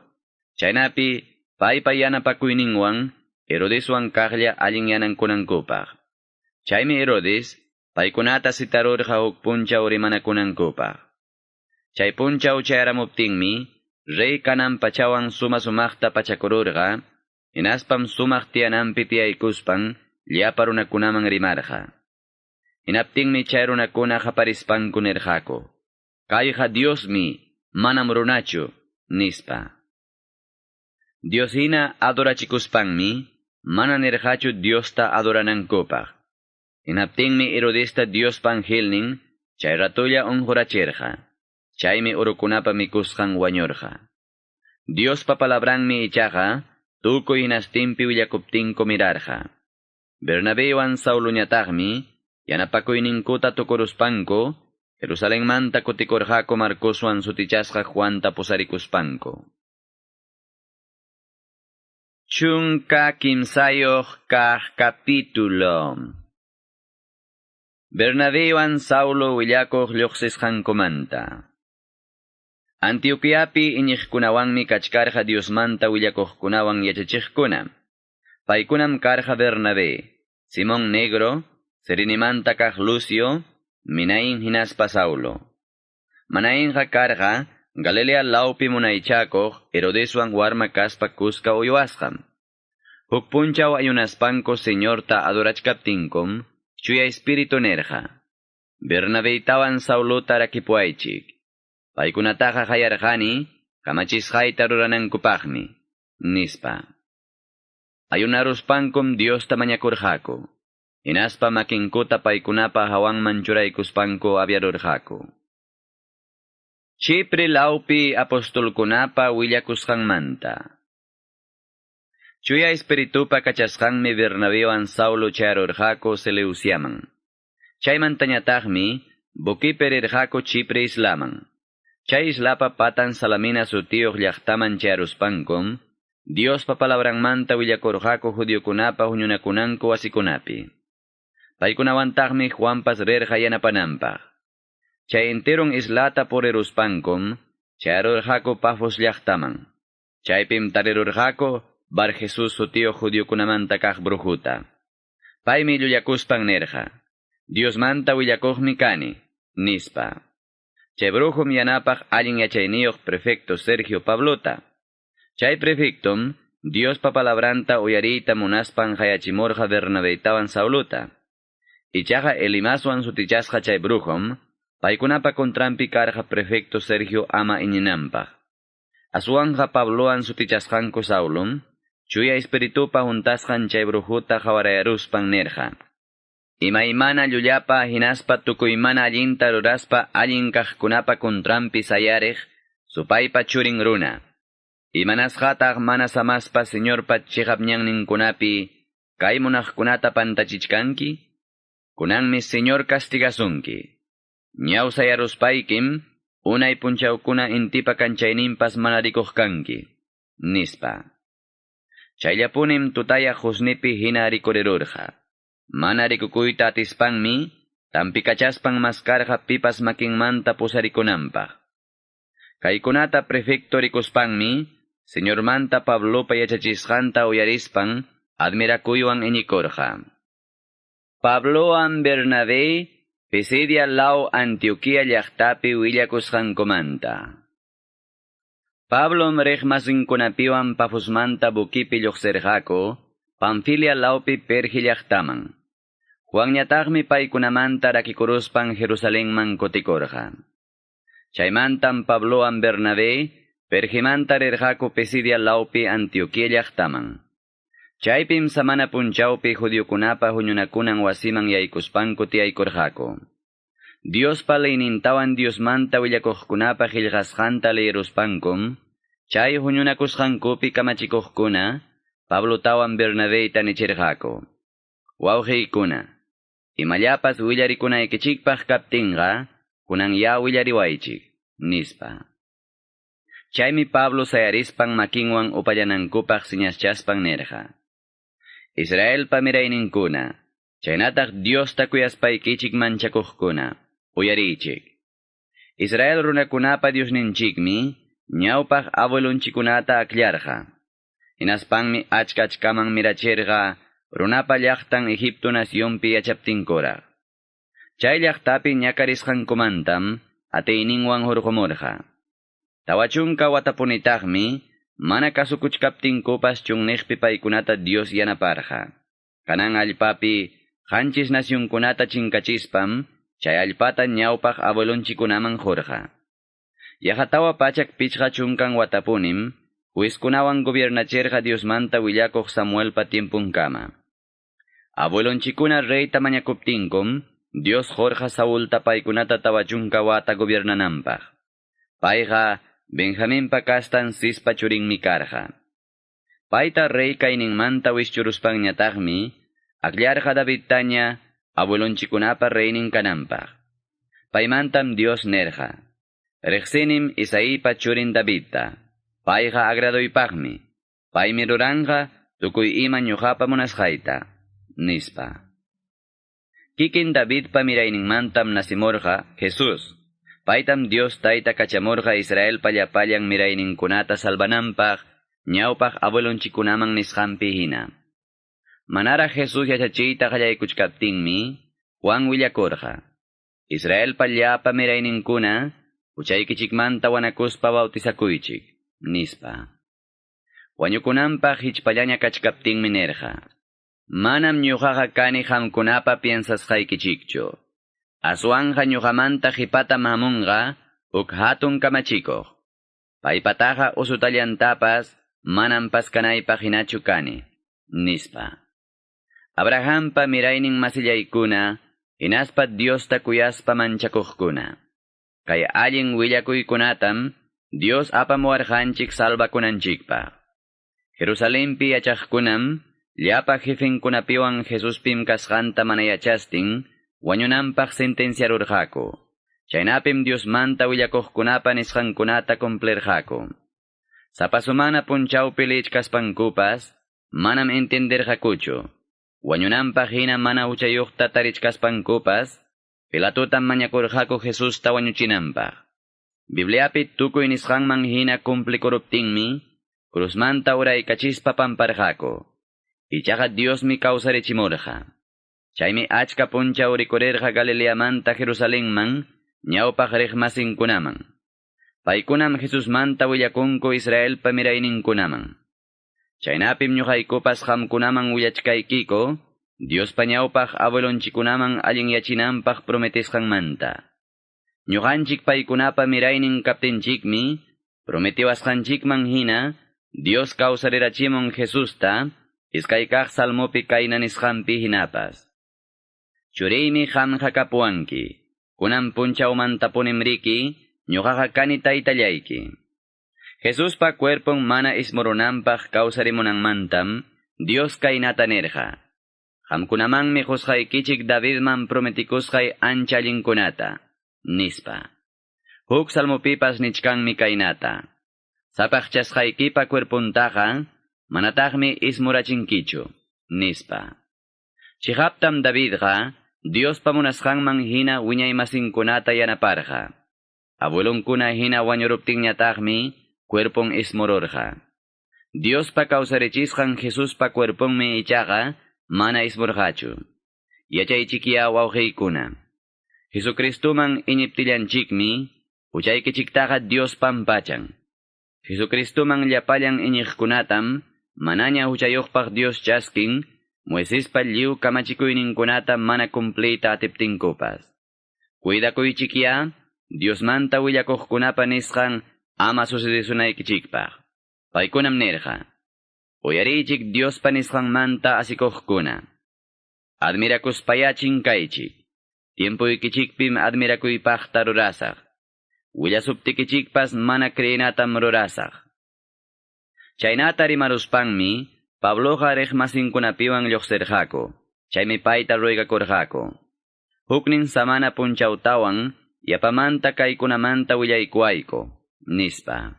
Chaynapi paypa yanapakuyninwan Herodeswan kaqlla allinyanankunankupaq. Chaymi Herodes paykunata citarurqa huk punchaw rimanakunankupaq. Chay punchaw chayaramuptinmi, rey kanan pachawan suma sumaqta pachakururqa, hinaspam sumaq tiyananpi tiyaykuspan llapa runakunaman rimarqa. Hinaptinmi chay runakuna qaparispanku nirqaku, kayqa Diosmi, manam runachu, nispa. Dios hina adorachikuspanmi, mana nirqachu Diosta adoranankupaq. Hinaptinmi Herodesta Diospa angelnin, chay ratolla unqurachirqa. Chaymi urukunapa mikusqan wañurqa. Diospa palabranmi ichaqa, tukuy hinastinpi willakuptinku mirarqa. Bernabewan Sauluñataqmi, yanapakuyninkuta tukuruspanku, Jerusalenmanta kutikurqaku Marcoswan sutichasqa Juanta pusarikuspanku. 13 kaq capítulo. Bernabewan Saulo willakuq lluqsisqankumanta. Antioquiapi iñiqkunawanmi kachkarqa Diosmanta willakuqkunawan yachachiqkuna. Paykunam karqa Bernabé, Simón Negro, Serenimanta kaq Lucio, Minaín hinaspa Saulo. Manainqa karqa Galilea lawpi munaychakuq Herodeswan warma kaspa kuska uywasqam. Huk punchaw ayunaspanku Señorta adorachkaptinkum, Chuya Espíritu nirqa. Bernabeytawan Saulota rakipuwaychik. Paykunataqa qayarqani, kamachisqayta ruranankupaqmi, nispa. Ayunaruspankum Diosta mañakurqaku. Hinaspa makinkuta paykunapa hawanman churaykuspanku aviarurqaku. Chipre lawpi apostolkunapa willakusqanmanta. Chuya Espiritupa kachasqanmi Bernabewan Saulo chayarurqaku Seleuciaman. Chaymantañataqmi buquipi rirqaku Chipre islaman. Chay islapa patan Salamina sutiyuq llaqtaman chayaruspankum, Diospa palabranmanta willakurqaku judiokunapa huñunakunanku wasikunapi. Paykunawantaqmi Juanpas rirqa yanapananpaq. Chay enteron islata puriruspankum, chayarurqaku Pafos llaqtaman. Chaypim tarirurqaku Bar Jesús sutiyuq judiokunamanta kaq brujuta. Paymi llullakuspan nirqa, Diosmanta willakuqmi kani, nispa. Chay brujum yanapaq allin yachayniyuq prefecto Sergio Pablota. Chay prefectom Diospa palabranta uyariyta munaspan qayachimurqa Bernabeytawan Sauluta. Ichaqa Elimaswan sutichasqa chay brujom, paykunapa contranpi karqa prefecto Sergio ama iñinanpaq. Aswanja Pablowan sutichasqanku Saulum, Chuya Espiritupa huntasqan chay brujuta qawarayaruspan nirqa. Imaymana llullapa hinaspa tukuymana allinta ruraspa allin kaqkunapa contranpi sayariq, supaypa churin runa. Imanasqataq mana samaspa Señorpa chiqap ñanninkunapi kay munaqkunata pantachichkanki? Kunanmi Señor castigasunki. Ñawsayaruspaykim, unay punchawkuna intipa kanchayninpas mana rikuq kanki, nispa. Chayllapunim tutayaq husnipi hina rikurirurqa. Mana rikukuyta atispanmi, tampikachaspan maskarqa pipas makinmanta pusarikunanpaq. Kaykunata prefecto rikuspanmi, Señormanta Pablopa yachachisqanta uyarispan, admirakuywan iñikurqa. Pablowan Bernabé, Pisidia law Antioquia llaqtapi willakusqankumanta. Pablom riqmasinkunapiwan Pafosmanta buquipi lluqsirqaku, Panfilia lawpi Perge llaqtaman. Juanñataqmi paykunamanta rakikuruspan Jerusalenman kutikurqa. Chaymantam Pablowan Bernabé, Pergemanta rirqaku Pisidia lawpi Antioquia llaqtaman. Chaypim samana punchawpi judiokunapa huñunakunan wasiman yaykuspanku tiyaykurqaku. Diospa leynintawan Diosmanta willakuqkunapa qillqasqanta leyiruspankum, chay huñunakusqankupi kamachikuqkuna, Pablotawan Bernabeyta nichirqaku. Wawqiykuna, imallapas willarikunaykichikpaq kaptinqa, kunan ya willariwaychik, nispa. Chaymi Pablo sayarispan makinwan upallanankupaq siñaschaspan nirqa. Israelpa mirayninkuna, chaynataq Diosta kuyaspaykichik manchakuqkuna, uyariychik. Israel runakunapa Diosninchikmi, ñawpaq abuelunchikunata akllarqa. Hinaspanmi achka achkaman mirachirqa, runapa llaqtan Egipto nacionpi yachaptinkuraq. Chay llaqtapi ñakarisqankumantam atiyninwan hurqumurqa. 40 watapunitaqmi, mana kasukuchkaptinkupas chunniqpi paykunata Dios yanaparqa. Kanan allpapi 7 nacionkunata chinkachispam, chay allpata ñawpaq abuelonchikunaman qurqa. Yaqa 450 watapunim, juezkunawan gobiernachirqa Diosmanta willakuq Samuelpa tiempunkama. Abuelonchikuna reyta mañakuptinkum, Dios qurqa Saulta paykunata 40 wata gobiernananpaq. Payqa Benjaminpa kastan Cispa churinmi karqa. Payta rey kayninmanta wischuruspanñataqmi, akllarqa Davidtaña abuelonchikunapa reynin kananpaq. Paymantam Dios nerqa: Riqsinim Isaípa churin Davidta. Payqa agradoypaqmi. Paymi ruranqa tukuy ima ñuqapa munasqayta, nispa. Kikin Davidpa mirayninmantam nacimurqa Jesús. Paytam Dios tayta kachamurqa Israelpa llapallan mirayninkunata salvananpaq ñawpaq abuelonchikunaman nisqanpi hina. Manaraq Jesús yachachiyta qallaykuchkaptinmi, Juan willakurqa: Israelpa llapa mirayninkuna, huchaykichikmanta wanakuspa bautizakuychik, nispa. Wañukunanpaq hichpallaña kachkaptinmi nerqa: Manam ñuqaqa kani qamkunapa piensasqaykichikchu. Aswanqa ñuqamanta qipata hamunqa huk hatun kamachikuq. Paypataqa usutallantapas manam paskanaypaq hinachu kani, nispa. Abrahampa miraynin masillaykuna, hinaspa Diosta kuyaspa manchakuqkuna. Kay allin willakuykunatam Dios apamuwarqanchik salvakunanchikpaq. Jerusalenpi yachaqkunam llapa jefenkunapiwan Jesuspim kasqanta mana yachastin wañunanpaq sentenciarurqaku. Chaynapim Diosmanta willakuqkunapa nisqankunata cumplirqaku. Sapa sumana punchawpi lichkaspankupas manam entenderqakuchu. Wañunanpaq hina mana huchayuqta tarichkaspankupas Pilatotam mañakurqaku Jesusta wañuchinanpaq. Bibliapi tukuy nisqanman hina cumplikuruptinmi, cruzmanta uraykachispa pamparqaku. Ichaqa Diosmi kawsarichimurqa. Chaymi achka punchaw rikurirqa Galileamanta Jerusalenman, ñawpaq riqmasinkunaman. Paykunam Jesusmanta willakunku Israelpa mirayninkunaman. Chaynapim ñuqaykupas qamkunaman willachkaykiku, Diospa ñawpaq abuelonchikunaman allinyachinanpaq prometisqanmanta. Ñuqanchik paykunapa miraynin kaptinchikmi, prometiwasqanchikman hina, Dios kawsarirachimun Jesusta, iskay kaq salmopi kayna nisqanpi hinapas. Churiymi qamqa kapuwanki, kunan punchawmantapunim riki, ñuqaqa kani taytallayki. Jesuspa cuerpon mana ismurunanpaq kawsarimunanmantam, Dios kaynata nirqa: Qamkunamanmi qusqaykichik Davidman prometikusqay ancha allinkunata, nispa. Huk salmopipas nichkanmi kaynata: Sapaqchasqaykipa cuerpuntaqa manataqmi ismurachinkichu, nispa. Chiqaptam Davidqa Diospa munasqanman hina wiñaymasinkunata yanaparqa. Abuelonkuna hina wañuruptinñataqmi cuerpon ismururqa. Diospa kawsarichisqan Jesuspa cuerponmi ichaqa mana ismurqachu. Yachaychikya wawqiykuna. Jesucristuman iñiptillanchikmi, huchaykichiktaqa Dios pampachan. Jesucristuman llapallan iñiqkunatam manaña huchayuqpaq Dios chaskin, Moisespa lliw kamachikuyninkunata mana cumpliyta atiptinkupas. Cuidakuychikya, Diosmanta willakuqkunapa nisqan ama sucedesunaykichikpaq. Paykunam nirqa: Uyariychik Diospa nisqanmanta asikuqkuna. Admirakuspaya chinkaychik. Tiempuykichikpim admirakuypaqta rurasaq. Willasuptikichikpas mana creenatam rurasaq. Chaynata rimaruspanmi, Pabloqa riqmasinkunapiwan lluqsirqaku. Chaymi payta ruegakurqaku: Huknin samana punchawtawan yapamanta kaykunamanta willaykuwayku, nispa.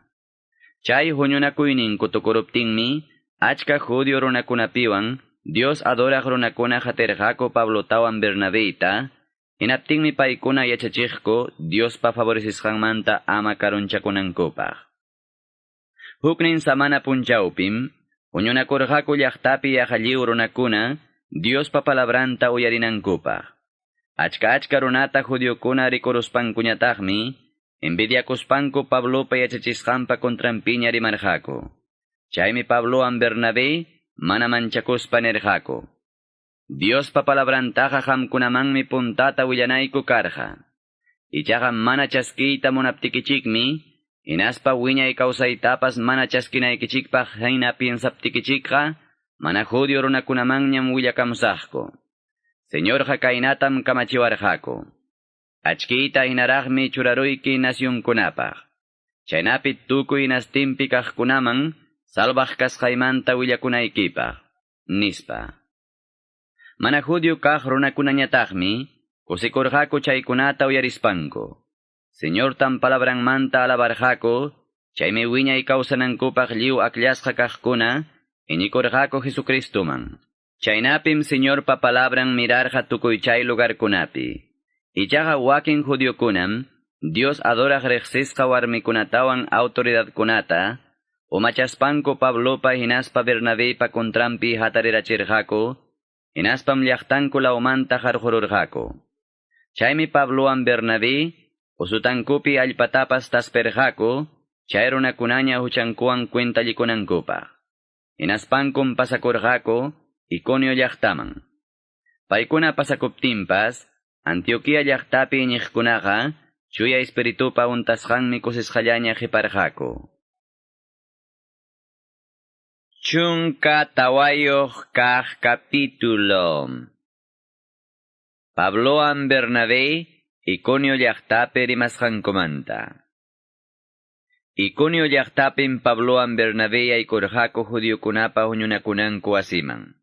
Chay huñunakuyninku tukuruptinmi, achka judío runakunapiwan Dios adoraq runakuna qatirqaku Pablotawan Bernabeyta, hinaptinmi paykuna yachachiqku Diospa favorecisqanmanta ama karunchakunankupaq. Huknin samana punchawpim, huñunakurqaku llaqtapi yaqa lliw runakuna Diospa palabranta uyarinankupaq. Achka achka runata judiokuna rikuruspankuñataqmi, envidiakuspanku Pablopa yachachisqanpa contranpiña rimarqaku. Chaymi Pablowan Bernabé mana manchakuspa nirqaku: Diospa palabrantaqa qamkunamanmi puntata willanayku karqa. Ichaqa mana chaskiyta munaptikichikmi, Hinaspa wiñay kawsaytapas mana chaskinaykichikpaq hina piensaptikichikqa, mana judío runakunamanñam willakamusaqku. Señorqa kaynatam kamachiwarqaku. Achkiyta hinaraqmi churaruyki nacionkunapaq. Chaynapi tukuy nastinpi kaqkunaman salvaq kasqaymanta willakunaykipaq, nispa. Mana judío kaq runakunañataqmi, kusikurqaku chaykunata uyarispanku. Señortam palabranmanta alabarqaku, chaymi wiñay kawsanankupaq lliw akllasqa kaqkuna, iñikurqaku Jesucristoman. Chaynapim Señorpa palabran mirarqa tukuy chay lugarkunapi. Ichaqa wakin judiokunam, Dios adoraq riqsisqa warmikunatawan autoridadkunata, umachaspanku Pablopa hinaspa Bernabépa contranpi hatarirachirqaku, hinaspam llaqtanku lawmanta qarqururqaku. Chaymi Pablowan Bernabé, usutankupi allpatapas tasperqaku, chay runakunaña huchankuwan cuentallikunankupaq. Hinaspankum pasakurqaku Iconio llaqtaman. Paykuna pasakuptinpas, Antioquia llaqtapi iñiqkunaqa, chuya espiritupa untasqanmi kusisqallaña qiparqaku. 14 kaq capítulo. Pablowan Bernabé, Iconio llaqtapi rimasqankumanta. Iconio llaqtapim Pablowan Bernabé yaykurqaku judiokunapa huñunakunanku wasiman.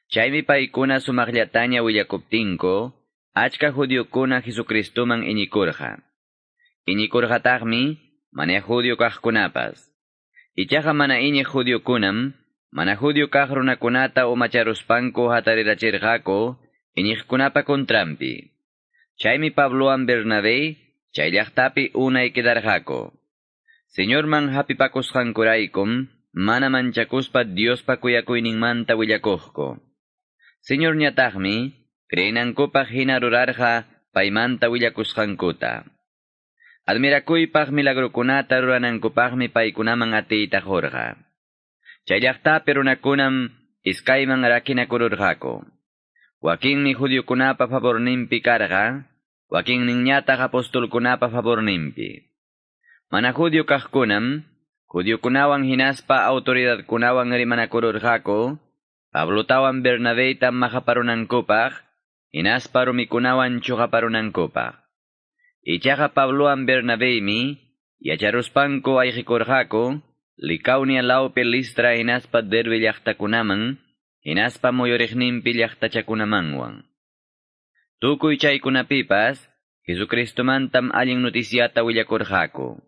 Chaymi paykuna sumaqllataña willakuptinku, achka judiokuna Jesucristoman iñikurqa. Iñikurqataqmi mana judio kaqkunapas. Ichaqa mana iñiq judiokunam, mana judio kaq runakunata umacharuspanku hatarirachirqaku iñiqkunapa contranpi. Chaymi Pablowan Bernabé chay llaqtapi unay quedarqaku. Señorman hapipakusqankuraykum, mana manchakuspa Diospa kuyakuyninmanta willakuqku. Señorñataqmi, creenankupaq hina rurarqa paymanta willakusqankuta. Admirakuypaq milagrokunata ruranankupaqmi paykunaman atiyta qurqa. Chay llaqtapi runakunam iskayman rakinakururqaku. Wakinmi judiokunapa favorninpi karqa, wakinninñataq apostolkunapa favorninpi. Mana judio kaqkunam, judiokunawan hinaspa autoridadkunawan rimanakururqaku, Pablotawan Bernabéta maqaparunankupaq, hinaspa rumikunawan chuqaparunankupaq. Ichaqa Pablowan Bernabémi, yacharuspanku ayqikurqaku, Licaonia lawpi Listra hinaspa Derbe llaqtakunaman, hinaspa muyuriqninpi llaqtachakunamanwan. Tukuy chaykunapipas, Jesucristomantam allin noticiata willakurqaku.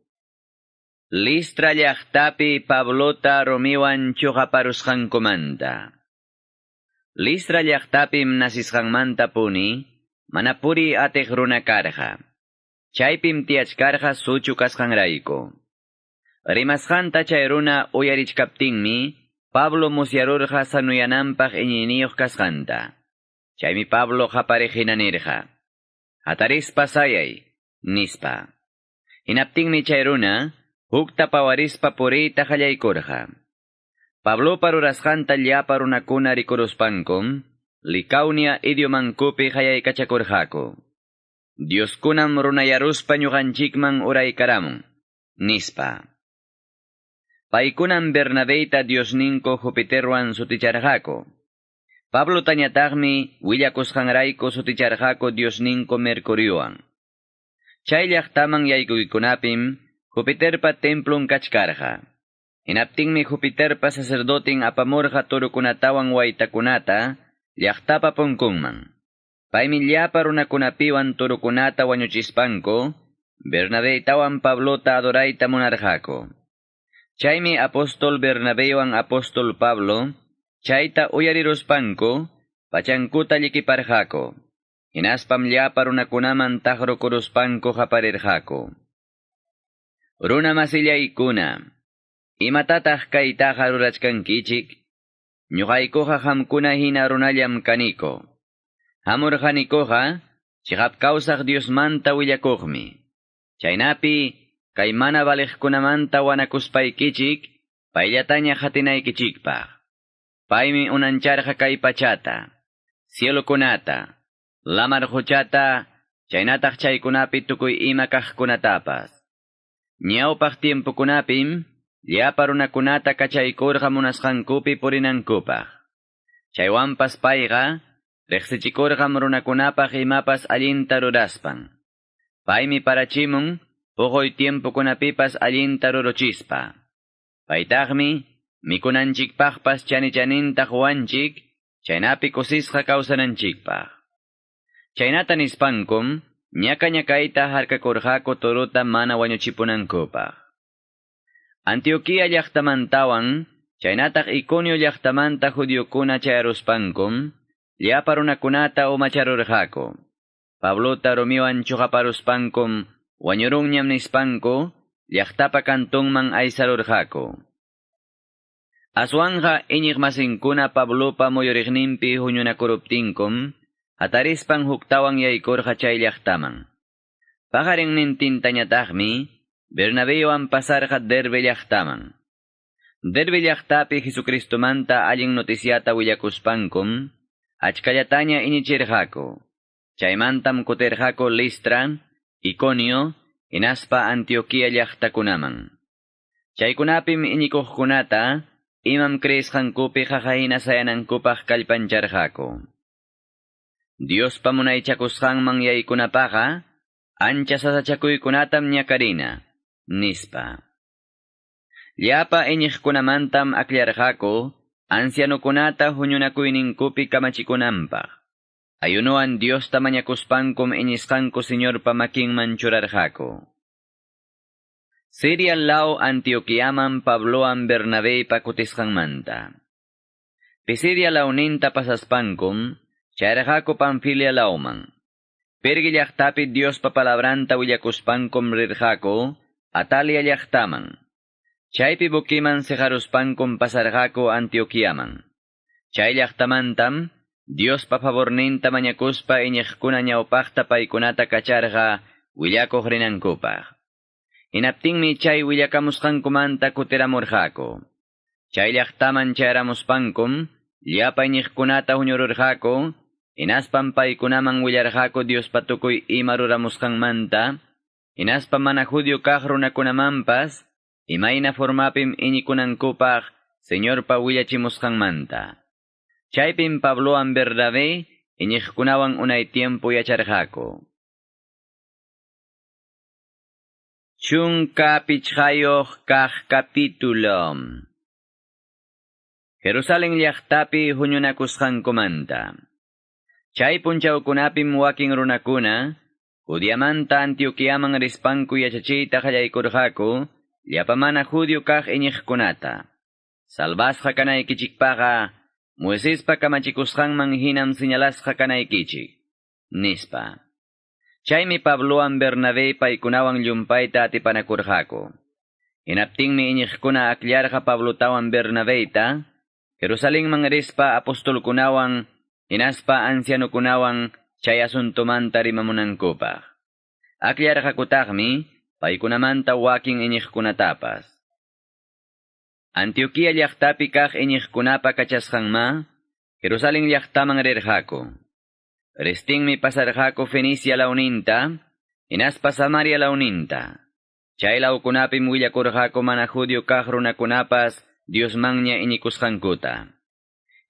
Listra llaqtapi Pablota rumiwan chuqaparusqankumanta. Listra llaqtapim nasisqanmanta puni, mana puri atiq runa karqa. Chaypim tiyachkarqa suchu kasqanrayku. Rimasqanta chay runa uyarichkaptinmi, Pablo musyarurqa sanuyananpaq iñiyniyuq kasqanta. Chaymi Pablo qapariq hina nirqa. Hatarispa sayay, nispa. Hinaptinmi chay runa, hukta pawarispa puriyta qallaykurqa. Pablopa rurasqanta llapa runakuna rikuruspankum, Licaonia idiomankupi qayaykachakurqaku. Dioskunam runayaruspa ñuqanchikman uraykaramun, nispa. Paykunam Bernabéta Diosninku Jupiterwan suticharqaku. Pablotañataqmi willakusqanrayku suticharqaku Diosninku Mercuriowan. Chay llaqtaman yaykuykunapim Jupiterpa templon kachkarqa. Hinaptinmi Jupiterpa sacerdotin apamurqa turukunatawan waytakunata llaqtapa punkunman. Paymi llapa runakunapiwan turukunata wañuchispanku, Bernabétawan Pablota adorayta munarqaku. Chaymi apóstol Bernabéwan apóstol Pablo, chayta uyariruspanku, pachankuta llikiparqaku. Hinaspam llapa runakunaman taqrukuruspanku qaparirqaku. Runa masillaykuna, imatataq kaytaqa rurachkankichik? Ñuqaykuqa qamkuna hina runallam kaniko. Hamurqanikuqa, chiqap kawsaq Diosmanta willakuqmi. Chaynapi, kay mana valiqkunamanta wanakuspaykichik, payllataña qatinaykichikpaq. Paymi unancharqa kay pachata, cielokunata, lamar quchata, chaynataq chaykunapi tukuy ima kaqkunatapas. Ñawpaq tiempokunapim llapa runakunata kachaykurqa munasqankupi purinankupaq. Chaywanpas payqa riqsichikurqam runakunapaq imapas allinta ruraspan. Paymi parachimun puquy tiempokunapipas allinta ruruchispa. Paytaqmi mikunanchikpaqpas chani-chaninta quwanchik, chaynapi kusisqa kawsananchikpaq. Chaynata nispankum, ñaka-ñakayta harkakurqaku turuta mana wañuchipunankupaq. Antioquia llaqtamantawan, chaynataq Iconio llaqtamanta judiokuna chayaruspankum, llapa runakunata umacharurqaku. Pablota rumiwan chuqaparuspankum, wañurunñam nispanku, llaqtapa kantunman aysarurqaku. Aswanja iñiqmasinkuna Pablopa muyuriqninpi huñunakuruptinkum, hatarispan huktawan yaykurqa chay llaqtaman. Paqarinnintintañataqmi, Bernabewan pasarqa Derbe llaqtaman. Derbe llaqtapi Jesucristomanta allin noticiata willakuspankum, achkallataña iñichirqaku. Chaymantam kutirqaku Listra, Iconio, hinaspa Antioquia llaqtakunaman. Chaykunapim iñikuqkunata, imam creesqankupi qaqahina sayanankupaq kallpancharqaku. Diospa munaychakusqanman yaykunapaqa, ancha sasachakuykunatam ñakarina, nispa. Llapa iñiqkunamantam akllarqaku, ancianukunata huñunakuyninkupi kamachikunanpaq. Ayunuwan Diosta mañakuspankum iñisqanku Señorpa makinman churarqaku. Siria law Antioquiaman Pabloan Bernabépa kutisqanmanta. Pisidia lawninta pasaspankum, chayraqaku Panfilia lawman. Perge llaqtapi Diospa palabranta willakuspankum rirqaku, Atalia llaqtaman. Chaypi bukiman siqaruspankum pasarqaku Antioquiaman. Chay llaqtamantam, Diospa favorninta mañakuspa iñiqkuna ñawpaqta paykunata kacharqa willakuq rinankupaq. Hinaptinmi chay willakamusqankumanta kutiramurqaku. Chay llaqtaman chayaramuspankum, llapa iñiqkunata huñururqaku, hinaspan paykunaman willarqaku Diospa tukuy ima ruramusqanmanta, hinaspa mana judío kaq runakunamanpas, imayna formapim iñikunankupaq Señorpa willachimusqanmanta. Chaypim Pablowan Bernabé iñiqkunawan unay tiempo yacharqaku. 15 kaq capítulo. Jerusalén llaqtapi huñunakusqankumanta. Chay punchawkunapim wakin runakuna, Judiamanta Antioquiaman rispanku yachachiyta qallaykurqaku, llapa mana judío kaq iñiqkunata. Salvasqa kanaykichikpaqa, Moisespa kamachikusqanman hinam señalasqa kanaykichik, nispa. Chaymi Pablowan Bernabé paykunawan llumpayta atipanakurqaku. Hinaptinmi iñiqkuna akllarqa Pablotawan Bernabéta, Jerusalenman rispa apostolkunawan, hinaspa ancianukunawan chay asuntumanta rimamunankupaq. Akllarqakutaqmi paykunamanta wakin iñiqkunatapas. Antioquia llaqtapi kaq iñiqkunapa kachasqanma, Jerusalén llaqtaman rirqaku. Ristinmi pasarqaku Fenicia lawninta, hinaspa Samaria lawninta. Chay lawkunapim willakurqaku mana judío kaq runakunapas Diosmanña iñikusqankuta.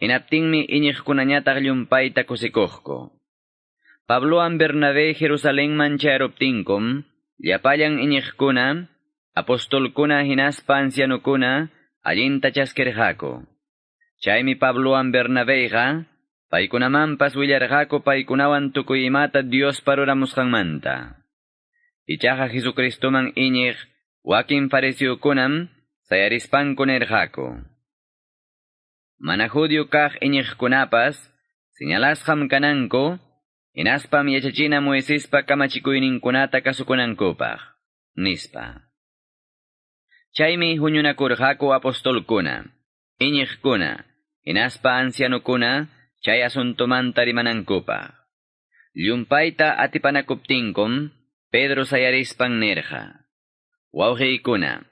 Hinaptinmi iñiqkunañataq llumpayta kusikuqku. Pablowan Bernabé Jerusalenman chayaruptinkum, llapallan iñiqkuna, apostolkuna hinaspa ancianukuna, allinta chaskirqaku. Chaymi Pablowan Bernabéqa, paykunamanpas willarqaku paykunawan tukuy imata Diospa ruramusqanmanta. Ichaqa Jesucristoman iñiq, wakin fariseokunam, sayarispanku nirqaku. Mana judío kaq iñiqkunapas, señalasqam kananku, hinaspam yachachina Moisespa kamachikuyninkunata kasukunankupaq, nispa. Chaymi huñunakurqaku apostolkuna, iñiqkuna, hinaspa ancianukuna, chay asuntumanta rimanankupaq. Llumpayta atipanakuptinkum, Pedro sayarispan nirqa. Wawqiykuna,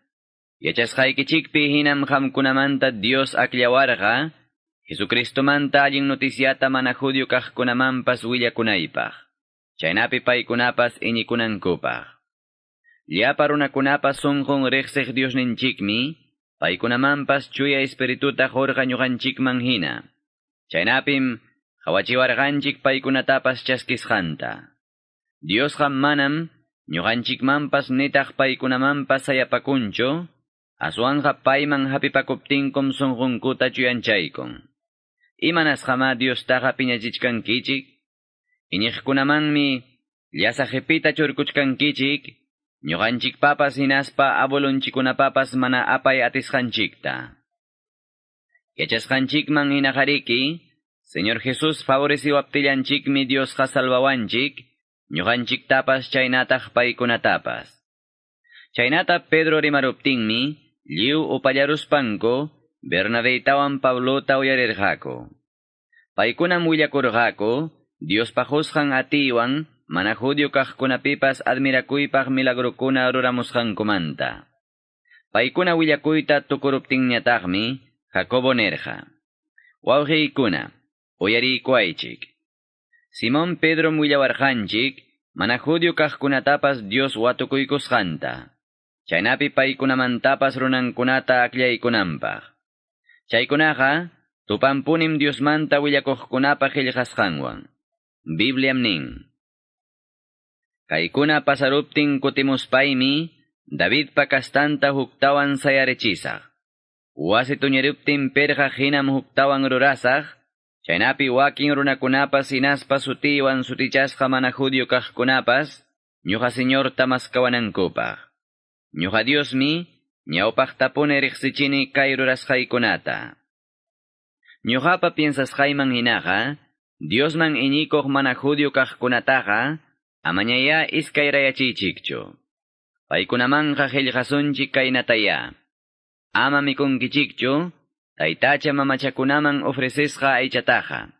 yachasqaykichikpi hinam qamkunamanta Dios akllawarqa, Jesucristomanta allin noticiata mana judío kaqkunamanpas willakunaypaq, chaynapi paykunapas iñikunankupaq. Llapa runakunapa sunqun riqsiq Diosninchikmi, paykunamanpas chuya espirituta qurqa ñuqanchikman hina. Chaynapim qawachiwarqanchik paykunatapas chaskisqanta. Diosqa manam ñuqanchikmanpas nitaq paykunamanpas sayapakunchu, aswanqa payman hapipakuptinkum sunqunkuta chuyanchaykun. Imanasqamá Diostaqa piñachichkankichik? Iñiqkunamanmi llasa qipita churkuchkankichik, ñuqanchikpapas hinaspa abuelonchikkunapapas mana apay atisqanchikta. Yachasqanchikman hinaqariki, Señor Jesús favoreciwaptillanchikmi Diosqa salvawanchik, ñuqanchiktapas chaynataq paykunatapas. Chaynata Pedro rimaruptinmi, lliw upallaruspanku, Bernabeytawan Pablota uyarirqaku. Paykunam willakurqaku, Diospa qusqan atiywan, mana judío kaqkunapipas admirakuypaq milagrokuna ruramusqankumanta. Paykuna willakuyta tukuruptinñataqmi, Jacobo nirqa: Wawqiykuna, uyariykuwaychik. Simón Pedro willawarqanchik, mana judío kaqkunatapas Dios watukuykusqanta. Chaynapi paykunamantapas runankunata akllaykunanpaq. Chaykunaqa, tupanpunim Diosmanta willakuqkunapa qillqasqanwan. Bibliam nin. Kaykuna pasaruptin kutimuspaymi, Davidpa kastanta huktawan sayarichisaq. Wasi tuñiruptin perqa hinam huktawan rurasaq, chaynapi wakin runakunapas hinaspa sutiywan sutichasqa mana judío kaqkunapas, ñuqa Señorta maskawanankupaq. Ñuqa Diosmi, ñawpaqtapuni riqsichini kay rurasqaykunata. Ñuqapa piensasqayman hinaqa, Diosman iñikuq mana judío kaqkunataqa, amañayá iskayrayachiychikchu. Paykunamanqa qillqasunchik kaynatayá. Ama mikunkichikchu, taytacha mamachakunaman ofrecesqa aychataqa.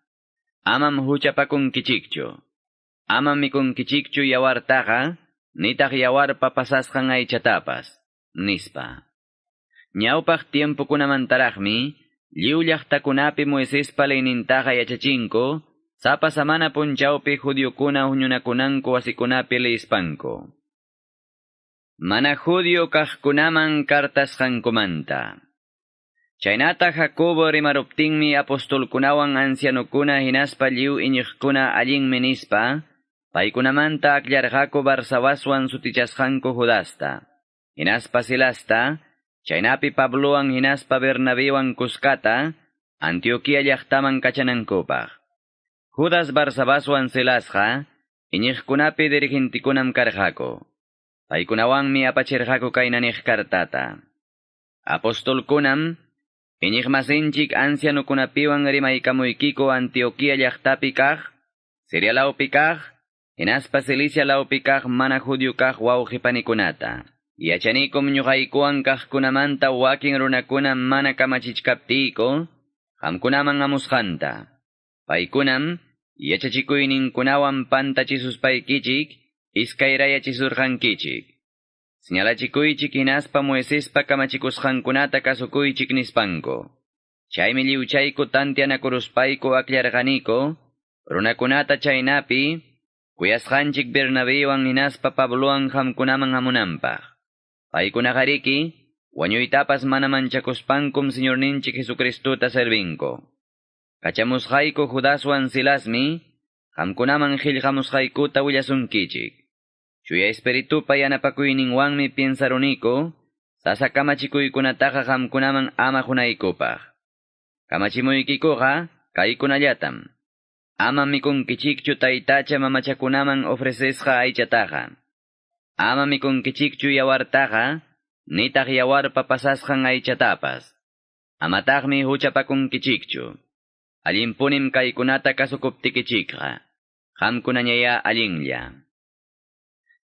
Amam huchapakunkichikchu. Amam mikunkichikchu yawartaqa, nitaq yawarpa pasasqan aychatapas, nispa. Ñawpaq tiempokunamantaraqmi, lliw llaqtakunapi Moisespa leynintaqa yachachinku, sapa samana punchawpi judiokuna huñunakunanku wasikunapi leyispanku. Mana judío kaqkunaman kartasqankumanta. Chaynata Jacobo rimaruptinmi apostolkunawan ancianokuna hinaspa lliw iñiqkuna allinmi nispa, paykunamanta akllarqaku Barsabaswan sutichasqanku Judasta, hinaspa Silasta, chaynapi Pablowan hinaspa Bernabewan kuskata, Antioquia llaqtaman kachanankupaq. Judas Barsabaswan Silasqa, iñiqkunapi dirigentekunam karqaku. Paykunawanmi apachirqaku kaynaniq kartata. Apostolkunam, iñiqmasinchik ancianukunapiwan rimaykamuykiku Antioquia llaqtapi kaq, Siria lawpi kaq, hinaspa Cilicia lawpi kaq mana judío kaq wawqipanikunata. Yachanikum ñuqaykuwan kaqkunamanta wakin runakuna mana kamachichkaptiyku, qamkunaman amusqanta. Paykunam, yachachikuyninkunawan pantachisuspaykichik, iskayrayachisurqankichik. Señalachikuychik hinaspa Moisespa kamachikusqankunata kasukuychik nispanku. Chaymi lliwchayku tantianakuruspayku akllarqaniku, runakunata chaynapi, kuyasqanchik Bernabewan hinaspa Pablowan qamkunaman hamunanpaq. Paykunaqariki, wañuytapas mana manchakuspankum Señorninchik Jesucristota servinku. Kachamusqayku Judaswan Silasmi, qamkunaman qillqamusqaykuta willasunkichik. Chuya Espiritupa yanapakuyninwanmi piensaruniku, sasa kamachikuykunataqa qamkunaman ama hunaykupaq. Kamachimuykikuqa kaykunallatam. Ama mikunkichikchu taytacha mamachakunaman ofrecesqa aychataqa. Ama mikunkichikchu yawartaqa, nitaq yawarpa pasasqan aychatapas. Amataqmi huchapakunkichikchu. Allinpunim kaykunata kasukuptikichikqa. Qamkunañayá allinlla.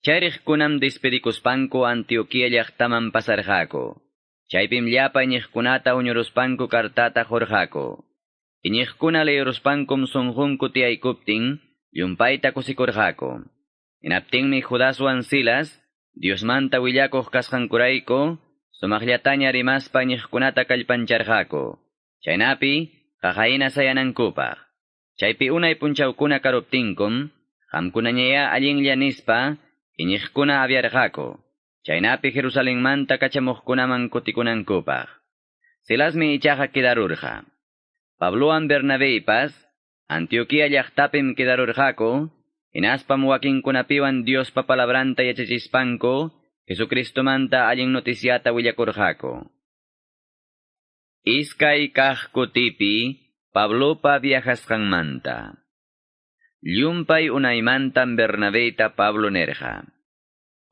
Chayriqkunam despedikuspanku Antioquia llaqtaman pasarqaku. Chaypim llapa iñiqkunata huñuruspanku kartata qurqaku. Iñiqkuna leyuruspankum sunqunku tiyaykuptin, llumpayta kusikurqaku. Hinaptinmi Judaswan Silas, Diosmanta willakuq kasqankurayku, sumaqllataña rimaspa iñiqkunata kallpancharqaku. Chaynapi, qaqayna sayanankupaq. Chaypi unay punchawkuna karuptinkum, qamkunañayá allinlla nispa, iñiqkuna aviarqaku. Chaynapi Jerusalenmanta kachamuqkunaman kutikunankupaq. Silasmi ichaqa quedarurqa. Pablowan Bernabépas Antioquía llaqtapim quedarurqaku, hinaspam wakinkunapiwan Diospa palabranta yachachispanku, Jesucristomanta allin noticiata willakurqaku. Iskay kaq kutipi Pablopa viajasqanmanta. Llumpay unaymantam Bernabéta Pablo nerqa.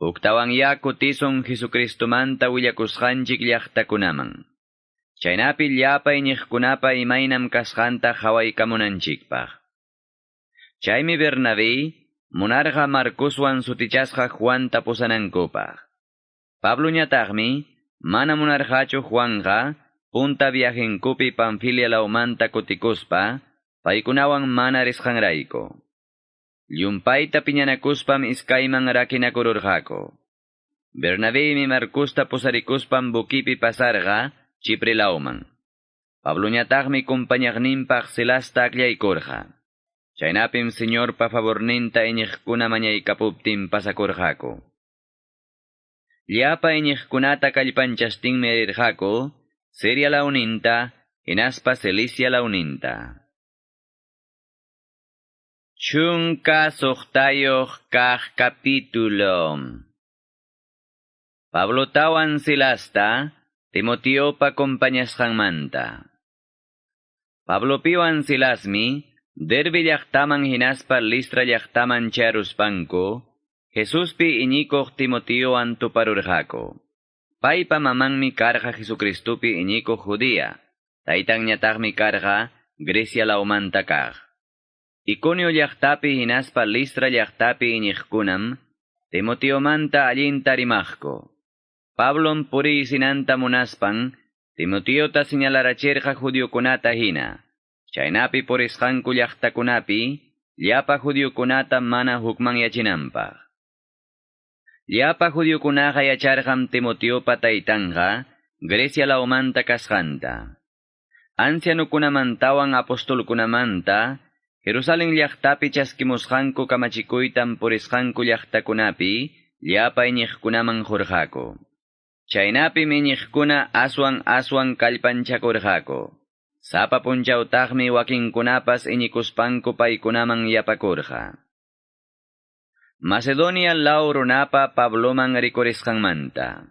Huktawan ya kutisun Jesucristomanta willakusqanchik llaqtakunaman. Chaynapi llapa iñiqkunapa imaynam kasqanta qhawaykamunanchikpaq. Chaymi Bernabé munarqa Marcoswan sutichasqa Juanta pusanankupaq. Pabloñataqmi mana munarqachu Juanqa punta viajenkupi Panfilia lawmanta kutikuspa paykunawan mana risqanrayku. Llumpayta piñanakuspam iskayman rakinakururqaku. Bernabémi Marcosta pusarikuspam bukipi pasarqa Chipre lawman. Pabloñataqmi kumpañaqninpaq Silasta akllaykurqa. Chaynapim Señorpa favorninta iñiqkuna mañaykapuptin pasakurqaku. Llapa iñiqkunata kallpanchastinmi rirqaku, Siria lawninta, hinaspa Cilicia lawninta. 16 kaq capítulo. Pablotawan Silasta, Timoteopa compañasqanmanta. Pablopiwan Silasmi, Derbe llaqtaman hinaspa Listra llaqtaman charuspanku, Jesuspi iñikuq Timoteowan tuparurqaku. Paypa mamanmi karqa Jesucristopi iñikuq judía, taytanñataqmi karqa Grecia lawmanta kaq. Iconio llaqtapi hinaspa Listra llaqtapi iñiqkunam, Timoteomanta allinta rimaqku. Pablom puriysinanta munaspan, Timoteota señalarachirqa judiokunata hina. Chaynapi purisqanku llaqtakunapi, llapa judiokunata mana hukmanyachinanpaq. Llapa judiokunaqa yacharqam Timoteopa taytanqa, Grecia lawmanta kasqanta. Ancianukunamantawan apostolkunamanta, Jerusalén llaqtapi chaskimusqanku kamachikuytam purisqanku llaqtakunapi, llapa iñiqkunaman qurqaku. Chaynapim iñiqkuna aswan aswan kallpanchakurqaku. Sapa punchawtaqmi wakinkunapas iñikuspanku paykunaman yapakurqa. Macedonia law runapa Pabloman rikurisqanmanta.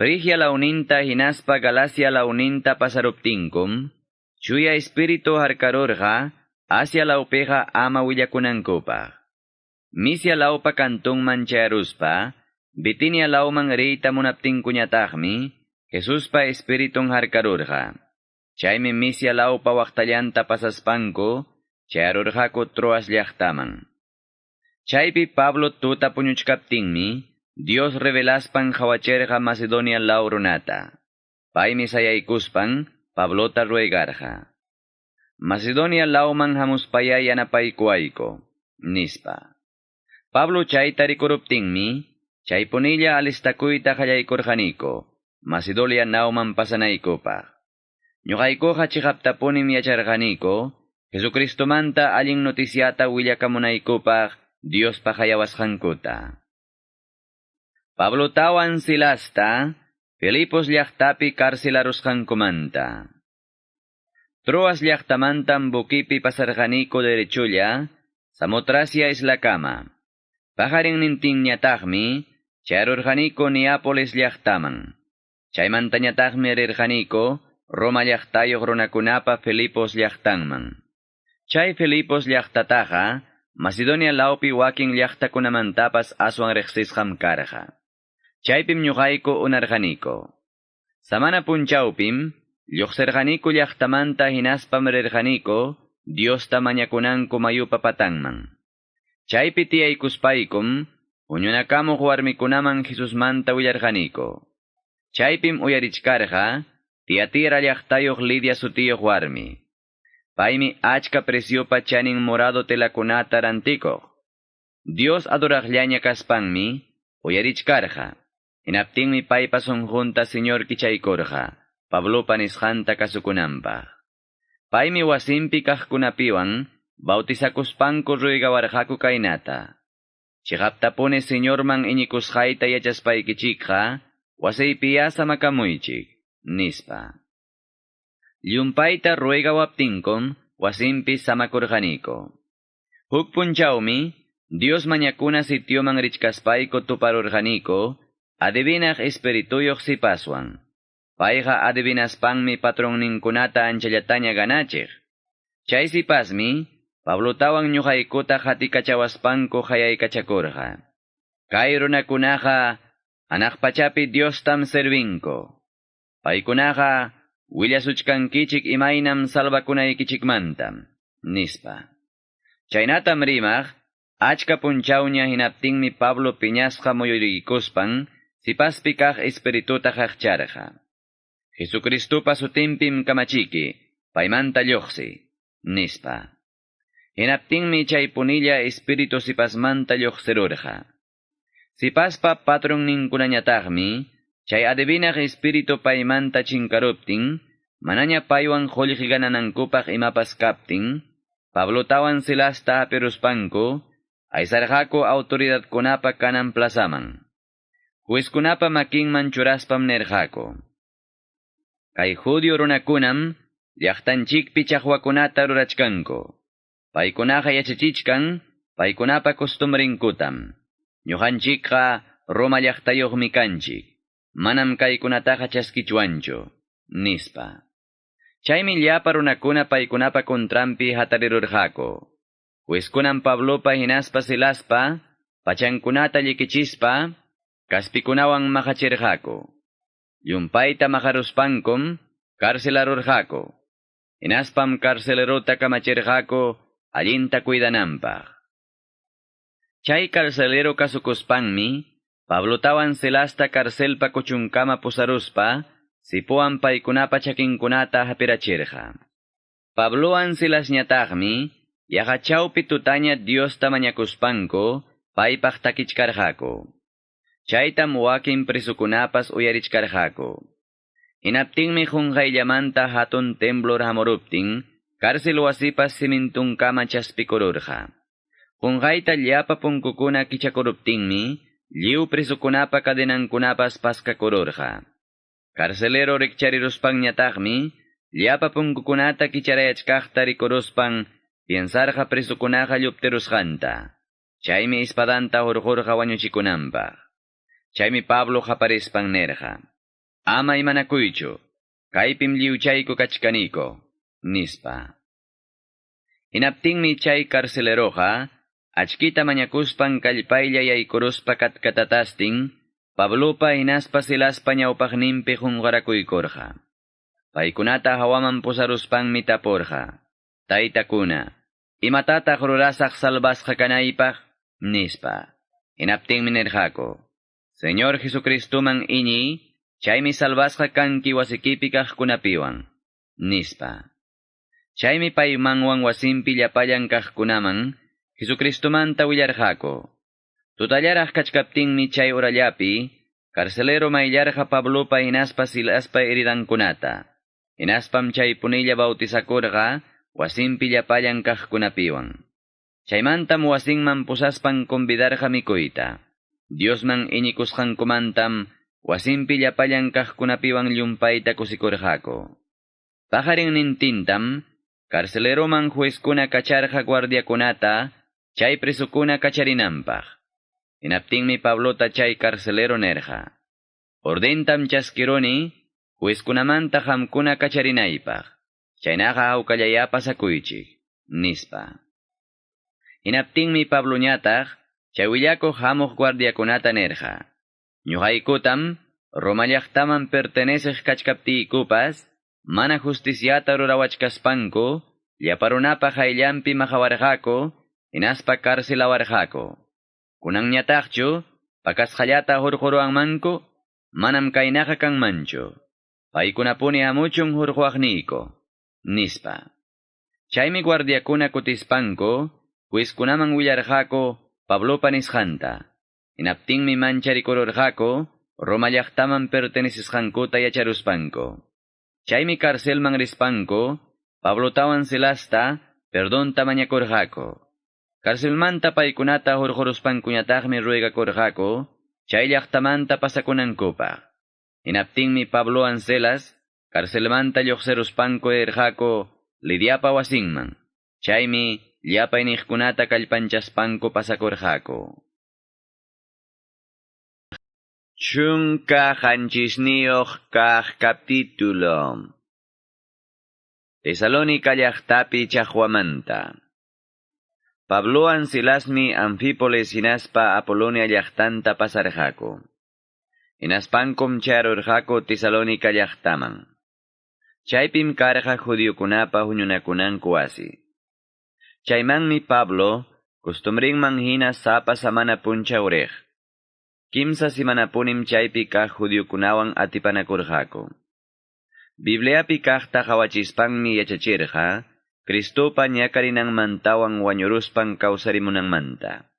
Frigia lawninta hinaspa Galacia lawninta pasaruptinkum, Chuya Espíritu harkarurqa Asia lawpiqa ama willakunankupaq. Misia lawpa kantunman chayaruspa, Bitinia lawman riyta munaptinkuñataqmi, Jesuspa Espiritun harkarurqa. Chaymi Misia lawpa waqtallanta pasaspanku, chayarurqaku Troas llaqtaman. Chaypi Pablo tuta puñuchkaptinmi, Dios revelaspan qhawacherqa Macedonia law runata. Paymi sayaykuspan, Pablota ruegarqa. Macedonia lawman hamuspaya yanapaykuwayku, nispa. Pablo chayta rikuruptinmi, chaypunilla alistakuyta qallaykurqaniku, Macedonia lawman pasanaykupaq. Ñuqaykuqa chiqaptapunim yacharqaniku, Jesucristomanta allin noticiata willakamunaykupaq Diospa hayawasqankuta. Pablotawan Silasta, Filipos llaqtapi karcelarusqankumanta. Troas llaqtamantam bukipi pasarqaniku derechulla, Samotracia islakama. Paqarinnintinñataqmi, chayarurqaniku Neápolis llaqtaman. Chaymantañataqmi rirqaniku Roma llaqtayuq runakunapa Filipos llaqtanman. Chay Filipos llaqtataqa, Macedonia lawpi wakin llaqtakunamantapas aswan riqsisqam karqa. Chaypim ñuqayku unarqaniku. Samana punchawpim, lluqsirqaniku llaqtamanta hinaspam rirqaniku Diosta mañakunanku mayupa patanman. Chaypi tiyaykuspaykum, huñunakamuq warmikunaman Jesusmanta willarqaniku. Chaypim uyarichkarqa, Tiatira llaqtayuq Lidia sutiyuq warmi. Paymi achka preciopa chanin morado telakunata rantikuq. Dios adoraqllaña kaspanmi, uyarichkarqa. Hinaptinmi paypa sunqunta Señor kichaykurqa, Pablopa nisqanta kasukunanpaq. Paymi wasinpi kaqkunapiwan, bautizakuspanku ruegawarqaku kaynata. Chiqaptapuni Señorman iñikusqayta yachaspaykichikqa, wasiypiya samakamuychik, nispa. Llumpayta ruegawaptinkum wasinpi samakurqaniku. Huk punchawmi, Dios mañakuna sitioman richkaspayku tuparurqaniku, adivinaq espirituyuq sipaswan. Payqa adivinaspanmi patronninkunata anchallataña ganachiq. Chay sipasmi, Pablotawan ñuqaykuta qatikachawaspanku hayaykachakurqa. Kay runakunaqa hanaq pachapi Diostam servinku. Paykunaqa willasuchkankichik imaynam salvakunaykichikmantam, nispa. Chaynatam rimaq, achka punchawña hinaptinmi Pablo piñasqa muyuriykuspan, sipaspi kaq espirituta qaqcharqa. Jesucristupa sutinpim kamachiki, paymanta lluqsi, nispa. Hinaptinmi chay punilla espíritu sipasmanta lluqsirurqa. Sipaspa patronninkunañataqmi, chay adivinaq espíritu paymanta chinkaruptin, manaña paywan qullqi gananankupaq imapas kaptin, Pablotawan Silasta hapiruspanku, aysarqaku autoridadkunapa kanan plazaman. Juezkunapa makinman churaspam nirqaku. Kay judío runakunam llaqtanchikpi chaqwakunata rurachkanku. Paykunaqa yachachichkan, paykunapa costumbrinkutam. Ñuqanchikqa Roma llaqtayuqmi kanchik. Manam kaykunataqa chaskichwanchu, nispa. Chaymi llapa runakuna paykunapa contranpi hatarirurqaku. Juezkunam Pablopa hinaspa Silaspa, pachankunata llikichispa, kaspikunawan maqachirqaku. Llumpayta maqaruspankum karcelarurqaku. Hinaspam carcelerota kamachirqaku allinta cuidananpaq. Chay carcelero kasukuspanmi, Pablotawan Silasta carcelpa kuchunkama pusaruspa, sipuan paykunapa chakinkunata hapirachirqa. Pablowan Silasñataqmi, yaqa chawpi tutaña Diosta mañakuspanku, paypaq takichkarqaku. Chaytam wakin presukunapas uyarichkarqaku. Hinaptinmi qunqayllamanta hatun temblor hamuruptin, cárcel wasipas simintunkama chaspikururqa. Qunqayta llapa punkukuna kichakuruptinmi, lliw presukunapa cadenankunapas paskakururqa. Carcelero rikchariruspanñataqmi, llapa punkukunata kicharayachkaqta rikuruspan, piensarqa presukunaqa lluptirusqanta. Chaymi espadanta hurqurqa wañuchikunanpaq. Chaymi Pablo qaparispan nirqa: Ama imanakuychu, kaypim lliwchayku kachkaniko, nispa. Hinaptinmi chay carceleroqa, achkita mañakuspan kallpaylla yaykuruspa katkatatastin, Pablopa hinaspa Silaspa ñawpaqninpi qunqarakuykurqa. Paykunata hawaman pusaruspanmi tapurqa: Taytakuna, imatataq rurasaq salvasqa kanaypaq, nispa. Hinaptinmi nirqaku: Señor Jesucristuman iñiy, chaymi salvasqa kanki wasikipi kaqkunapiwan, nispa. Chaymi paymanwan wasinpi llapallan kaqkunaman Jesucristumanta willarqaku. Tutallaraq kachkaptinmi chay urallapi, carcelero mayllarqa Pablopa hinaspa Silaspa heridankunata. Hinaspam chay punilla bautizakurqa wasinpi llapallan kaqkunapiwan. Chaymantam wasinman pusaspan convidarqa mikuyta. Diosman iñikusqankumantam wasinpi llapallan kaqkunapiwan llumpayta kusikurqaku. Paqarinnintintam carceleroman juezkuna kacharqa guardiakunata chay presukuna kacharinanpaq. Hinaptinmi Pablota chay carcelero nirqa: Ordentam chaskiruni juezkunamanta qamkuna kacharinaypaq. Chaynaqa hawkallaya pasakuychik, nispa. Hinaptinmi Pabloñataq chay willakuq hamuq guardiakunata nirqa: Ñuqaykutam Roma llaqtaman perteneceq kachkaptiykupas, mana justiciata rurawachkaspanku, llapa runapa qayllanpi maqawarqaku, hinaspa carcelawarqaku. Kunanñataqchu, pakasqallata hurquruwanmanku, manam kaynaqa kanmanchu. Paykunapuni hamuchun hurquwaqniyku, nispa. Chaymi guardiakuna kutispanku, juezkunaman willarqaku Pablopa nisqanta. Hinaptinmi mancharikururqaku, Roma llaqtaman pertenecisqankuta yacharuspanku. Chaymi carcelman rispanku, Pablotawan Silasta perdonta mañakurqaku. Carcelmanta paykunata hurquruspankuñataqmi ruegakurqaku chay llaqtamanta pasakunankupaq. Hinaptinmi Pablowan Silas carcelmanta lluqsiruspanku rirqaku Lidiapa wasinman. Chaymi llapa iñiqkunata kallpanchaspanku pasakurqaku. 17 kaq capítulo. Tesalónica llaqtapi chaqwamanta. Pablowan Silasmi Anfípolis hinaspa Apolonia llaqtanta pasarqaku. Hinaspankum chayarurqaku Tesalónica llaqtaman. Chaypim karqa judiokunapa huñunakunanku wasi. Chaymanmi Pablo costumbrinman hina sapa samana punchaw riq. Kimsa simanapunim chaypi kaq judiokunawan atipanakurqaku. Bibliapi kaqta qawachispanmi yachachirqa Cristopa ñakarinanmantawan wañuruspan kawsarimunanmanta.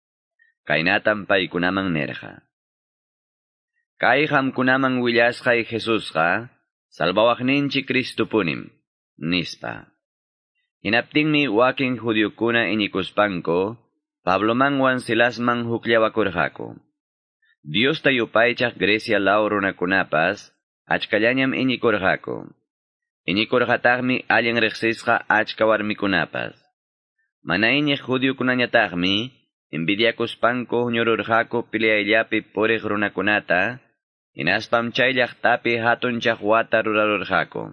Kaynatam paykunaman nirqa. Kay qamkunaman willasqay Jesusqa salvawaqninchik Cristopunim, nispa. Hinaptinmi wakin judiokuna iñikuspanku Pablomanwan Silasman hukllawakurqaku. Diosta yupaychaq Grecia law runakunapas achkallañam iñikurqaku. Iñikurqataqmi allin riqsisqa achka warmikunapas. Mana iñiq judiokunañataqmi envidiakuspanku huñururqaku peleayllapi puriq runakunata, hinaspam chay llaqtapi hatun chaqwata rurarurqaku.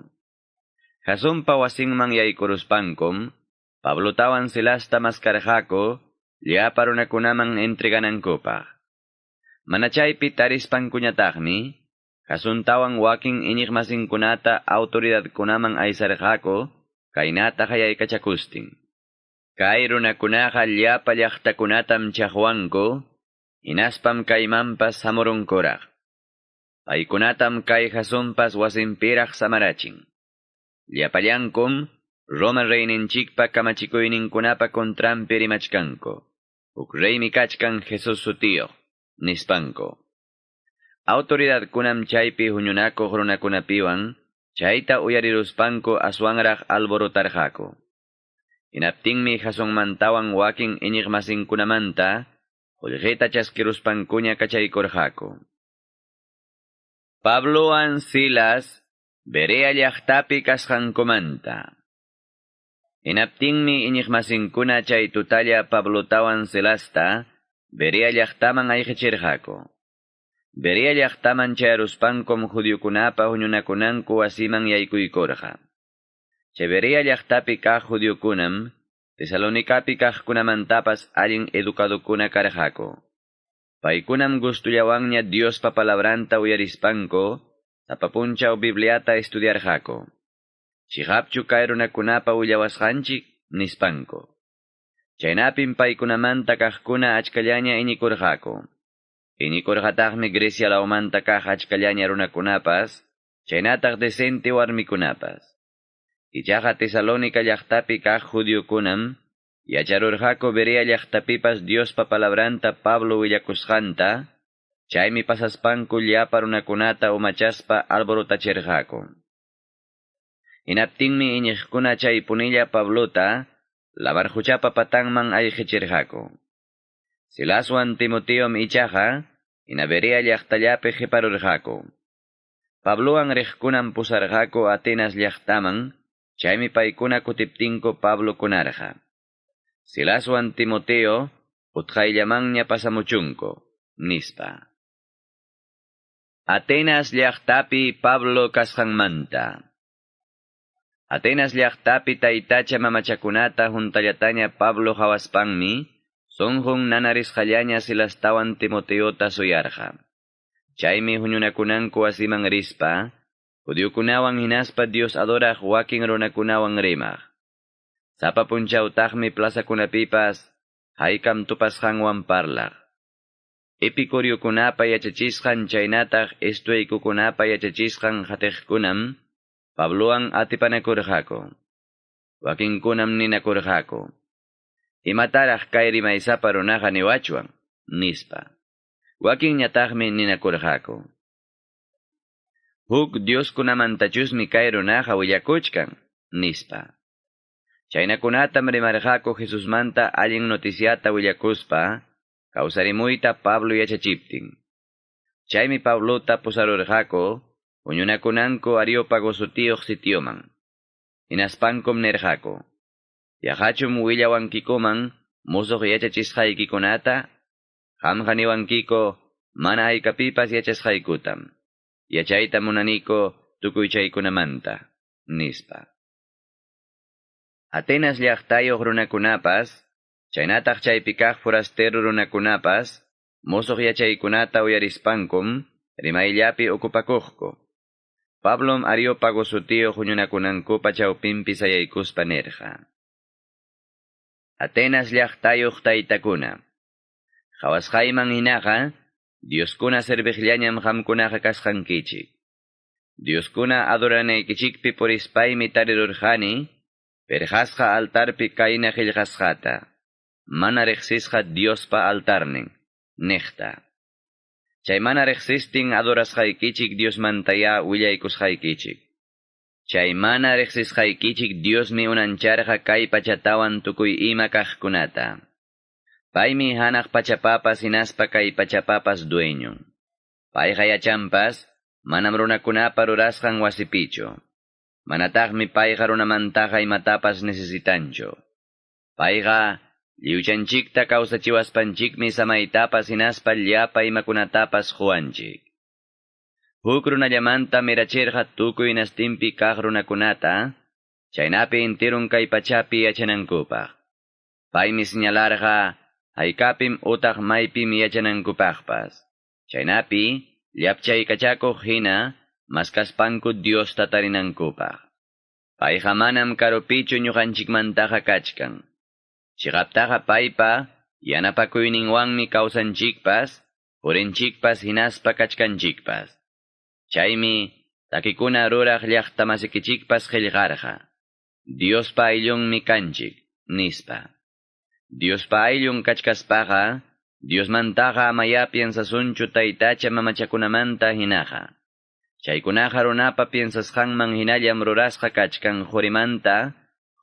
Jasonpa wasinman yaykuruspankum, Pablotawan Silasta maskarqaku llapa runakunaman entreganankupaq. Mana chaypi tarispankuñataqmi, Jasuntawan wakin iñiqmasinkunata autoridadkunaman aysarqaku, kaynata hayaykachakustin. Kay runakunaqa llapa llaqtakunatam chaqwanku, hinaspam kaymanpas hamurunkuraq. Paykunatam kay Jasonpas wasinpiraq samarachin. Llapallankum Roma reyninchikpa kamachikuyninkunapa contranpi rimachkanku. Huk reymi kachkan Jesus sutiyuq, nispanku. Autoridadkunam chaypi huñunakuq runakunapiwan, chayta uyariruspanku aswanraq alborotarqaku. Hinaptinmi Jasonmantawan wakin iñiqmasinkunamanta qullqita chaskiruspankuña kachaykurqaku. Pablowan Silas Berea llaqtapi kasqankumanta. Hinaptinmi iñiqmasinkuna chay tutalla Pablotawan Silasta Berea llaqtaman ayqichirqaku. Berea llaqtaman chayaruspankum judiokunapa huñunakunanku wasiman yaykuykurqa. Chay Berea llaqtapi kaq judiokunam Tesalonicapi kaqkunamantapas allin educadokuna karqaku. Paykunam gustullawanña Diospa palabranta uyarispanku, sapa punchaw Bibliata estudiarqaku. Chiqapchu kay runakunapa willawasqanchik, nispanku. Chaynapim paykunamanta kaqkuna achkallaña iñikurqaku. Iñikurqataqmi Grecia lawmanta kaq achkallaña runakunapas, chaynataq decente warmikunapas. Ichaqa Tesalónica llaqtapi kaq judiokunam, yacharurqaku Berea llaqtapipas Diospa palabranta Pablo willakusqanta, chaymi pasaspanku llapa runakunata umachaspa alborotachirqaku. Hinaptinmi iñiqkuna chay punilla Pablota labarhuchapa patanman ayqichirqaku. Silaswan Timoteom ichaqa hina Berea llaqtallapi qiparurqaku. Pablowan riqkunam pusarqaku Atenas llaqtaman, chaymi paykuna kutiptinku Pablo kunarqa. Silaswan Timoteo utqayllamanña pasamuchunku, nispa. Atenas llaqtapi Pablo kasqanmanta. Atenas llaqtapi taytacha mamachakunata huntallataña Pablo hawaspanmi, sunqun nanarisqallaña Silastawan Timoteota suyarqa. Chaymi huñunakunanku wasiman rispa, judiokunawan hinaspa Dios adoraq wakin runakunawan rimaq. Sapa punchawtaqmi plazakunapipas haykam tupasqanwan parlaq. Epicuriokunapa yachachisqan chaynataq estoicokunapa yachachisqan qatiqkunam Pablowan atipanakurqaku. Wakinkunam ninakurqaku. Imataraq kay rimaysapa runaqa niwachwan, nispa. Wakinñataqmi ninakurqaku. Huk dioskunamantachusmi kay runaqa willakuchkan, nispa. Chaynakunatam rimarqaku Jesusmanta allin noticiata willakuspa, kawsarimuyta Pablo yachachiptin. Chaymi Pablota pusarurqaku, huñunakunanku Areópago sutiyuq sitioman. Hinaspankum nirqaku: Yaqachum willawankikuman musuq yachachisqaykikunata? Qamqa niwankiko mana haykapipas yachasqaykutam. Yachayta munaniko tukuy chaykunamanta, nispa. Atenas llaqtayuq runakunapas, chaynataq chaypi kaq forastero runakunapas, musuq yachaykunata uyarispankum, rimayllapi okupakuqku. Pablom Areópago sutiyuq huñunakunankupa chawpinpi sayaykuspa nirqa: Atenas llaqtayuq taytakuna, qhawasqayman hinaqa, Dioskuna serviqllañam qamkunaqa kasqankichik. Dioskuna adoranaykichikpi purispaymi tarirurqani, perqasqa altarpi kayna qillqasqata, mana riqsisqa Diospa altarnin, niqta. Chay mana riqsistin adorasqaykichik Diosmantayá willaykusqaykichik. Chay mana riqsisqaykichik Diosmi unancharqa kay pachatawan tukuy ima kaqkunata. Paymi hanaq pachapapas hinaspa kay pachapapas dueño. Payqa yachanpas, manam runakunapa rurasqan wasipichu. Manataqmi payqa runamantaqa imatapas necesitanchu. Payqa lliwchanchikta kawsachiwaspanchikmi samaytapas hinaspa llapa imakunatapas quwanchik. Huk runallamanta mirachirqa tukuy hinastinpi kaq runakunata, chaynapi intirun kay pachapi yachanankupaq. Paymi señalarqa haykapim utaq maypim yachanankupaqpas. Chaynapi llapchaykachakuq hina maskaspanku Diosta tarinankupaq. Payqa manam karupichu ñuqanchikmantaqa kachkan. Chiqaptaqa paypa yanapakuyninwanmi kawsanchikpas, purinchikpas hinaspa kachkanchikpas. Chaymi takikuna ruraq llaqtamasikichikpas qillqarqa. Diospa ayllunmi kanchik, nispa. Diospa ayllun kachkaspaqa, Diosmantaqa amaya piensasunchu taytacha mamachakunamanta hinaqa. Chaykunaqa runapa piensasqanman hinallam rurasqa kachkan qurimanta,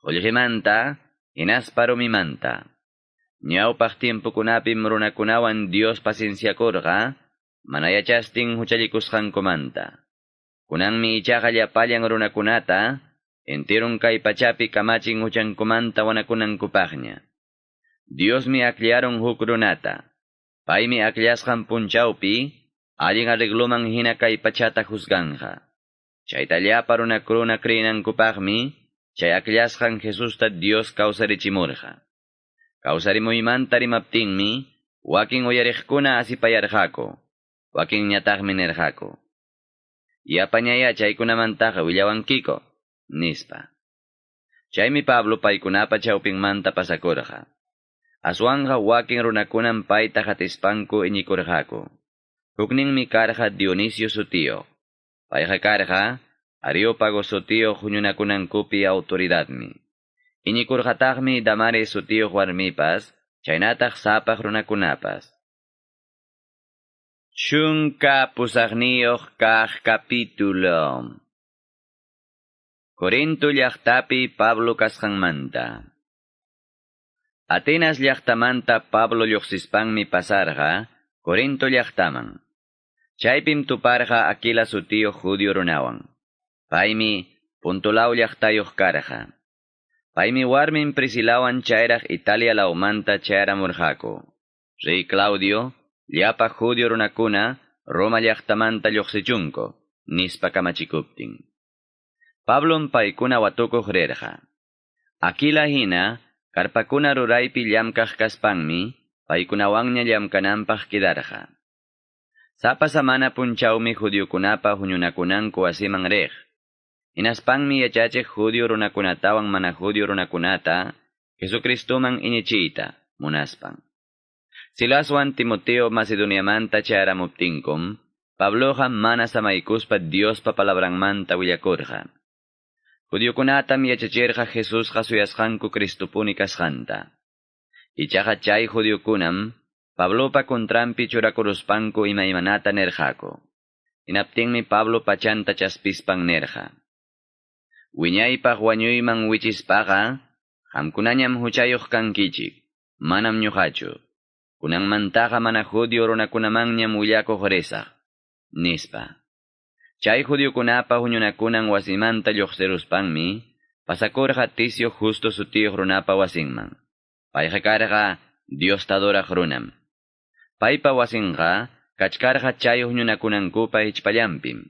qullqimanta, hinaspa rumimanta. Ñawpaq tiempokunapim runakunawan Dios pacienciakurqa, mana yachastin huchallikusqankumanta. Kunanmi ichaqa llapallan runakunata, enterun kay pachapi kamachin huchankumanta wanakunankupaqña. Diosmi akllaron huk runata. Paymi akllasqan punchawpi, allin arregloman hina kay pachata juzganja. Chayta llapa runakuna creenankupaqmi, chay akllasqan Jesusta Dios kawsarichimurqa. Kawsarimuymanta rimaptinmi, wakin uyariqkuna asipayarqaku, wakinñataqmi nirqaku: Yapañaya chaykunamantaqa willawankiko, nispa. Chaymi Pablo paykunapa chawpinmanta pasakurqa. Aswanja wakin runakunam payta hatispanku iñikurqaku. Hukninmi karqa Dionisio sutiyuq. Payqa karqa Areópago sutiyuq huñunakunankupi autoridadmi. Iñikurqataqmi Damari sutiyuq warmipas, chaynataq sapaq runakunapas. 18 kaq capítulo. Corinto llaqtapi Pablo kasqanmanta. Atenas llaqtamanta Pablo lluqsispanmi pasarqa Corinto llaqtaman. Chaypim tuparqa Aquila sutiyuq judío runawan. Paymi Pontolaw llaqtayuq karqa. Paymi warmin Priscilawan chayraq Italia lawmanta chayaramurqaku. Rey Claudio, llapa judío runakuna Roma llaqtamanta lluqsichunku, nispa kamachikuptin. Pablom paykuna watukuq rirqa. Aquila hina, karpakuna ruraypi llamkaq kaspanmi, paykunawanña llamkananpaq kidarqa. Sapa samana punchawmi judiokunapa huñunakunanku wasiman riq. Hinaspanmi yachachiq judío runakunatawan mana judío runakunata, Jesucristoman iñichiyta, munaspan. Silaswan Timoteo Macedoniamanta chayaramuptinkum, Pabloqa mana samaykuspa Diospa palabranmanta willakurqa. Judiokunatam yachachirqa Jesusqa suyasqanku Cristopuni kasqanta. Ichaqa chay judiokunam Pablopa contranpi churakuruspanku imaymanata nirqaku. Hinaptinmi Pablo pachanta chaspispan nirqa: Wiñaypaq wañuyman wichispaqa, Qamkunañam huchayuq kankichik, manam ñuqachu. Kunanmantaqa mana judío runakunamanñam willakuq risaq, nispa. Chay judiokunapa huñunakunan wasimanta lluqsiruspanmi, pasakurqa Ticio Justo sutiyuq runapa wasinman. Payqa karqa Diosta adoraq runam. Paypa wasinqa kachkarqa chay huñunakunankupa hichpallanpim.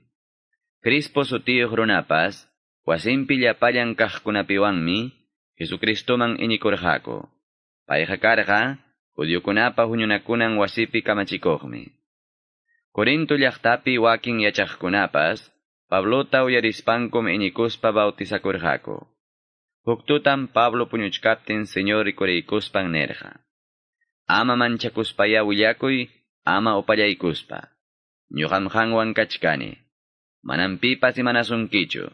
Crispo sutiyuq runapas, wasinpi llapallan kaqkunapiwanmi, Jesucristoman iñikurqaku. Payqa karqa judiokunapa huñunakunan wasipi kamachikuqmi. Corinto llaqtapi wakin yachaqkunapas, Pablota uyarispankum iñikuspa bautizakurqaku. Huk tutam Pablo puñuchkaptin Señor rikuriykuspan nerqa. Ama manchakuspaya willakuy, ama upallaykuspa. Ñuqam qanwan kachkani. Manam pipas imanasunkichu.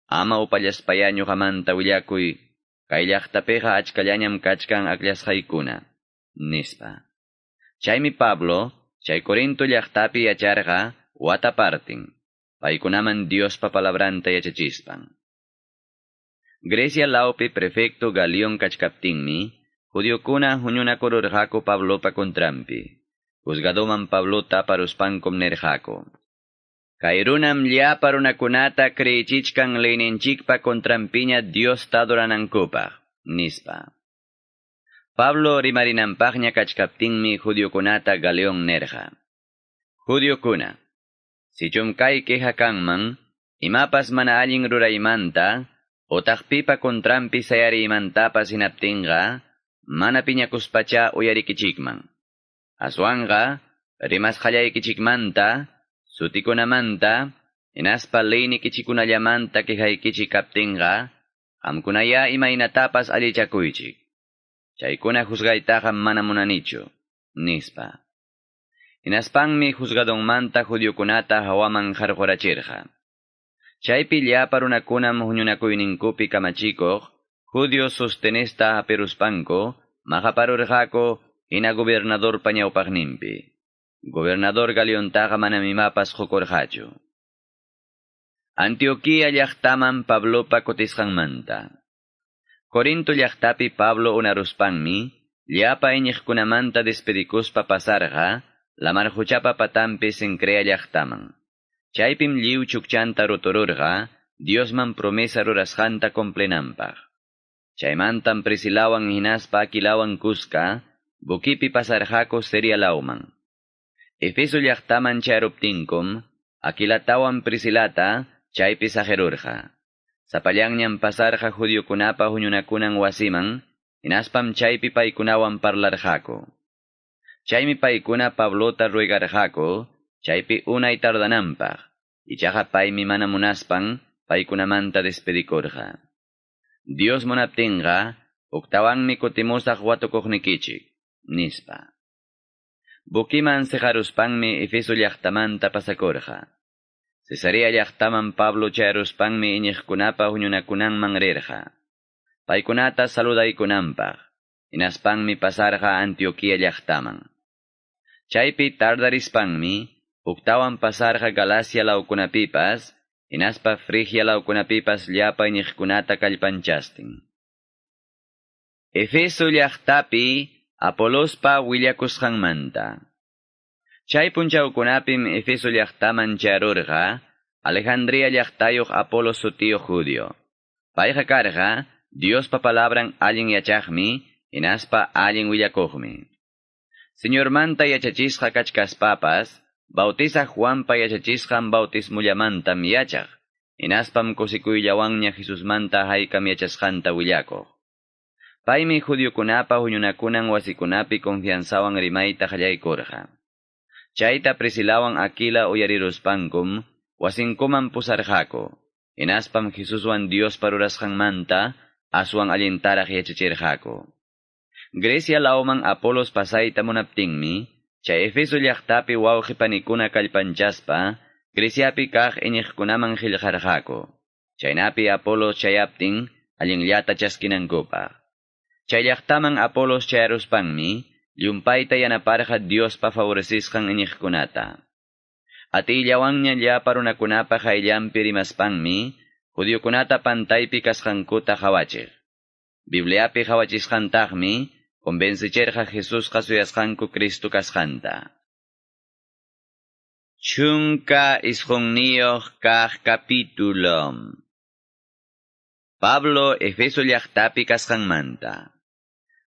Ama upallaspaya ñuqamanta willakuy, kay llaqtapiqa achkallañam kachkan akllasqaykuna, nispa. Chaymi Pablo, chay Corinto llaqtapi yacharqa wata partin, paykunaman Diospa palabranta yachachispan. Grecia lawpi prefecto Galión kachkaptinmi, judiokuna huñunakururqaku Pablopa contranpi. Juzgadoman Pablota aparuspankum nerqaku. Kay runam llapa runakunata creyichichkan leyninchikpa contranpiña Diosta adoranankupaq, nispa. Pablo rimarinanpaqña kachkaptinmi judiokunata Galeón nerqa. Judiokuna, sichum kay queja kanman, imapas mana allin ruraymanta, otaq pipa contranpi sayariymantapas hinaptinqa, mana piñakuspacha uyarikichikman. Aswanqa, rimasqallaykichikmanta, sutikunamanta, hinaspa leynikichikunallamanta quejaykichik kaptinqa, qamkunaya imaynatapas allichakuychik. Chaykuna juzgaytaqa mana munanichu, nispa. Hinaspanmi juzgadonmanta judiokunata hawaman qarqurachirqa. Chaypi llapa runakunam huñunakuyninkupi kamachikuq, judio Sostenesta hapiruspanku, maqaparurqaku hina gobernadorpa ñawpaqninpi. Gobernador Galiontaqa manam imapas qukurqachu. Antioquía llaqtaman Pablopa kutisqanmanta. Corinto llaqtapi Pablo unaruspanmi, llapa iñiqkunamanta despedikuspa pasarqa, lamar quchapa patanpi Cencrea llaqtaman. Chaypim lliw chukchanta rutururqa, Diosman promesa rurasqanta cumplinanpaq. Chaymantam Priscilawan hinaspa Aquilawan kuska, buquipi pasarqaku Siria lawman. Efeso llaqtaman chayaruptinkum, Aquilatawan Priscilata chaypi saqirurqa. Sapallanñam pasarqa judiokunapa huñunakunan wasiman, hinaspam chaypi paykunawan parlarqaku. Chaymi paykuna Pablota ruegarqaku, chaypi unay tardananpaq. Ichaqa paymi mana munaspan paykunamanta despedikurqa. Dios munaptinqa, huktawanmi kutimusaq watukuqnikichik, nispa. Buquiman seqaruspanmi Efeso llaqtamanta pasakurqa. Cesarea llaqtaman Pablo chayaruspanmi iñiqkunapa huñunakunanman rirqa. Paykunata saludaykunanpaq, hinaspanmi pasarqa Antioquía llaqtaman. Chaypi tardarispanmi, huktawan pasarqa Galacia lawkunapipas, hinaspa Frigia lawkunapipas llapa iñiqkunata kallpanchastin. Efeso llaqtapi Apolospa willakusqanmanta. Chay punchawkunapim Efeso llaqtaman chayarurqa, Alejandría llaqtayuq Apolos sutiyuq judío. Payqa karqa, Diospa palabran allin yachaqmi, hinaspa allin willakuqmi. Señormanta yachachisqa kachkaspapas, bautizaq Juanpa yachachisqan bautismullamantam yachaq, hinaspam kusikuyllawanña Jesusmanta haykam yachasqanta willakuq. Paymi judiokunapa huñunakunan wasikunapi confianzawan rimayta qallaykurqa. Chayta Priscilawan Aquila uyariruspankum, wasinkuman pusarqaku, hinaspam Jesuswan Diospa rurasqanmanta aswan allintaraq yachachirqaku. Grecia lawman Apolos pasayta munaptinmi, chay Efeso llaqtapi wawqi panikuna kallpanchaspa, Greciapi kaq iñiqkunaman qillqarqaku. Chaynapi Apolos chayaptin allinllata chaskinankupaq. Chay llaqtaman Apolos chayaruspanmi, llumpayta yanaparqa Diospa favorecisqan iñiqkunata. Atiyllawanña llapa runakunapa qayllanpi rimaspanmi, judiokunata pantaypi kasqankuta qawachiq. Bibliapi qawachisqantaqmi convencichirqa Jesusqa suyasqanku Cristo kasqanta. 19 kaq capítulo. Pablo Efeso llaqtapi kasqanmanta.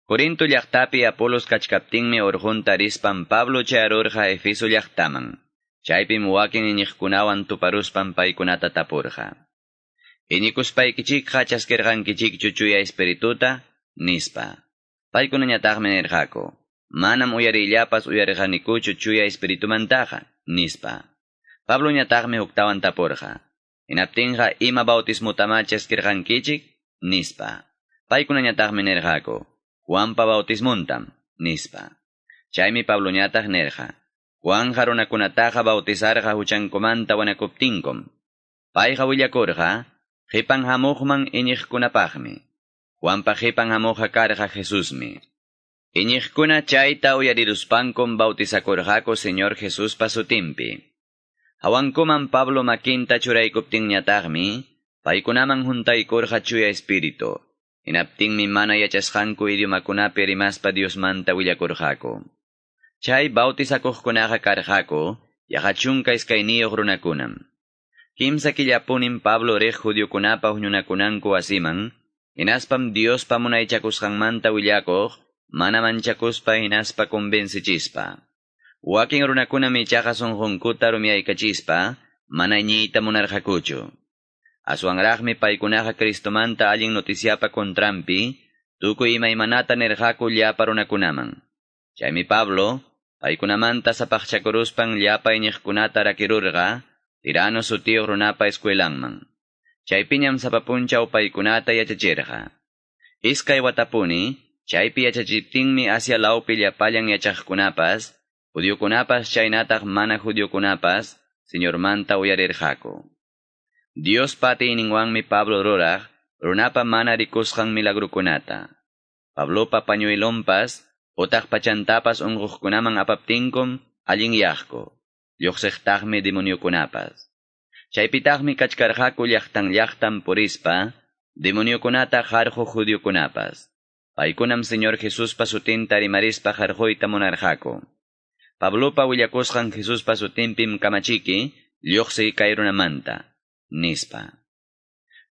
Corinto llaqtapi Apolos kachkaptinmi urqunta rispan Pablo chayarurqa Efeso llaqtaman. Chaypim wakin iñiqkunawan tuparuspan paykunata tapurqa. Iñikuspaykichikqa chaskirqankichikchu Chuya Espirituta, nispa. Paykunañataqmi nirqaku, manam uyariyllapas uyarirqanikuchu Chuya Espiritumantaqa, nispa. Pabloñataqmi huktawan tapurqa. Hinaptinqa ima bautismotamá chaskirqankichik, nispa. Paykunañataqmi nirqaku, Juanpa bautismontam, nispa. Chaymi Pabloñataq nirqa, Juanja runakunataqa bautizarqa huchankumanta wanakuptinkum. Payqa willakurqa, qipan hamuqman iñiqkunapaqmi. Juanpa qipan hamuqqa karqa Jesusmi. Iñiqkuna chayta uyariruspankum bautizakurqaku Señor Jesuspa sutinpi. Hawankuman Pablo makinta churaykuptinñataqmi, paykunaman huntaykurqa Chuya Espíritu. Hinaptinmi mana yachasqanku idiomakunapi rimaspa Diosmanta willakurqaku. Chay bautizakuqkunaqa karqaku, yaqa 12 runakunam. Kimsa killapunim Pablo riq judiokunapa huñunakunanku wasiman, hinaspam Diospa munaychakusqanmanta willakuq, mana manchakuspa hinaspa convencichispa. Wakin runakunam ichaqa sunqunkuta rumiyaykachispa, mana iñiyta munarqakuchu. Aswanraqmi paykunaqa Cristomanta allin noticiapa contranpi, tukuy imaymanata nirqaku llapa runakunaman. Chaymi Pablo, paykunamanta sapaqchakuruspan llapa iñiqkunata rakirurqa, Tirano sutiyuq runapa escuelanman. Chaypiñam sapa punchaw paykunata yachachirqa. Iskay watapuni, chaypi yachachiptinmi Asia lawpi llapallan yachaqkunapas, judiokunapas chaynataq mana judiokunapas, Señormanta uyarirqaku. Diospa atiyninwanmi Pablo ruraq, runapa mana rikusqan milagrukunata. Pablopa pañuelonpas, utaq pachantapas unquqkunaman apaptinkum allinyaqku. Lluqsiqtaqmi demoniokunapas. Chaypitaqmi kachkarqaku llaqtan llaqtan purispa, demoniokunata qarquq judiokunapas. Paykunam Señor Jesuspa sutinta rimarispa qarquyta munarqaku. Pablopa willakusqan Jesuspa sutinpim kamachiki, lluqsiy kay runamanta, nispa.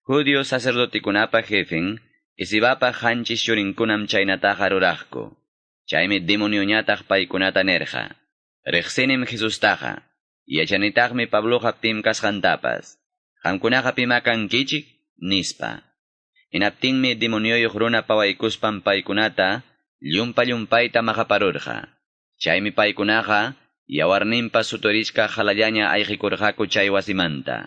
Judio sacerdotikunapa jefen, Escevapa qanchis churinkunam chaynataqa ruraqku. Chaymi demonioñataq paykunata nirqa. Riqsinim Jesustaqa, yachanitaqmi Pabloqa pim kasqantapas. Qamkunaqa pimá kankichik, nispa. Hinaptinmi demonioyuq runa pawaykuspan paykunata llumpa-llumpayta maqaparurqa. Chaymi paykunaqa yawarninpas suturichkaq halallaña ayqikurqaku chay wasimanta.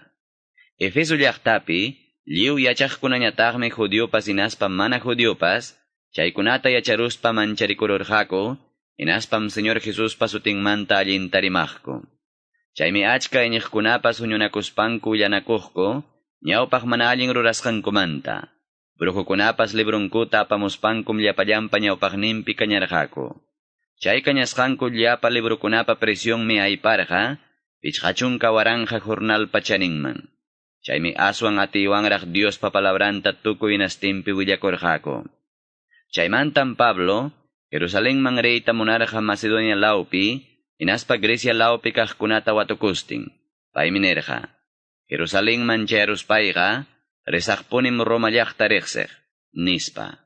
Efeso llaqtapi, lliw yachaqkunañataqmi judiopas hinaspa mana judiopas, chaykunata yacharuspa mancharikururqaku, hinaspam Señor Jesuspa sutinmanta allinta rimaqku. Chaymi achka iñiqkunapas huñunakuspanku willanakuqku, ñawpaq mana allin rurasqankumanta. Brujokunapas librunkuta apamuspankum llapallanpa ñawpaqninpi kañarqaku. Chay kañasqanku llapa librukunapa precionmi ayparqa, 50,000 jornalpa chaninman. Chaymi aswan atiywanraq Diospa palabranta tukuy hinastinpi willakurqaku. Chaymantam Pablo, Jerusalenman riyta munarqa Macedonia lawpi, hinaspa Grecia lawpi kaqkunata watukustin. Paymi nirqa, Jerusalenman chayaruspayqa, risaqpunim Roma llaqta riqsiq, nispa.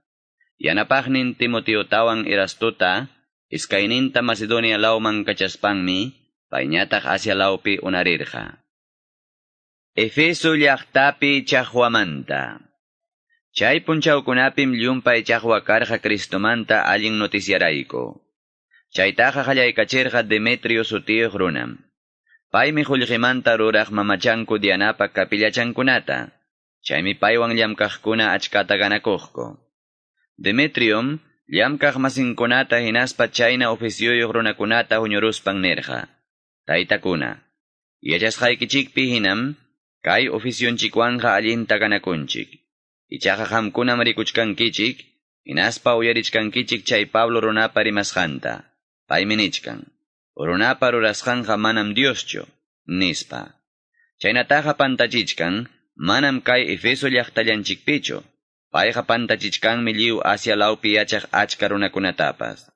Yanapaqnin Timoteotawan Erastota, iskayninta Macedonia lawman kachaspanmi, payñataq Asia lawpi unarirqa. Efeso llaqtapi chaqwamanta. Chay punchawkunapim llumpay chaqwa karqa Cristomanta allin noticiarayku. Chaytaqa qallaykachirqa Demetrio sutiyuq runam. Paymi qullqimanta ruraq mamachanku Dianapa kapillachankunata. Chaymi paywan llamkaqkuna achkata ganakuqku. Demetriom llamkaq masinkunata hinaspa chayna oficioyuq runakunata huñuruspan nirqa. Taytakuna, yachasqaykichikpi hinam, kay oficionchikwanqa allinta ganakunchik. Ichaqa qamkunam rikuchkankichik, hinaspa uyarichkankichik chay Pablo runapa rimasqanta. Paymi nichkan, runapa rurasqanqa manam Dioschu, nispa. Chaynataqa pantachichkan, manam kay Efeso llaqtallanchikpichu, Payqa pantachichkanmi lliw Asia lawpi yachaq achka runakunatapas.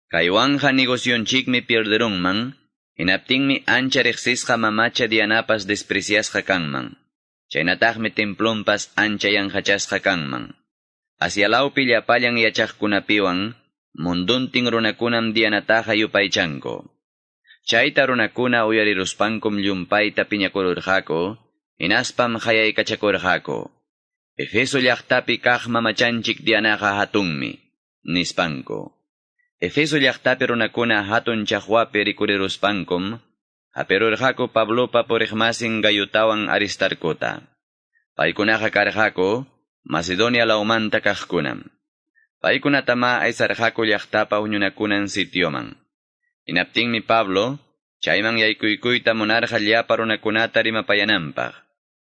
Kaywanqa negocionchikmi pierderunman, hinaptinmi ancha riqsisqa mamacha Dianapas despreciasqa kanman. Chaynataqmi templonpas ancha yanqachasqa kanman. Asia lawpi llapallan yachaqkunapiwan, munduntin runakunam Dianataqa yupaychanku. Chayta runakuna uyariruspankum llumpayta piñakururqaku, hinaspam qayaykachakurqaku. Efeso llaqtapi kaq mamachanchik Dianaqa hatunmi, nispanku. Efeso llaqtapi runakuna hatun chaqwapi rikuriruspankum, hapirurqaku Pablopa puriqmasin Gayutawan Aristarcota. Paykunaqa karqaku Macedonia lawmanta kaqkunam. Paykunatama aysarqaku llaqtapa huñunakunan sitioman. Hinaptinmi Pablo, chayman yaykuykuyta munarqa llapa runakunata rimapayananpaq.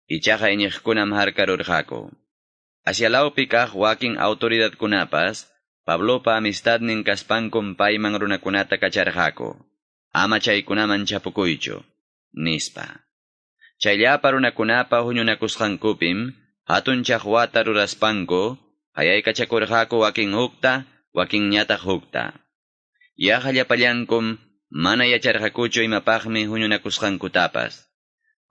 Ichaqa iñiqkunam harkarurqaku. Asia lawpi kaq wakin autoridadkunapas, Pablopa amistadnin kaspankum payman runakunata kacharqaku. Ama chaykunaman chapukuychu, nispa. Chay llapa runakunapa huñunakusqankupim, hatun chaqwata ruraspanku, qayaykachakurqaku wakin hukta, wakinñataq hukta. Yaqa llapallankum mana yacharqakuchu imapaqmi huñunakusqankutapas.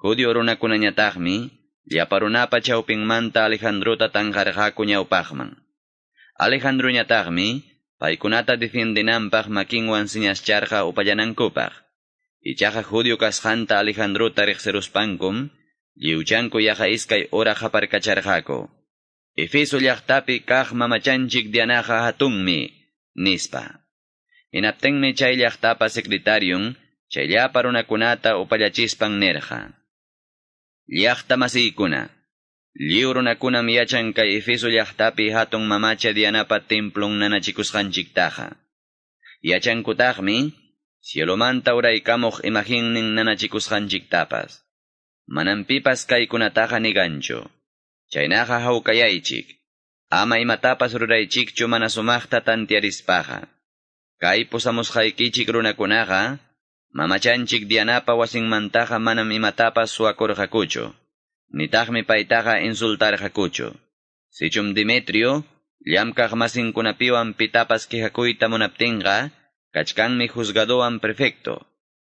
Judio runakunañataqmi, llapa runapa chawpinmanta Alejandrota tanqarqaku ñawpaqman. Alejandroñataqmi, paykunata defiendenanpaq makinwan señascharqa upallanankupaq. Ichaqa judio kasqanta Alejandrota riqsiruspankum, lliwchanku yaqa iskay hora qaparkacharqaku. Efeso llaqtapi kaq mamachanchik Dianaqa hatunmi, nispa. Hinaptinmi chay llaqtapa secretarion, chay llapa runakunata upallachispan nirqa. Llaqta masiykuna, lliw runakunam yachan kay Efeso llaqtapi hatun mamacha Dianapa templon nanachikusqanchiktaqa. Yachankutaqmi, cielomanta uraykamuq imaginnin nanachikusqanchiktapas. Manam pipas kaykunataqa niganchu. Chaynaqa hawkayaychik. Ama imatapas ruraychikchu mana sumaqta tantiarispaqa. Kay pusamusqaykichik runakunaqa, mamachanchik Dianapa wasinmantaqa manam imatapas suwakurqakuchu. Nitaqmi paytaqa insultarqakuchu. Sichum Demetrio, llamkaq masinkunapiwan pitapas quejakuyta munaptinqa, kachkanmi juzgadowan prefecto.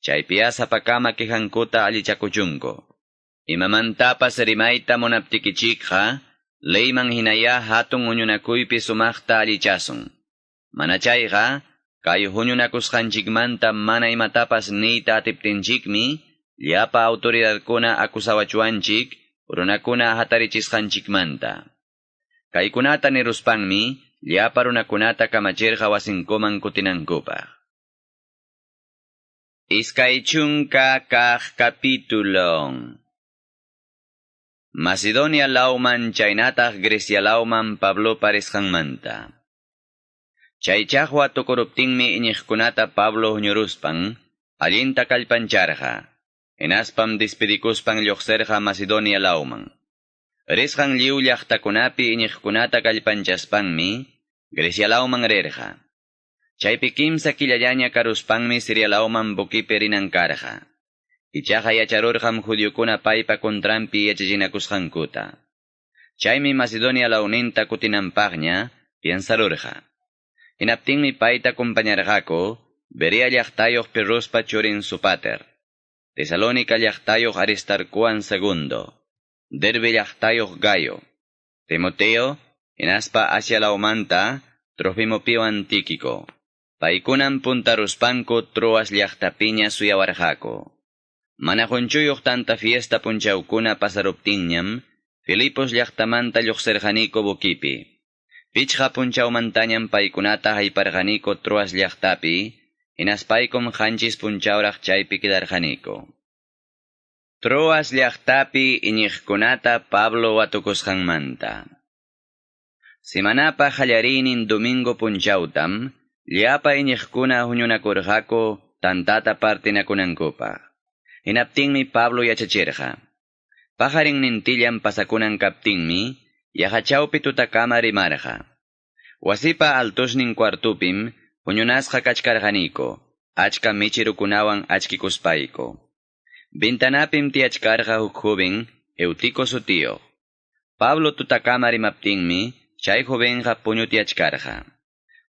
Chaypiya sapakama quejankuta allichakuchunku. Imamantapas rimayta munaptikichikqa, leyman hinaya hatun huñunakuypi sumaqta allichasun. Mana chayqa, kay huñunakusqanchikmanta mana imatapas niyta atiptinchikmi, llapa autoridadkuna acusawachuanchik, runakuna hatarichisqanchikmanta. Kaykunata niruspanmi, llapa runakunata kamachirqa wasinkuman kutinankupaq. Iskay chunka kaq capítulo. Macedonia lawman chaynataq Grecia lawman Pablo parisqanmanta. Chay chaqwa tukuruptinmi iñiqkunata Pablo huñuruspan, allinta kallpancharqa. Hinaspam despedikuspan lluqsirqa Macedonia lawman. Risqan lliw llaqtakunapi iñiqkunata kallpanchaspanmi, Grecia lawman rirqa. Chaypi kimsa killallaña karuspanmi Siria lawman buquipi rinan karqa. Ichaqa yacharurqam judiokuna paypa contranpi yachachinakusqankuta. Chaymi Macedonia lawninta kutinanpaqña piensarurqa. Hinaptinmi payta acompañarqaku Berea llaqtayuq Pirruspa churin Sopater, Tesalónica llaqtayuq Aristarcoan segundo, Derbe llaqtayuq Gayo, Timoteo, hinaspa Asia lawmanta Trofimopiwan Tíquico. Paykunam puntaruspanku Troas llaqtapiña suyawarqaku. Mana qunchuyuq tanta fiesta punchawkuna pasaruptinñam, Filipos llaqtamanta lluqsirqaniku buquipi. Pichqa punchawmantañam paykunata hayparqaniku Troas llaqtapi, hinaspaykum qanchis punchawraq chaypi quedarqaniku. Troas llaqtapi iñiqkunata Pablo watukusqanmanta. Semanapa qallariynin domingo punchawtam, llapa iñiqkuna huñunakurqaku tantata partinakunankupaq. Hinaptinmi Pablo yachachirqa. Pajarinnintillan pasakunan kaptinmi, yaqa chawpi tutakama rimarqa. Wasipa altosnin cuartupim, huñunasqa kachkarqaniku, achka michirukunawan achkikuspayku. Ventanapim tiyachkarqa huk joven, Eutico sutiyuq. Pablo tutakama rimaptinmi, chay jovenqa puñutyachkarqa.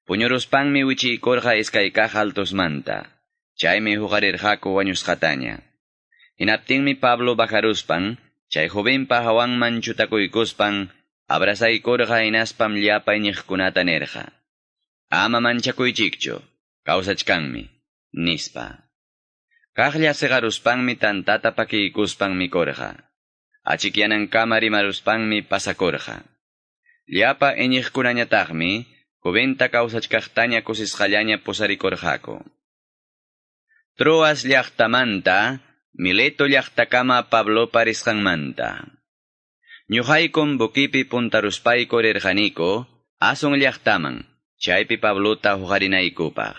Puñuruspanmi wichiykurqa iskay kaq altosmanta. Chaymi huqarirqaku wañusqataña. Hinaptinmi Pablo bajaruspan, chay jovenpa hawanman chutakuykuspan, abrazaykurqa hinaspam llapa iñiqkunata nirqa. Ama manchakuychikchu, kawsachkanmi, nispa. Kaqlla seqaruspanmi tantata pakiykuspan mikurqa. Achikyanankama rimaruspanmi pasakurqa. Llapa iñiqkunañataqmi joventa kawsachkaqtaña kusisqallaña pusarikurqaku. Troas llaqtamanta, Mileto llaqtakama Pablopa risqanmanta. Ñuqaykum buquipi puntaruspayku rirqaniku, Ason llaqtaman, chaypi Pablota huqarinaykupaq.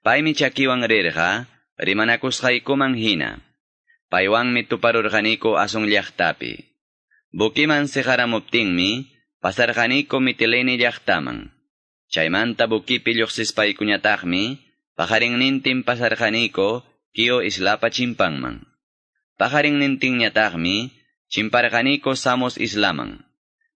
Paymi chakiwan rirqa, rimanakusqaykuman hina. Paywanmi tuparurqaniku Ason llaqtapi. Buquiman siqaramuptinmi, pasarqaniku Mitilene llaqtaman. Chaymanta buquipi lluqsispaykuñataqmi, paqarinnintin pasarqaniku Quío islapa chimpanman. Paqarinnintinñataqmi, chimparqaniku Samos islaman.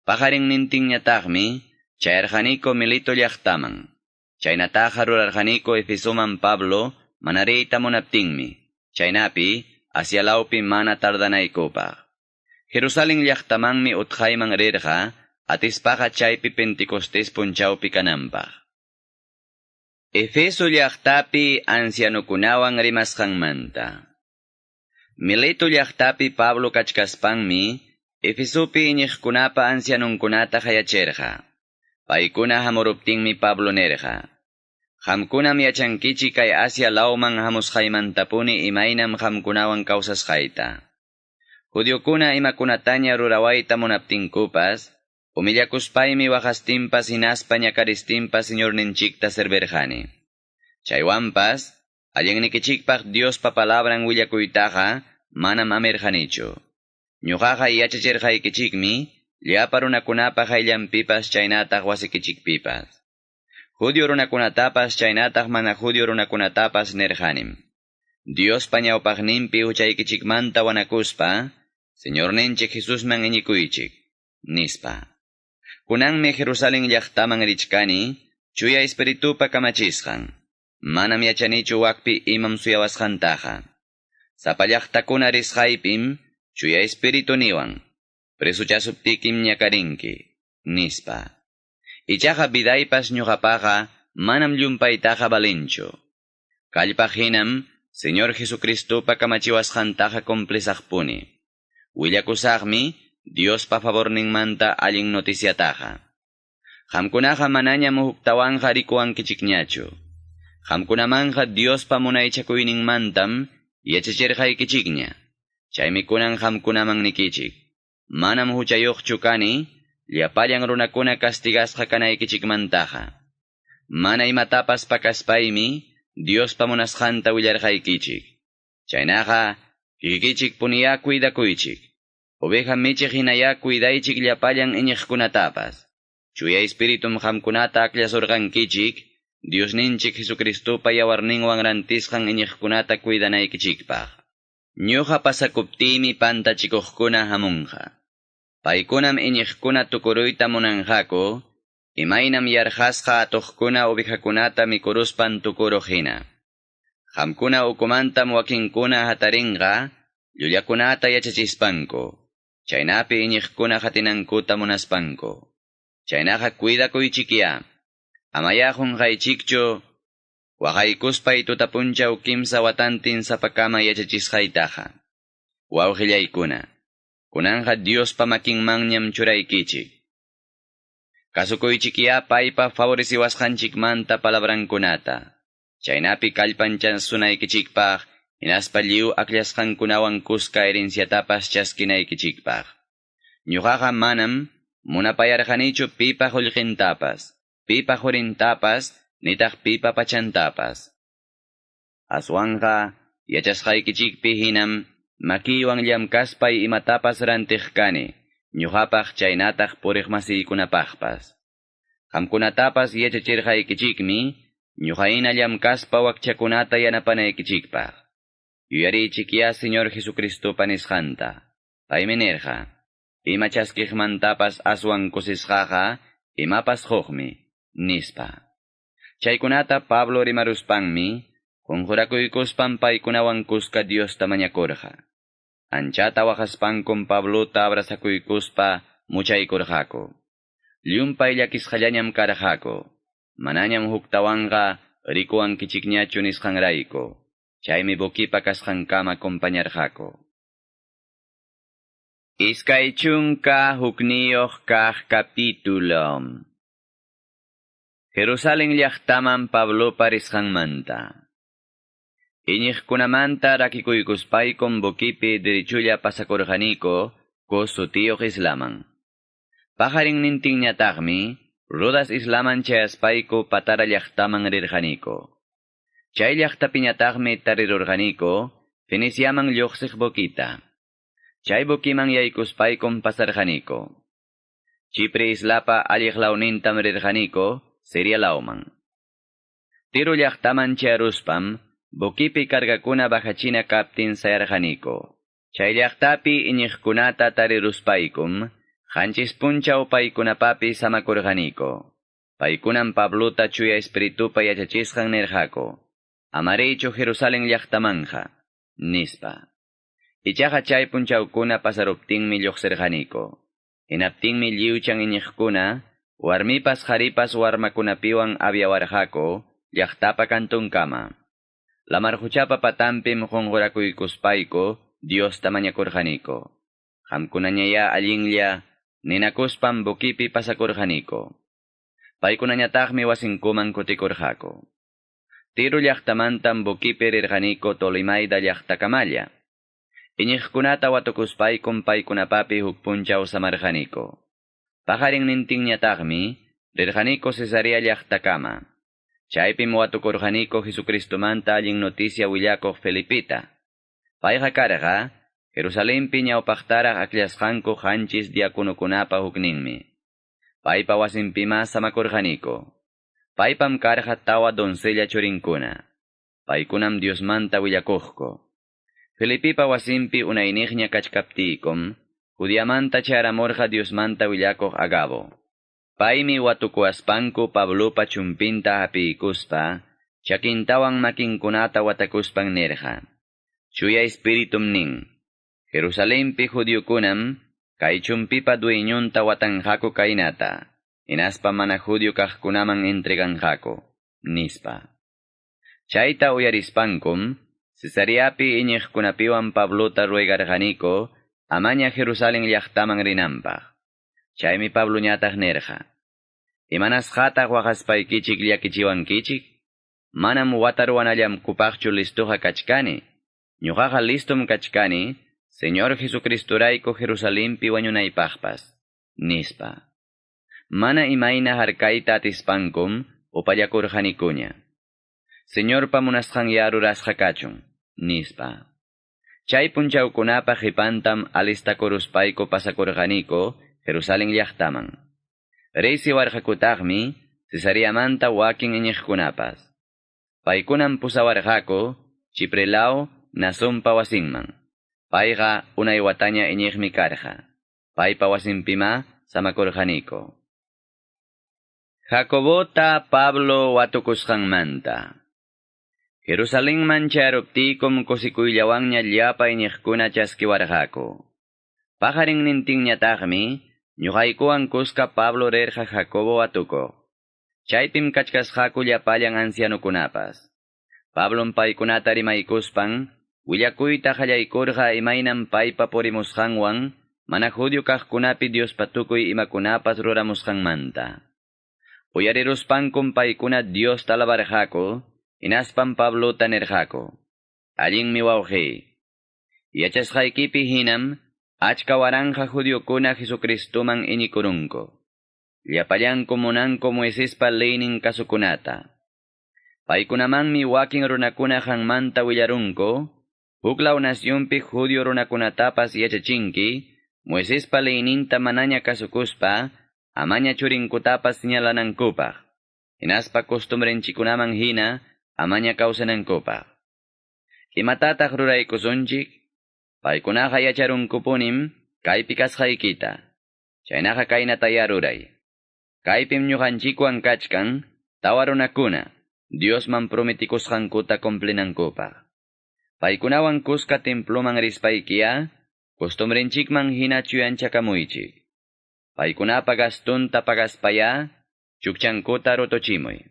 Paqarinnintinñataqmi, chayarqaniku Mileto llaqtaman. Chaynataqa rurarqaniku Efesoman Pablo mana riyta munaptinmi. Chaynapi, Asia lawpi mana tardanaykupaq. Jerusalén llaqtamanmi utqayman rirqa, atispaqa chaypi Pentecostés punchawpi kananpaq. Efeso llaqtapi ancianokunawan rimasqanmanta. Mileto llaqtapi Pablo kachkaspanmi, Efesopi iñiqkunapa ancianunkunata qayachirqa. Paykuna hamuruptinmi Pablo nirqa: Qamkunam yachankichik kay Asia lawman hamusqaymantapuni imaynam qamkunawan kawsasqayta. Judiokuna imakunataña rurawayta munaptinkupas, humillakuspaymi waqastinpas hinaspa ñakaristinpas Señorninchikta servirqani. Chaywanpas, allinnikichikpaq Diospa palabran willakuytaqa manam amirqanichu. Ñuqaqa yachachirqaykichikmi llapa runakunapa qayllanpipas chaynataq wasikichikpipas. Judio runakunatapas chaynataq mana judio runakunatapas nirqanim. Diospa ñawpaqninpi huchaykichikmanta wanakuspa, Señorninchik Jesusman iñikuychik, nispa. Kunanmi Jerusalén llaqtaman richkani, Chuya Espiritupa kamachisqan. Manam yachanichu wakpi imam suyawasqantaqa. Sapa llaqtakuna risqaypim, Chuya Espiritu niwan, presuchasuptikim ñakarinki, nispa. Ichaqa vidaypas ñuqapaqa manam llumpaytaqa valinchu. Kallpaq hinam Señor Jesucristopa kamachiwasqantaqa cumplisaqpuni. Willakusaqmi Diospa favorninmanta allin noticiataqa. Qamkunaqa manañam huktawanqa rikuwankichikñachu. Qamkunamanqa Diospa munaychakuyninmantam yachachirqaykichikña. Chaymi kunan qamkunaman nikichik. Manam huchayuqchu kani, llapallan runakuna castigasqa kanaykichikmantaqa. Mana imatapas pakaspaymi Diospa munasqanta willarqaykichik. Chaynaqa kikikichik puniyá cuidakuychik. Oveja michiq hinayá cuidaychik llapallan iñiqkunatapas. Chuya Espiritum qamkunata akllasurqankichik, Diosninchik Jesucristopa yawarninwan rantisqan iñiqkunata cuidanaykichikpaq. Ñuqa pasakuptiymi pantachikuqkuna hamunqa. Paykunam iñiqkuna tukuruyta munanqaku, imaynam yarqasqa atuqkuna ovejakunata mikuruspan tukuruq hina. Qamkuna ukumantam wakinkuna hatarinqa, llullakunata yachachispanku, chaynapi iñiqkuna qatinankuta munaspanku. Chaynaqa cuidakuychikyá, amayá qunqaychikchu, waqaykuspay tuta punchaw kimsa watantin sapakama yachachisqaytaqa. Wawqillaykuna, kunanqa Diospa makinmanñam churaykichik. Kasukuychikyá paypa favoreciwasqanchikmanta palabrankunata. Chaynapi kallpanchasunaykichikpaq, hinaspa lliw akllasqankunawan kuska herenciatapas chaskinaykichikpaq. Ñuqaqa manam munapayarqanichu pipa qullqintapas, pipa qurintapas, nitaq pipa pachantapas. Aswanqa yachasqaykichikpi hinam makiywan llamkaspay imatapas rantiq kani, ñuqapaq chaynataq puriqmasiykunapaqpas. Qamkunatapas yachachirqaykichikmi, ñuqahina llamkaspa wakchakunata yanapanaykichikpaq. Yuyariychikyá Señor Jesucristopa nisqanta. Paymi nirqa, ima chaskiqmantapas aswan kusisqaqa Imapas quqmi, nispa. Chaykunata Pablo rimaruspanmi, qunqurakuykuspan paykunawan kuska Diosta mañakurqa. Anchata waqaspankum Pablota abrazakuykuspa muchaykurqaku. Llumpay llakisqallañam karqaku. Manañam huktawanqa rikuwankichikñachu nisqanrayku. Chaymi buquipa kasqankama compañarqaku. 21 kaq capítulo. Jerusalén llaqtaman Pablopa risqanmanta. Iñiqkunamanta rakikuykuspaykum buquipi derechulla pasakurqaniku Cos sutiyuq islaman. Paqarinnintinñataqmi Rodas islaman chayaspayku Patara llaqtaman rirqaniku. Chay llaqtapiñataqmi tarirurqaniku Feniciaman lluqsiq buquita. Chay buquiman yaykuspaykum pasarqaniku. Chipre islapa alliq lawnintam rirqaniku Siria lawman. Tiro llaqtaman chayaruspam buquipi cargakuna bajachina kaptin sayarqaniku. Chay llaqtapi iñiqkunata tariruspaykum qanchis punchaw paykunapapi samakurqaniku. Paykunam Pablota chuya espiritupa yachachisqan nirqaku. Amariychu Jerusalén llaqtamanja, nispa. Ichaqa chay punchawkuna pasaruptinmi lluqsirqaniku. Hinaptinmi lliwchan iñiqkuna, warmipas qharipas warmakunapiwan aviawarqaku llaqtapa kantunkama. Lamar quchapa patanpim qunqurakuykuspayku Diosta mañakurqaniku. Qamkunañayá allinlla ninakuspam buquipi pasakurqaniku. Paykunañataqmi wasinkuman kutikurqaku. Tiro llaqtamantam buquipi rirqaniku Tolimaida llaqtakamalla. Iñiqkunata watukuspaykum paykunapapi huk punchaw samarqaniku. Paqarinnintinñataqmi rirqaniku Cesarea llaqtakama. Chaypim watukurqaniku Jesucristomanta allin noticia willakuq Felipita. Payqa karqa Jerusalenpi ñawpaqtaraq akllashqanku qanchis diakonokunapa hukninmi. Paypa wasinpima samakurqaniku. Paypam karqa tawa doncella churinkuna. Paykunam Diosmanta willakuqku. Felipipa wasinpi unayniqña kachkaptiykum, Judiamanta charamurqa Diosmanta willakuq Agabo. Paymi watukuaspanku Pablopa chumpinta hapiykuspa, chakintawan makinkunata watakuspan nirqa. Chuya espiritum nin. Jerusalenpi judiokunam, kay chumpipa dueñonta watanqaku kaynata, hinaspa mana judio kaqkunaman entreganqaku, nispa. Chayta uyarispankum, Cesareapi iñiqkunapiwan Pablota ruegarqaniku, amaña Jerusalén llaqtaman rinanpaq. Chaymi Pabloñataq nirqa. Imanasqataq waqaspaykichik llakichiwankichik? Manam wataruwanallamkupaqchu listuqa kachkani. Ñuqaqa listum kachkani, Señor Jesucristorayku Jerusalenpi wañunaypaqpas, nispa. Mana imayna harkayta atispankum upallakurqanikuña. Señorpa munasqanyá rurasqa kachun, nispa. Chay punchawkunapa qipantam alistakuruspayku pasakurqaniku Jerusalén llaqtaman. Riysiwarqakutaqmi Cesariamanta wakin iñiqkunapas. Paykunam pusawarqaku Chiprelaw Nasonpa wasinman. Payqa unay wataña iñiqmi karqa. Paypa wasinpima samakurqaniku. Jacobota Pablo watukusqanmanta. Jerusalenman chayaruptiykum kusikuyllawanña llapa iñiqkuna chaskiwarqaku. Paqarinnintinñataqmi ñuqaykuwan kuska Pablo rirqa Jacobo watukuq. Chaypim kachkasqaku llapallan ancianukunapas. Pablom paykunata rimaykuspan, willakuyta qallaykurqa imaynam paypa purimusqanwan, mana judio kaqkunapi Diospa tukuy imakunapas ruramusqanmanta. Uyariruspankum paykuna Diosta alabarqaku, hinaspam Pablota nirqaku. Allinmi wawqiy. Yachasqaykipi hinam, achka waranqa judiokuna Jesucristoman iñikurunku. Llapallanku munanku Moisespa leynin kasukunata. Paykunamanmi wakin runakuna qanmanta willarunku, huklaw nacionpi judio runakunatapas yachachinki, Moisespa leyninta manaña kasukuspa, amaña churinkutapas señalanankupaq. Hinaspa costumbrenchikunaman hina, amaña kawsanankupaq. Imatataq ruraykusunchik? Paykunaqa yacharunkupunim kaypi kasqaykita. Chaynaqa kaynatayá ruray. Kaypim ñuqanchikwan kachkan tawa runakuna Diosman prometikusqankuta cumplinankupaq. Paykunawan kuska temploman rispaykiya, costumbrenchikman hina chuyanchakamuychik. Paykunapa gastunta pagaspaya, chukchankuta rutuchimuy.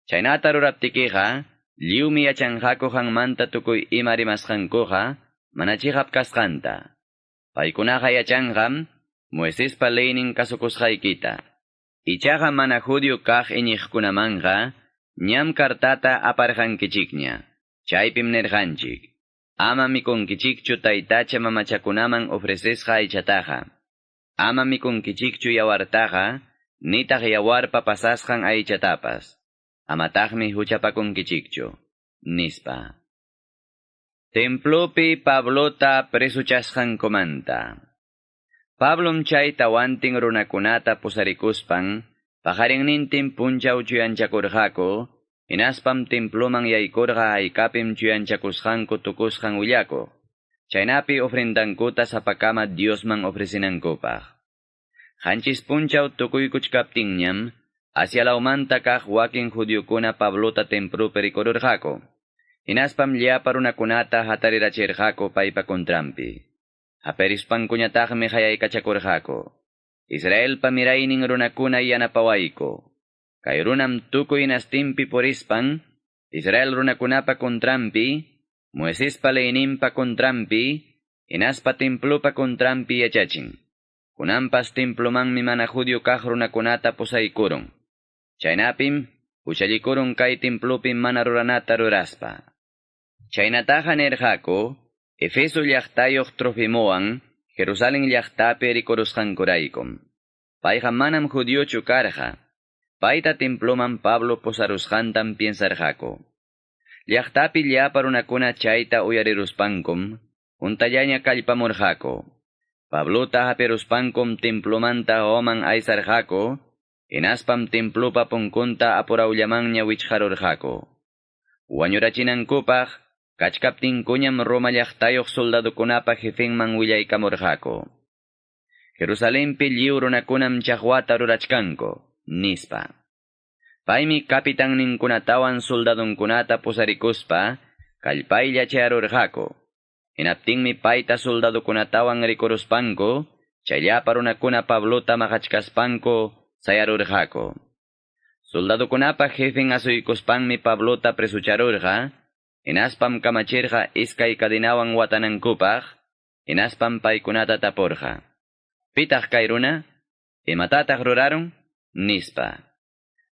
Chaynata ruraptikiqa, lliwmi yachanqaku qanmanta tukuy ima rimasqankuqa, mana chiqap kasqanta. Paykunaqa yachanqam, Moisespa leynin kasukusqaykita. Ichaqa mana judío kaq iñiqkunamanqa, ñam kartata aparqankichikña. Chaypim nirqanchik. Ama mikunkichikchu taytacha mamachakunaman ofrecesqa aychataqa. Ama mikunkichikchu yawartaqa, nitaq yawarpa pasasqan aychatapas. Amataqmi huchapakunkichikchu, nispa. Templopi Pablota presuchasqankumanta. Pablom chay tawantin runakunata pusarikuspan, paqarinnintin punchaw chuyanchakurqaku, hinaspam temploman yaykurqa haykapim chuyanchakusqanku tukusqan willakuq. Chaynapi ofrendankuta sapakama Diosman ofrecinankupaq. Qanchis punchaw tukuykuchkaptinñam, Asia lawmanta kaq wakin judiokuna Pablota templopi rikururqaku. Hinaspam llapa runakunata hatarirachirqaku paypa kontrampi. Haperispankuñataqmi hayaykachakurqaku. Israelpa miraynin runakuna yanapawayku. Kay runam tukuy nastinpi purispan, Israel runakunapa kontrampi, Moisespa leyninpa kontrampi, hinaspa templopa kontrampi yachachin. Kunanpas templomanmi mana judío kaq runakunata pusaykurun. Chaynapim, huchallikurun kay templopi mana ruranata ruraspa. Chaynataqa nirqaku, Efeso llaqtayuq Trofimowan, Jerusalén llaqtapi rikurusqankuraykum. Payqa manam judiochu karqa. Payta temploman Pablo pusarusqantam piensarqaku. Llaqtapi llapa runakuna chayta uyariruspankum, huntallaña kallpamurqaku. Pablota hapiruspankum templomanta hawaman aysarqaku, hinaspam templopa punkunta apurawllamanña wichqarurqaku. Wañurachinankupaq, kachkaptinkuñam Roma llaqtayuq soldadokunapa jefenman willaykamurqaku. Jerusalenpi lliw runakunam chaqwata rurachkanku, nispa. Paymi kapitanninkunatawan soldadonkunata pusarikuspa, kallpaylla chayarurqaku. Hinaptinmi payta soldadokunatawan rikuruspanku, chay llapa runakuna Pablota maqachkaspanku sayarurqaku. Soldadokunapa jefen asuykuspanmi Pablota presucharurqa, hinaspam kamachirqa iskay kadinawan watanankupaq, hinaspam paykunata tapurqa. Pitaq kay runa? Imatataq rurarun? Nispa.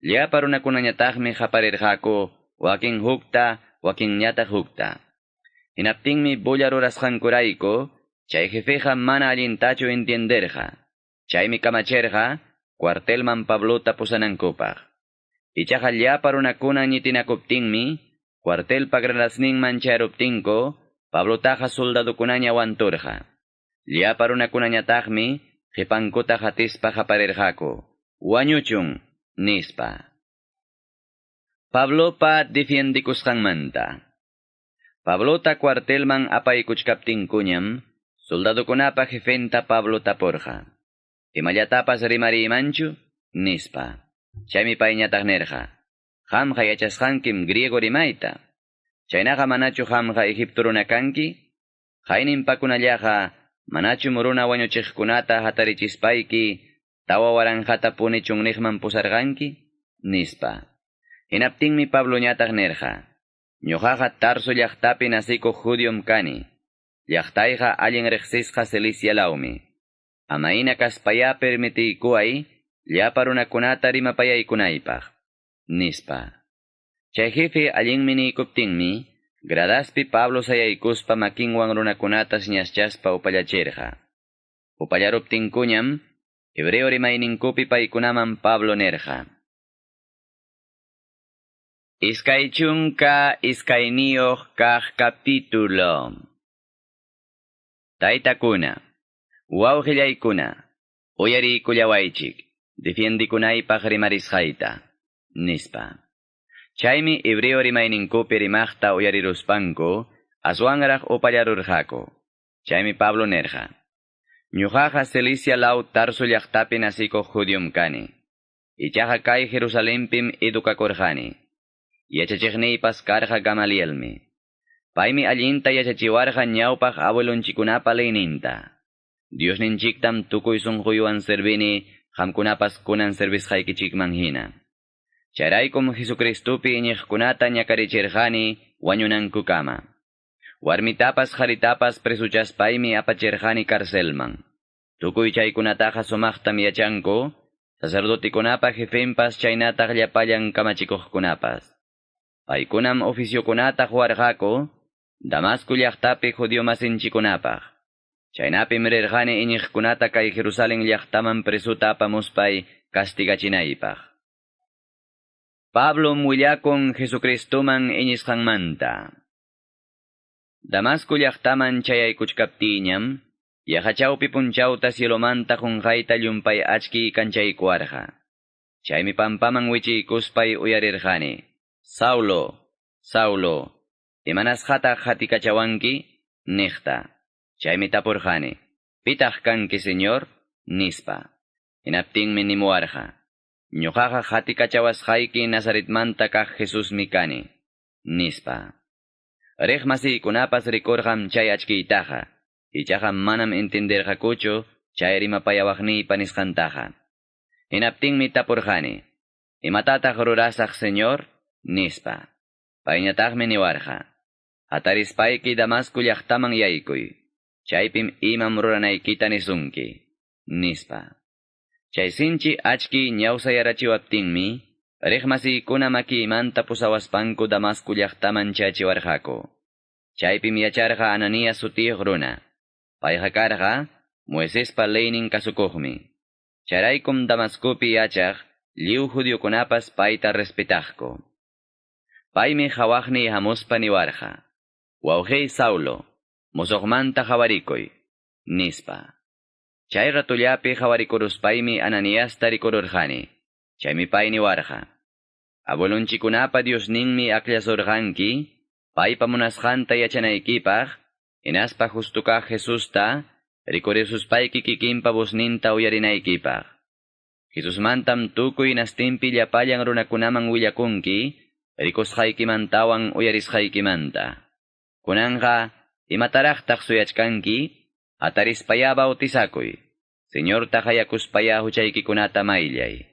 Llapa runakunañataqmi qaparirqaku, wakin hukta, wakinñataq hukta. Hinaptinmi bulla rurasqankurayku, chay jefeqa mana allintachu entienderqa. Chaymi kamachirqa, cuartelman Pablota pusanankupaq. Ichaqa llapa runakuna ñitinakuptinmi, cuartelpa gradasninman chayaruptinku, Pablotaqa soldadokunaña wanturqa. Llapa runakunañataqmi, qipankuta qatispa qaparirqaku. Wañuchun, nispa. Pablopa defiendikusqanmanta. Pablota cuartelman apaykuchkaptinkuñam, soldadokunapa jefenta Pablo tapurqa. Imallatapas rimariymanchu? Nispa. Chaymi payñataq nirqa. Qamqa yachasqankim griego rimayta. Chaynaqa manachu qamqa Egipto runa kanki? Qayninpakunallaqa manachum runa wañuchiqkunata hatarichispayki 4000ta puni chunniqman pusarqanki? Nispa. Hinaptinmi Pabloñataq nirqa. Ñuqaqa Tarso llaqtapi nasikuq judiom kani. Llaqtayqa allin riqsisqa Cilicia lawmi. Amayna kaspayá permitiykuway llapa runakunata rimapayaykunaypaq. Nispa. Chay jefe allinmi niykuptinmi, gradaspi Pablo sayaykuspa makinwan runakunata señaschaspa upallachirqa. Upallaruptinkuñam, hebreo rimayninkupi paykunaman Pablo nirqa. 22 kaq capítulo. Taytakuna, wawqillaykuna, uyariykullawaychik, defiendikunaypaq rimarisqayta, nispa. Chaymi hebreo rimayninkupi rimaqta uyariruspanku, aswanraq upallarurqaku. Chaymi Pablo nirqa. Ñuqaqa Cilicia law Tarso llaqtapi nasikuq judiom kani. Ichaqa kay Jerusalenpim educakurqani. Yachachiqniypas karqa Gamalielmi. Paymi allinta yachachiwarqa ñawpaq abuelonchikunapa leyninta. Diosninchiktam tukuy sunquywan servini, qamkunapas kunan servisqaykichikman hina. Chayraykum Jesucristopi iñiqkunata ñakarichirqani wañunankukama. Warmitapas qaritapas presuchaspaymi apachirqani carcelman. Tukuy chaykunataqa sumaqtam yachanku, sacerdotekunapa jefenpas chaynataq llapallan kamachikuqkunapas. Paykunam oficiokunata quwarqaku, Damasco llaqtapi judío masinchikunapaq. Chaynapim rirqani iñiqkunata kay Jerusalén llaqtaman presuta apamuspay castigachinaypaq. Pablo willakun Jesucristoman iñisqanmanta. Damasco llaqtaman chayaykuchkaptiñam, yaqa chawpi punchawta cielomanta qunqayta llumpay achki kanchaykuwarqa. Chaymi pampaman wichiykuspay uyarirqani. Saulo, Saulo, imanasqataq qatikachawanki? Niqta. Chaymi tapurqani. Pitaq kanki, Señor? Nispa. Hinaptinmi nimuwarqa. Ñuqaqa qatikachawasqayki Nazaretmanta kaq Jesusmi kani. Nispa. Riq masiykunapas rikurqam chay achkiytaqa. Ichaqa manam entenderqakuchu chay rimapayawaqniypa nisqantaqa. Hinaptinmi tapurqani. Imatataq rurasaq, Señor? Nispa. Payñataqmi niwarqa. Hatarispayki Damasco llaqtaman yaykuy. Chaypim imam ruranaykita nisunki. Nispa. Chay sinchi achki ñawsayarachiwaptinmi, riq masiykuna makiymanta pusawaspanku Damasco llaqtaman chachiwarqaku. Chaypim yacharqa Ananías sutiyuq runa. Payqa karqa Moisespa leynin kasukuqmi. Chayraykum Damascopi yachaq lliw judiokunapas payta respetaqku. Paymi hawaqniy hamuspa niwarqa. Wawqiy Saulo, musuqmanta qawarikuy, nispa. Chay ratullapi qawarikuruspaymi Ananiasta rikururqani. Chaymi pay niwarqa. Abuelonchikunapa Diosninmi akllasurqanki, paypa munasqanta yachanaykipaq, hinaspa justo kaq Jesusta, rikurisuspayki kikinpa vozninta uyarinaykipaq. Jesusmantam tukuy nastinpi llapallan runakunaman willakunki, rikusqaykimantawan uyarisqaykimanta. Kunanqa, imataraqtaq suyachkanki, hatarispayá bautizakuy. Señorta qayakuspayá huchaykikunata mayllay.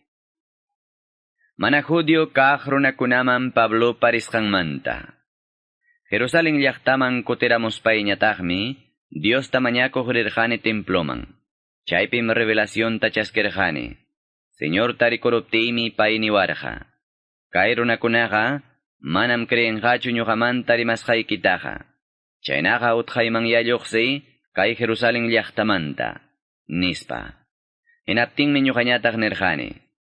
Mana judío kaq runakunaman Pablopa risqanmanta. Jerusalén llaqtaman kutiramuspayñataqmi, Diosta mañakuq rirqani temploman. Chaypim revelacionta chaskirqani. Señorta rikuruptiymi pay niwarqa. Kay runakunaqa manam creenqachu ñuqamanta rimasqaykitaqa. Chaynaqa utqaymanyá lluqsiy kay Jerusalén llaqtamanta, nispa. Hinaptinmi ñuqañataq nirqani.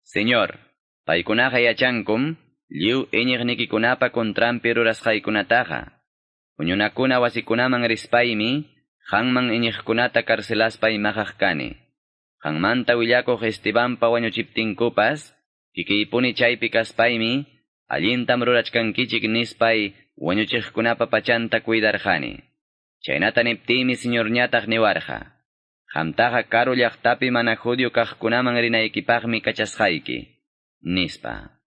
Señor, paykunaqa yachankum, lliw iñiqnikikunapa contranpi rurasqaykunataqa. Huñunakuna wasikunaman rispaymi, qanman iñiqkunata carcelaspay maqaq kani. Qanmanta willakuq Estebanpa wañuchiptinkupas, kikiypuni chaypi kaspaymi, allintam rurachkankichik nispay wañuchiqkunapa pachanta cuidarqani. Chaynata niptiymi Señorñataq niwarqa. Qamtaqa karu llaqtapi mana judío kaqkunaman rinaykipaqmi kachasqayki, nispa.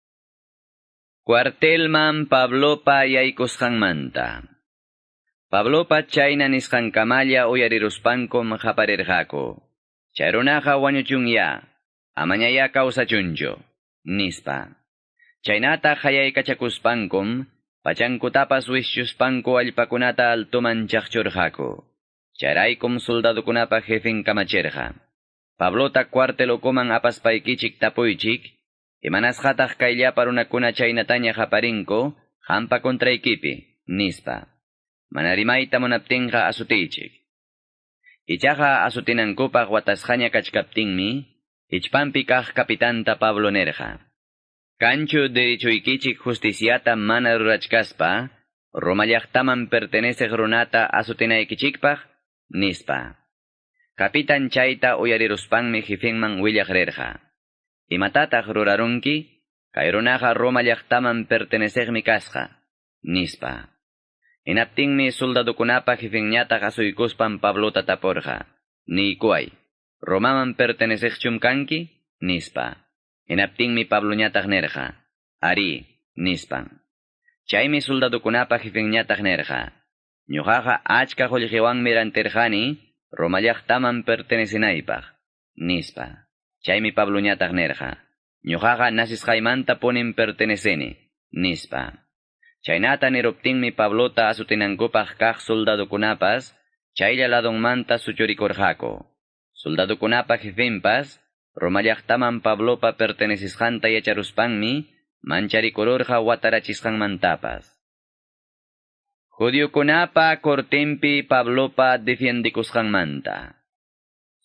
Cuartelman Pablopa yaykusqanmanta. Pablopa chayna nisqankamalla uyariruspankum qaparirqaku. Chay runaqa wañuchunya, amañayá kawsachunchu, nispa. Chaynata qayaykachakuspankum, pachankutapas wischuspanku allpakunata altoman chaqchurqaku. Chayraykum soldadokunapa jefen kamachirqa. Pablota cuartel ukuman apaspaykichik tapuychik, imanasqataq kay llapa runakuna chaynataña qaparinku, qampa contraykipi, nispa. Mana rimayta munaptinqa asutiychik. Ichaqa asutinankupaq watasqaña kachkaptinmi, hichpanpi kaq kapitanta Pablo nirqa. Kanchu derechoykichik justiciata mana rurachkaspa, Roma llaqtaman perteneceq runata asutinaykichikpaq, nispa. Kapitan chayta uyariruspanmi jefenman willaq rirqa. Imatataq rurarunki? Kay runaqa Roma llaqtaman perteneceqmi kasqa, nispa. Hinaptinmi soldadokunapa jefenñataq asuykuspan Pablota tapurqa. Niykuway, Romaman perteneceqchum kanki? Nispa. Hinaptinmi Pabloñataq nirqa, Arí, nispan. Chaymi soldadokunapa jefenñataq nirqa, Ñuqaqa achka qullqiwanmi rantirqani Roma llaqtaman pertenecenaypaq, nispa. Chaymi Pabloñataq nirqa, Ñuqaqa nacisqaymantapunim perteneceni, nispa. Chaynata niruptinmi Pablota azutinankupaq kaq soldadokunapas chaylla ladonmanta suchurikurqaku. Soldadokunapa jefenpas Roma llaqtaman Pablopa pertenecisqanta yacharuspanmi mancharikururqa watarachisqanmantapas. Judiokunapa cortempi Pablopa defiendikusqanmanta.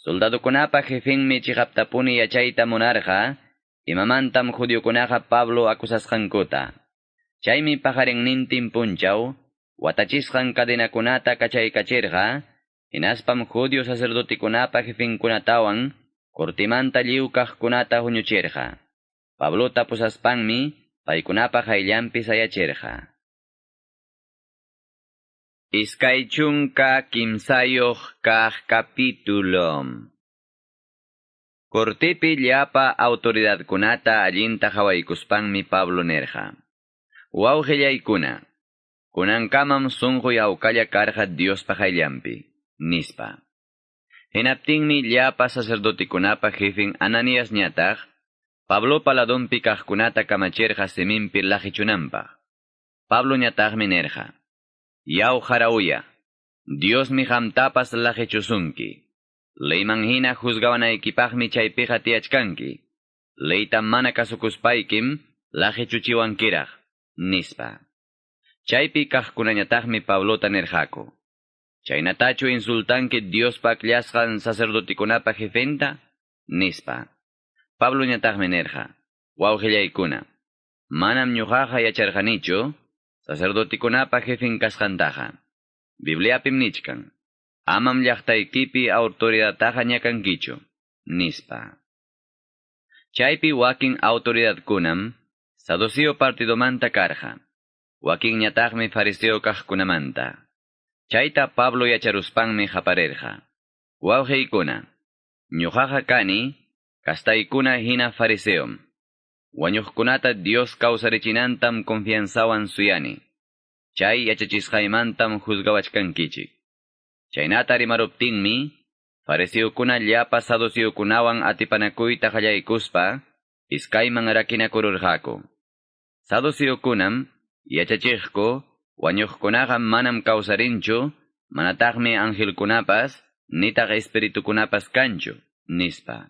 Soldadokunapa jefenmi chiqaptapuni yachayta munarqa, imamantam judiokunaqa Pablo acusasqankuta. Chaymi paqarinnintin punchaw, watachisqan cadenakunata kachaykachirqa, hinaspam judio sacerdotekunapa jefenkunatawan cortimanta lliw kaqkunata huñuchirqa. Pablota pusaspanmi paykunapa qayllanpi sayachirqa. Iskay chunka kimsayuq kaq capítulo. Cortepi llapa autoridadkunata allinta hawaykuspanmi Pablo nirqa. Wawqillaykuna, kunankamam sunquy hawkalla karqa Diospa qayllanpi, nispa. Hinaptinmi llapa sacerdotekunapa jefen Ananiasñataq, Pablopa ladonpi kaqkunata kamachirqa siminpi laqichunanpaq. Pabloñataqmi nirqa, Yaw harawya, Diosmi qamtapas laqichusunki. Leyman hina juzgawanaykipaqmi chaypiqa tiyachkanki. Leyta mana kasukuspaykim laqichuchiwankiraq, nispa. Chaypi kaqkunañataqmi Pablota nirqaku. Chaynatachu insultanki Diospa akllasqan sacerdotekunapa jefenta, nispa. Pabloñataqmi nirqa, wawqillaykuna, manam ñuqaqa yacharqanichu sacerdotekunapa jefen kasqantaqa. Bibliapim nichkan, amam llaqtaykipi autoridadtaqa ñakankichu, nispa. Chaypi wakin autoridadkunam saduceo partidomanta karqa, wakinñataqmi fariseo kaqkunamanta. Chayta Pablo yacharuspanmi qaparirqa. Wawqiykuna, ñuqaqa kani, kastaykuna hina fariseom. Wañuqkunata Dios kawsarichinantam confianzawan suyani. Chay yachachisqaymantam juzgawachkankichik. Chaynata rimaruptinmi, fariseokuna llapa saduceokunawan atipanakuyta qallaykuspa, iskayman rakinakururqaku. Saduceokunam yachachiqku, wañuqkunaqa manam kawsarinchu, manataqmi angelkunapas, nitaq espiritukunapas kanchu, nispa.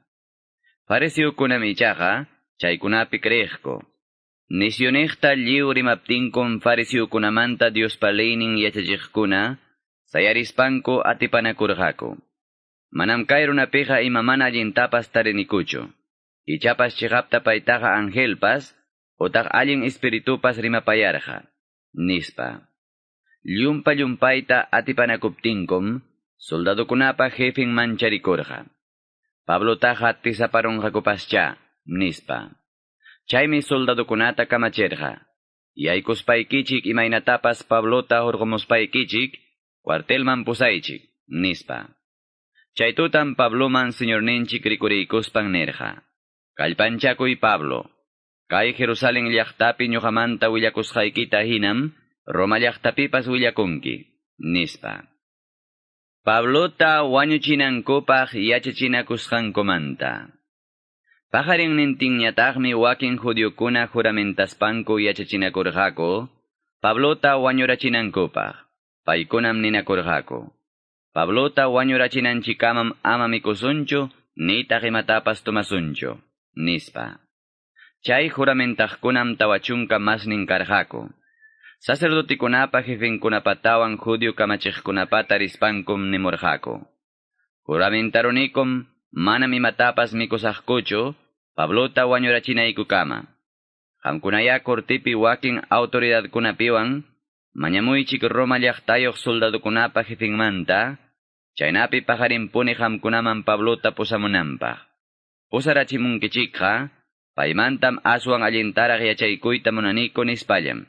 Fariseokunam ichaqa, chaykunapi creeqku. Nisyuniqta lliw rimaptinkum fariseokunamanta Diospa leynin yachachiqkuna, sayarispanku atipanakurqaku. Manam kay runapiqa ima mana allintapas tarinikuchu. Ichapas chiqapta paytaqa angelpas, utaq allin espiritupas rimapayarqa, nispa. Llumpa llumpayta atipanakuptinkum, soldadokunapa jefen mancharikurqa. Pablotaqa tisaparunqakupascha, nispa. Chaymi soldadokunata kamachirqa. Yaykuspaykichik imaynatapas Pablota hurqumuspaykichik, cuartelman pusaychik, nispa. Chay tutam Pabloman señorninchik rikuriykuspan nirqa. Kallpanchakuy Pablo, kay Jerusalén llaqtapi ñuqamanta willakusqaykita hinam, Roma llaqtapipas willakunki, nispa. Pablota wañuchinankupaq yachachinakusqankumanta. Paqarinnintinñataqmi wakin judiokuna juramentaspanku yachachinakurqaku, Pablota wañurachinankupaq. Paykunam ninakurqaku. Pablota wañurachinanchikamam ama mikusunchu, nitaq imatapas tomasunchu, nispa. Chay juramentaqkunam tawachunka masnin karqaku. Sacerdotekunapa jefenkunapatawan judio kamachiqkunapata rispankum nimurqaku. Juramentarunikum manam imatapas mikusaqkuchu, Pablota wañurachinaykukama. Qamkunaya cortipi wakin autoridadkunapiwan, mañamuychik Roma llaqtayuq soldadokunapa jefenmanta, chaynapi paqarinpuni qamkunaman Pablota pusamunanpaq. Pusarachimunkichikqa, paymantam aswan allintaraq yachaykuyta munaniku nispallam.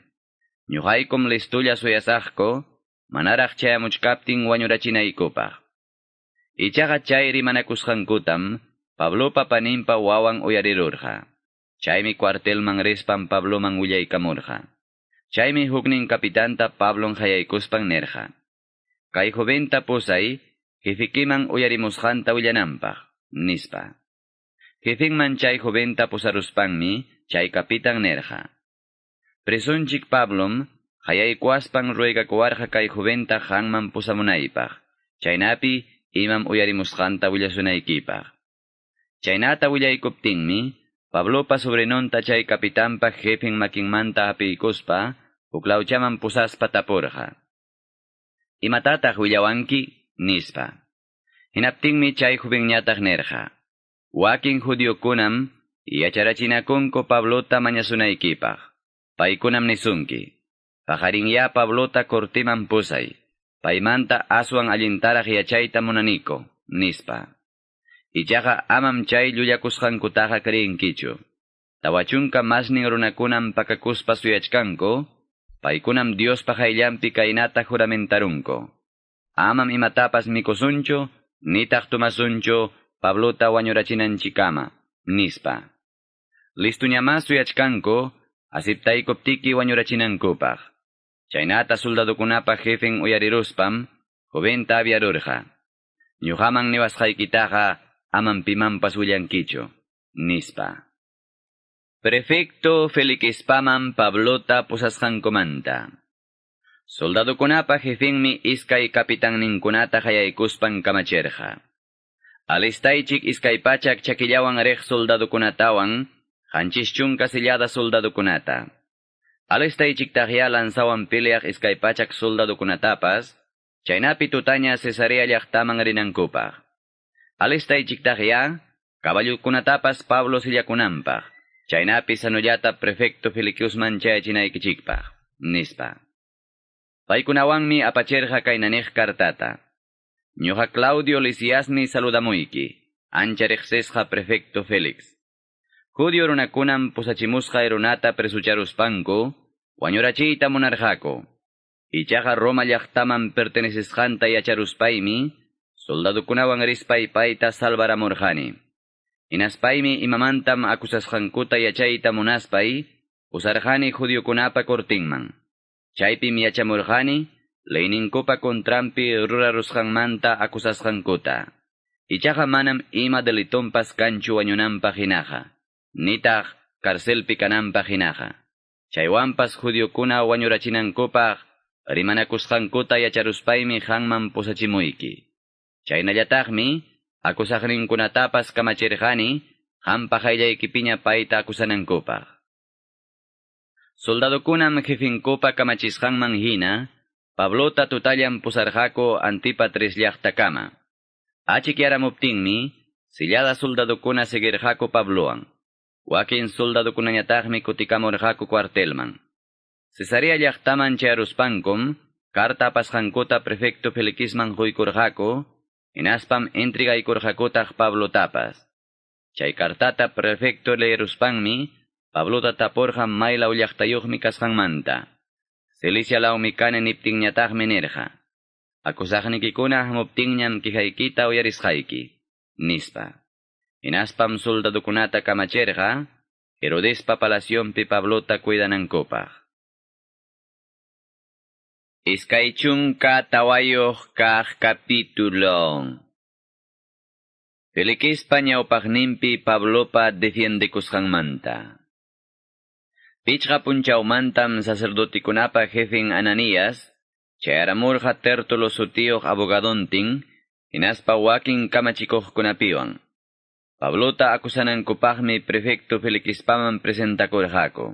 Ñuqaykum listulla suyasaqku, manaraq chayamuchkaptin wañurachinaykupaq. Ichaqa chay rimanakusqankutam, Pablopa paninpa wawan uyarirurqa. Chaymi cuartelman rispan Pabloman willaykamurqa. Chaymi huknin kapitanta Pablon qayaykuspan nirqa: Kay joventa pusay, jefikiman uyarimusqanta willananpaq, nispa. Jefinman chay joventa pusaruspanmi, chay kapitan nirqa: Presunchik Pablom, qayaykuwaspan ruegakuwarqa kay joventa qanman pusamunaypaq, chaynapi imam uyarimusqanta willasunaykipaq. Chaynata willaykuptinmi, Pablopa sobrinonta chay kapitanpa jefen makinmanta hapiykuspa, huklawchaman pusaspa tapurqa: Imatataq willawanki? Nispa. Hinaptinmi chay jovenñataq nirqa: Wakin judiokunam yacharachinakunku Pablota mañasunaykipaq. Paykunam nisunki: Paqarinyá Pablota cortiman pusay. Paymanta aswan allintaraq yachayta munaniko, nispa. Ichaqa amam chay llullakusqankutaqa creenkichu. 40 masnin runakunam pakakuspa suyachkanku, paykunam Diospa qayllanpi kaynata juramentarunku: Amam imatapas mikusunchu, nitaq tomasunchu, Pablota wañurachinanchikama, nispa. Listuñamá suyachkanku, asiptaykuptiki wañurachinankupaq. Chaynata soldadokunapa jefen uyariruspam, joventa aviarurqa: Ñuqaman niwasqaykitaqa amam pimanpas willankichu, nispa. Prefecto Felixpaman Pablota pusasqankumanta. Soldadokunapa jefenmi iskay kapitanninkunata qayaykuspan kamachirqa: Alistaychik 200 chakillawan riq soldadokunatawan, 70 sillada soldadokunata. Alistaychiktaqya lanzawan peleaq 200 soldadokunatapas, chaynapi tutaña Cesarea llaqtaman rinankupaq. Alistaychiktaqya caballokunatapas Pablo sillakunanpaq, chaynapi sanullata prefecto Felixman chayachinaykichikpaq, nispa. Paykunawanmi apachirqa kaynaniq kartata: Ñuqa Claudio Lisiasmi saludamuyki, ancha riqsisqa prefecto Félix. Judio runakunam pusachimusqay runata presucharuspanku, wañurachiyta munarqaku. Ichaqa Roma llaqtaman pertenecisqanta yacharuspaymi, soldadokunawan rispay payta salvaramurqani. Hinaspaymi imamantam acusasqankuta yachayta munaspay, pusarqani judiokunapa cortinman. Chaypim yachamurqani, leyninkupa contranpi rurarusqanmanta acusasqankuta. Ichaqa manam ima delitonpas kanchu wañunanpaq hinaqa, nitaq carcelpi kananpaq hinaqa. Chaywanpas judiokuna wañurachinankupaq rimanakusqankuta yacharuspaymi qanman pusachimuyki. Chaynallataqmi acusaqninkunatapas kamachirqani qampa qayllaykipiña payta acusanankupaq. Soldadokunam jefinkupa kamachisqanman hina, Pablota tutallan pusarqaku Antipatris llaqtakama. Achikyaramuptinmi, sillada soldadokuna seguirqaku Pablowan. Wakin soldadokunañataqmi kutikamurqaku cuartelman. Cesarea llaqtaman chayaruspankum, carta apasqankuta prefecto Felixman quykurqaku, hinaspam entregaykurqakutaq Pablotapas. Chay kartata prefecto leeruspanmi, Pablota tapurqa maylaw llaqtayuqmi kasqanmanta. Cilicia lawmi kani niptinñataqmi nirqa: Acusaqnikikuna hamuptinñam quejaykita uyarisqayki, nispa. Hinaspam soldadokunata kamachirqa, Herodespa palacionpi Pablota cuidanankupaq. 24 kaq capítulo. Felixpa ñawpaqninpi Pablopa defiendekusqanmanta. 5 punchawmantam sacerdotikunapa jefen Ananías, chayaramurqa Tértulo sutiyuq abogadontin, hinaspa wakin kamachikuqkunapiwan. Pablota acusanankupaqmi prefecto Felixpaman presentakurqaku.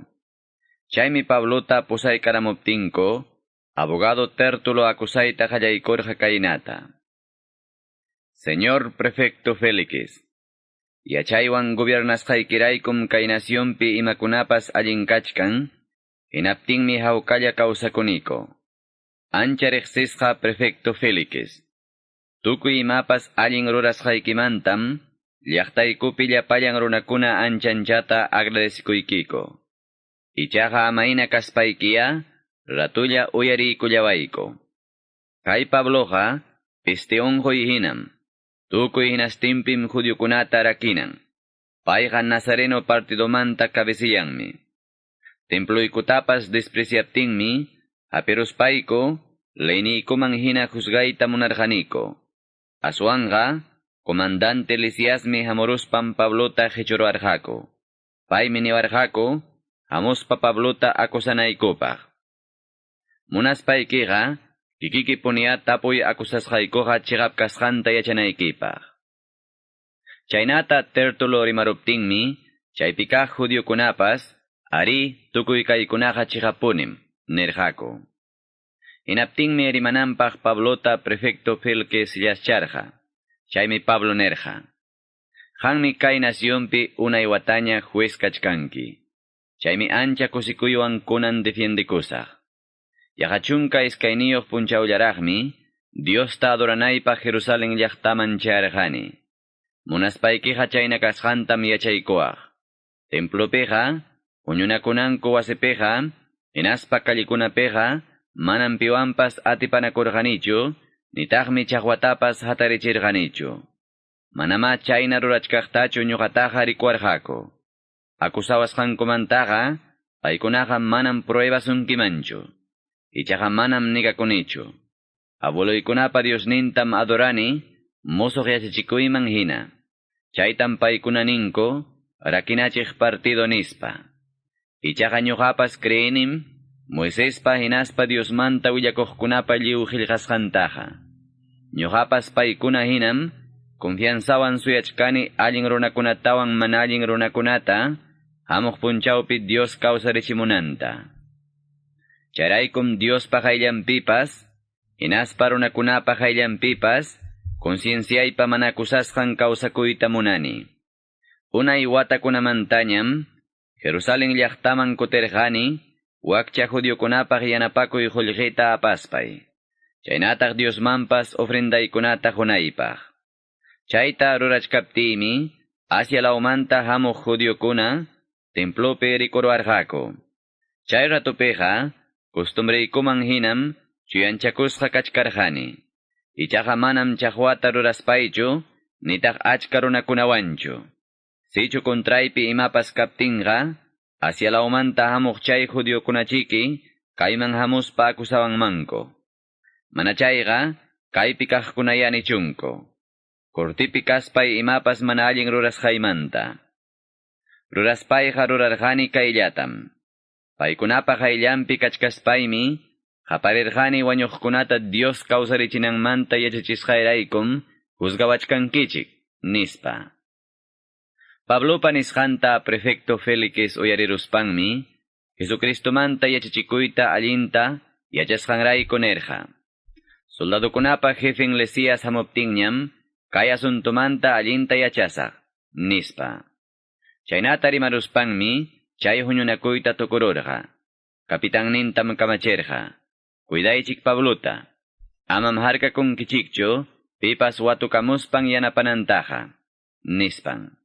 Chaymi Pablota pusaykaramuptinku, abogado Tértulo acusayta qallaykurqa kaynata: Señor prefecto Félix, yachaywan gobiernasqaykiraykum kay nacionpi imakunapas allin kachkan, hinaptinmi hawkalla kawsakuniko. Ancha riqsisqa prefecto Félix, tukuy imapas allin rurasqaykimantam, llaqtaykupi llapallan runakuna anchanchata agradecikuykiko. Ichaqa amayna kaspaykiya, ratulla uyariykullawayku. Kay Pabloqa, peste unquy hinam, tukuy hinastinpim judiokunata rakinan. Payqa Nazareno partidomanta cabecillanmi. Temploykutapas despreciaptinmi, hapiruspayku, leyniykuman hina juzgayta munarqaniku. Aswanqa, comandante Lisiasmi hamuruspan Pablota qichuruarqaku. Paymi niwarqaku, hamuspa Pablota acusanaykupaq. Munaspaykiqa, kikiki puniya tapuy acusasqaykuqa chiqap kasqanta yachanaykipaq. Chaynata Tértulo rimaruptinmi, chaypi kaq judiokunapas, arí tukuy kaykunaqa chiqapunim, nirqaku. Hinaptinmi rimananpaq Pablota prefecto Felix llascharqa. Chaymi Pablo nirqa. Qanmi kay nacionpi unay wataña juez kachkanki. Chaymi ancha kusikuywan kunan defiendekusaq. Yaqa 12 punchawllaraqmi, Diosta adoranaypaq Jerusalén llaqtaman chayarqani. Munaspaykiqa chayna kasqantam yachaykuwaq. Templopiqa, huñunakunanku wasipiqa, hinaspa callekunapiqa, manam piwanpas atipanakurqanichu, nitaqmi chaqwatapas hatarichirqanichu. Manamá chayna rurachkaqtachu ñuqataqa rikuwarqaku. Acusawasqankumantaqa, paykunaqa manam pruebasunkimanchu. Ichaqa manam negakunichu. Abueloykunapa Diosnintam adorani, musuq yachachikuyman hina. Chaytam paykuna ninku, rakinachiq partido nispa. Ichaqa ñuqapas creenim, Moisespa hinaspa Diosmanta willakuqkunapa lliw qillqasqantaqa. Ñuqapas paykuna hinam, confianzawan suyachkani allin runakunatawan mana allin runakunata, hamuq punchawpi Dios kawsarichimunanta. Chayraykum Diospa qayllanpipas, hinaspa runakunapa qayllanpipas, concienciaypa mana acusasqan kawsakuyta munani. Unay watakunamantañam, Jerusalén llaqtaman kutirqani, wakcha judiokunapaq yanapakuy qullqita apaspay. Chaynataq Diosmanpas ofrendaykunata qunaypaq. Chayta rurachkaptiymi, Asia lawmanta hamuq judiokuna, templopi rikuruwarqaku. Chay ratupiqa, costumbreykuman hinam, chuyanchakusqa kachkarqani. Ichaqa manam chaqwata ruraspaychu, nitaq achka runakunawanchu. Sichu contraypi imapas kaptinqa, Asia lawmanta hamuq chay judiokunachiki, kayman hamuspa acusawanmanku. Mana chayqa, kaypi kaqkunaya nichunku. Cortipi kaspay imapas mana allin rurasqaymanta. Ruraspayqa rurarqani kayllatam. Paykunapa qayllanpi kachkaspaymi, qaparirqani wañuqkunata Dios kawsarichinanmanta yachachisqayraykum juzgawachkankichik, nispa. Pablopa nisqanta prefecto Félix uyariruspanmi, Jesucristomanta yachachikuyta allinta yachasqanrayku nirqa. Soldadokunapa jefen Lisias hamuptinñam, kay asuntomanta allinta yachasaq, nispa. Chaynata rimaruspanmi, chay huñunakuyta tukururqa. Kapitannintam kamachirqa. Cuidaychik Pablota. Amam harkakunkichikchu, pipas watukamuspan yanapanantaqa, nispan.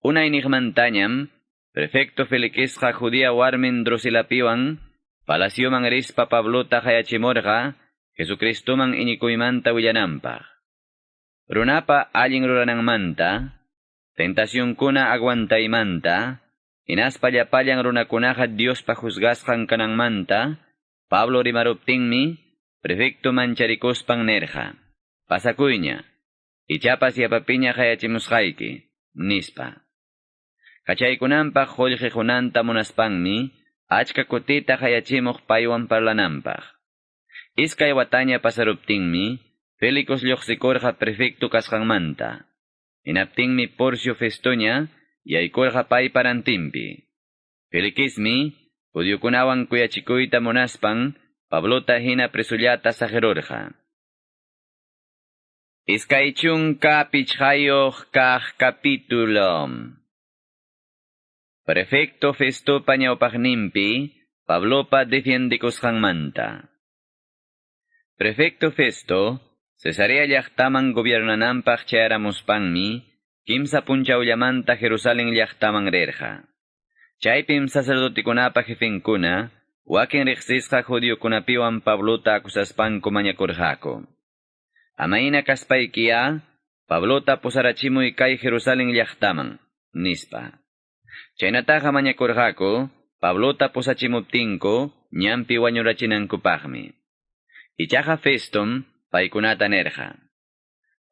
Unay niqmantañam, prefecto Felixqa judía warmin Drusilapiwan, palacioman rispa Pablota qayachimurqa, Jesucristoman iñikuymanta willananpaq. Runapa allin rurananmanta, tentacionkuna aguantaymanta, hinaspa llapallan runakunaqa Diospa juzgasqan kananmanta, Pablo rimaruptinmi, prefecto mancharikuspan nirqa. Pasakuyña, ichapas yapapiña qayachimusqayki, nispa. Kachaykunanpaq qullqi qunanta munaspanmi, achka kutita qayachimuq paywan parlananpaq. Iskay wataña pasaruptinmi, Félix lluqsikurqa prefecto kasqanmanta. Hinaptinmi Porcio Festoña yaykurqa paypa rantinpi. Felixmi, judiokunawan kuyachikuyta munaspan, Pablota hina presullata saqirurqa. 25 kaq capítulo. Prefecto Festopa ñawpaqninpi, Pablopa defiendikusqanmanta. Prefecto Festo, Cesarea llaqtaman gobiernananpaq chayaramuspanmi, kimsa punchawllamanta Jerusalén llaqtaman rirqa. Chaypim sacerdotikunapa jefenkuna, wakin riqsisqa judiokunapiwan Pablota acusaspanku mañakurqaku. Amayna kaspaykiya, Pablota pusarachimuy kay Jerusalén llaqtaman. nispa. Chaynataqa mañakurqaku Pablota pusachimuptinku ñanpi wañurachinankupaqmi. Ichaqa Festom paykunata nirqa.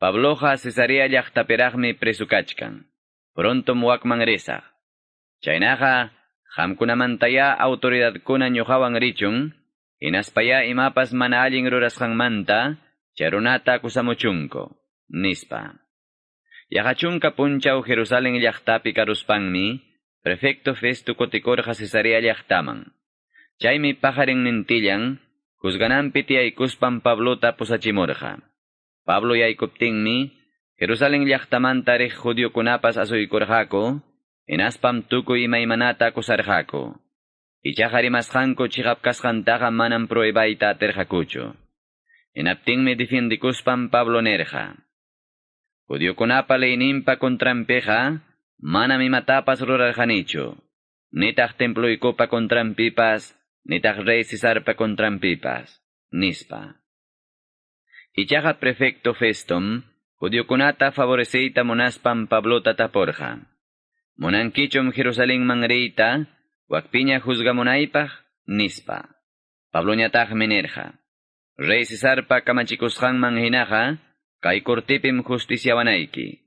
Pabloqa Cesarea llaqtapiraqmi preso kachkan. Prontom wakman risaq. Chaynaqa qamkunamantayá autoridadkuna ñuqawan richun, hinaspayá imapas mana allin rurasqanmanta chay runata akusamuchunku, nispa. Yaqa chunka punchaw Jerusalén llaqtapi karuspanmi, prefecto Festo kutikurqa Cesarea llaqtaman. Chaymi paqarinnintillan, juzgananpi tiyaykuspan Pablota pusachimurqa. Pablo yaykuptinmi, Jerusalén llaqtamanta riq judiokunapas asuykurqaku, hinaspam tukuy imaymanata akusarqaku. Ichaqa rimasqanku chiqap kasqantaqa manam pruebayta atirqakuchu. Hinaptinmi defiendikuspan Pablo nirqa. Judiokunapa leyninpa contranpiqa manam imatapas rurarqanichu. Nitaq temploykupa contranpipas, nitaq rey Cesarpa contranpipas, nispa. Ichaqa prefecto Festom, judiokunata favoreceyta munaspan Pablota tapurqa. Munankichum Jerusalenman riyta, wakpiña juzgamunaypaq, nispa. Pabloñataqmi nirqa. Rey Cesarpa kamachikusqanman hinaqa, kay cortepim justiciawanayki.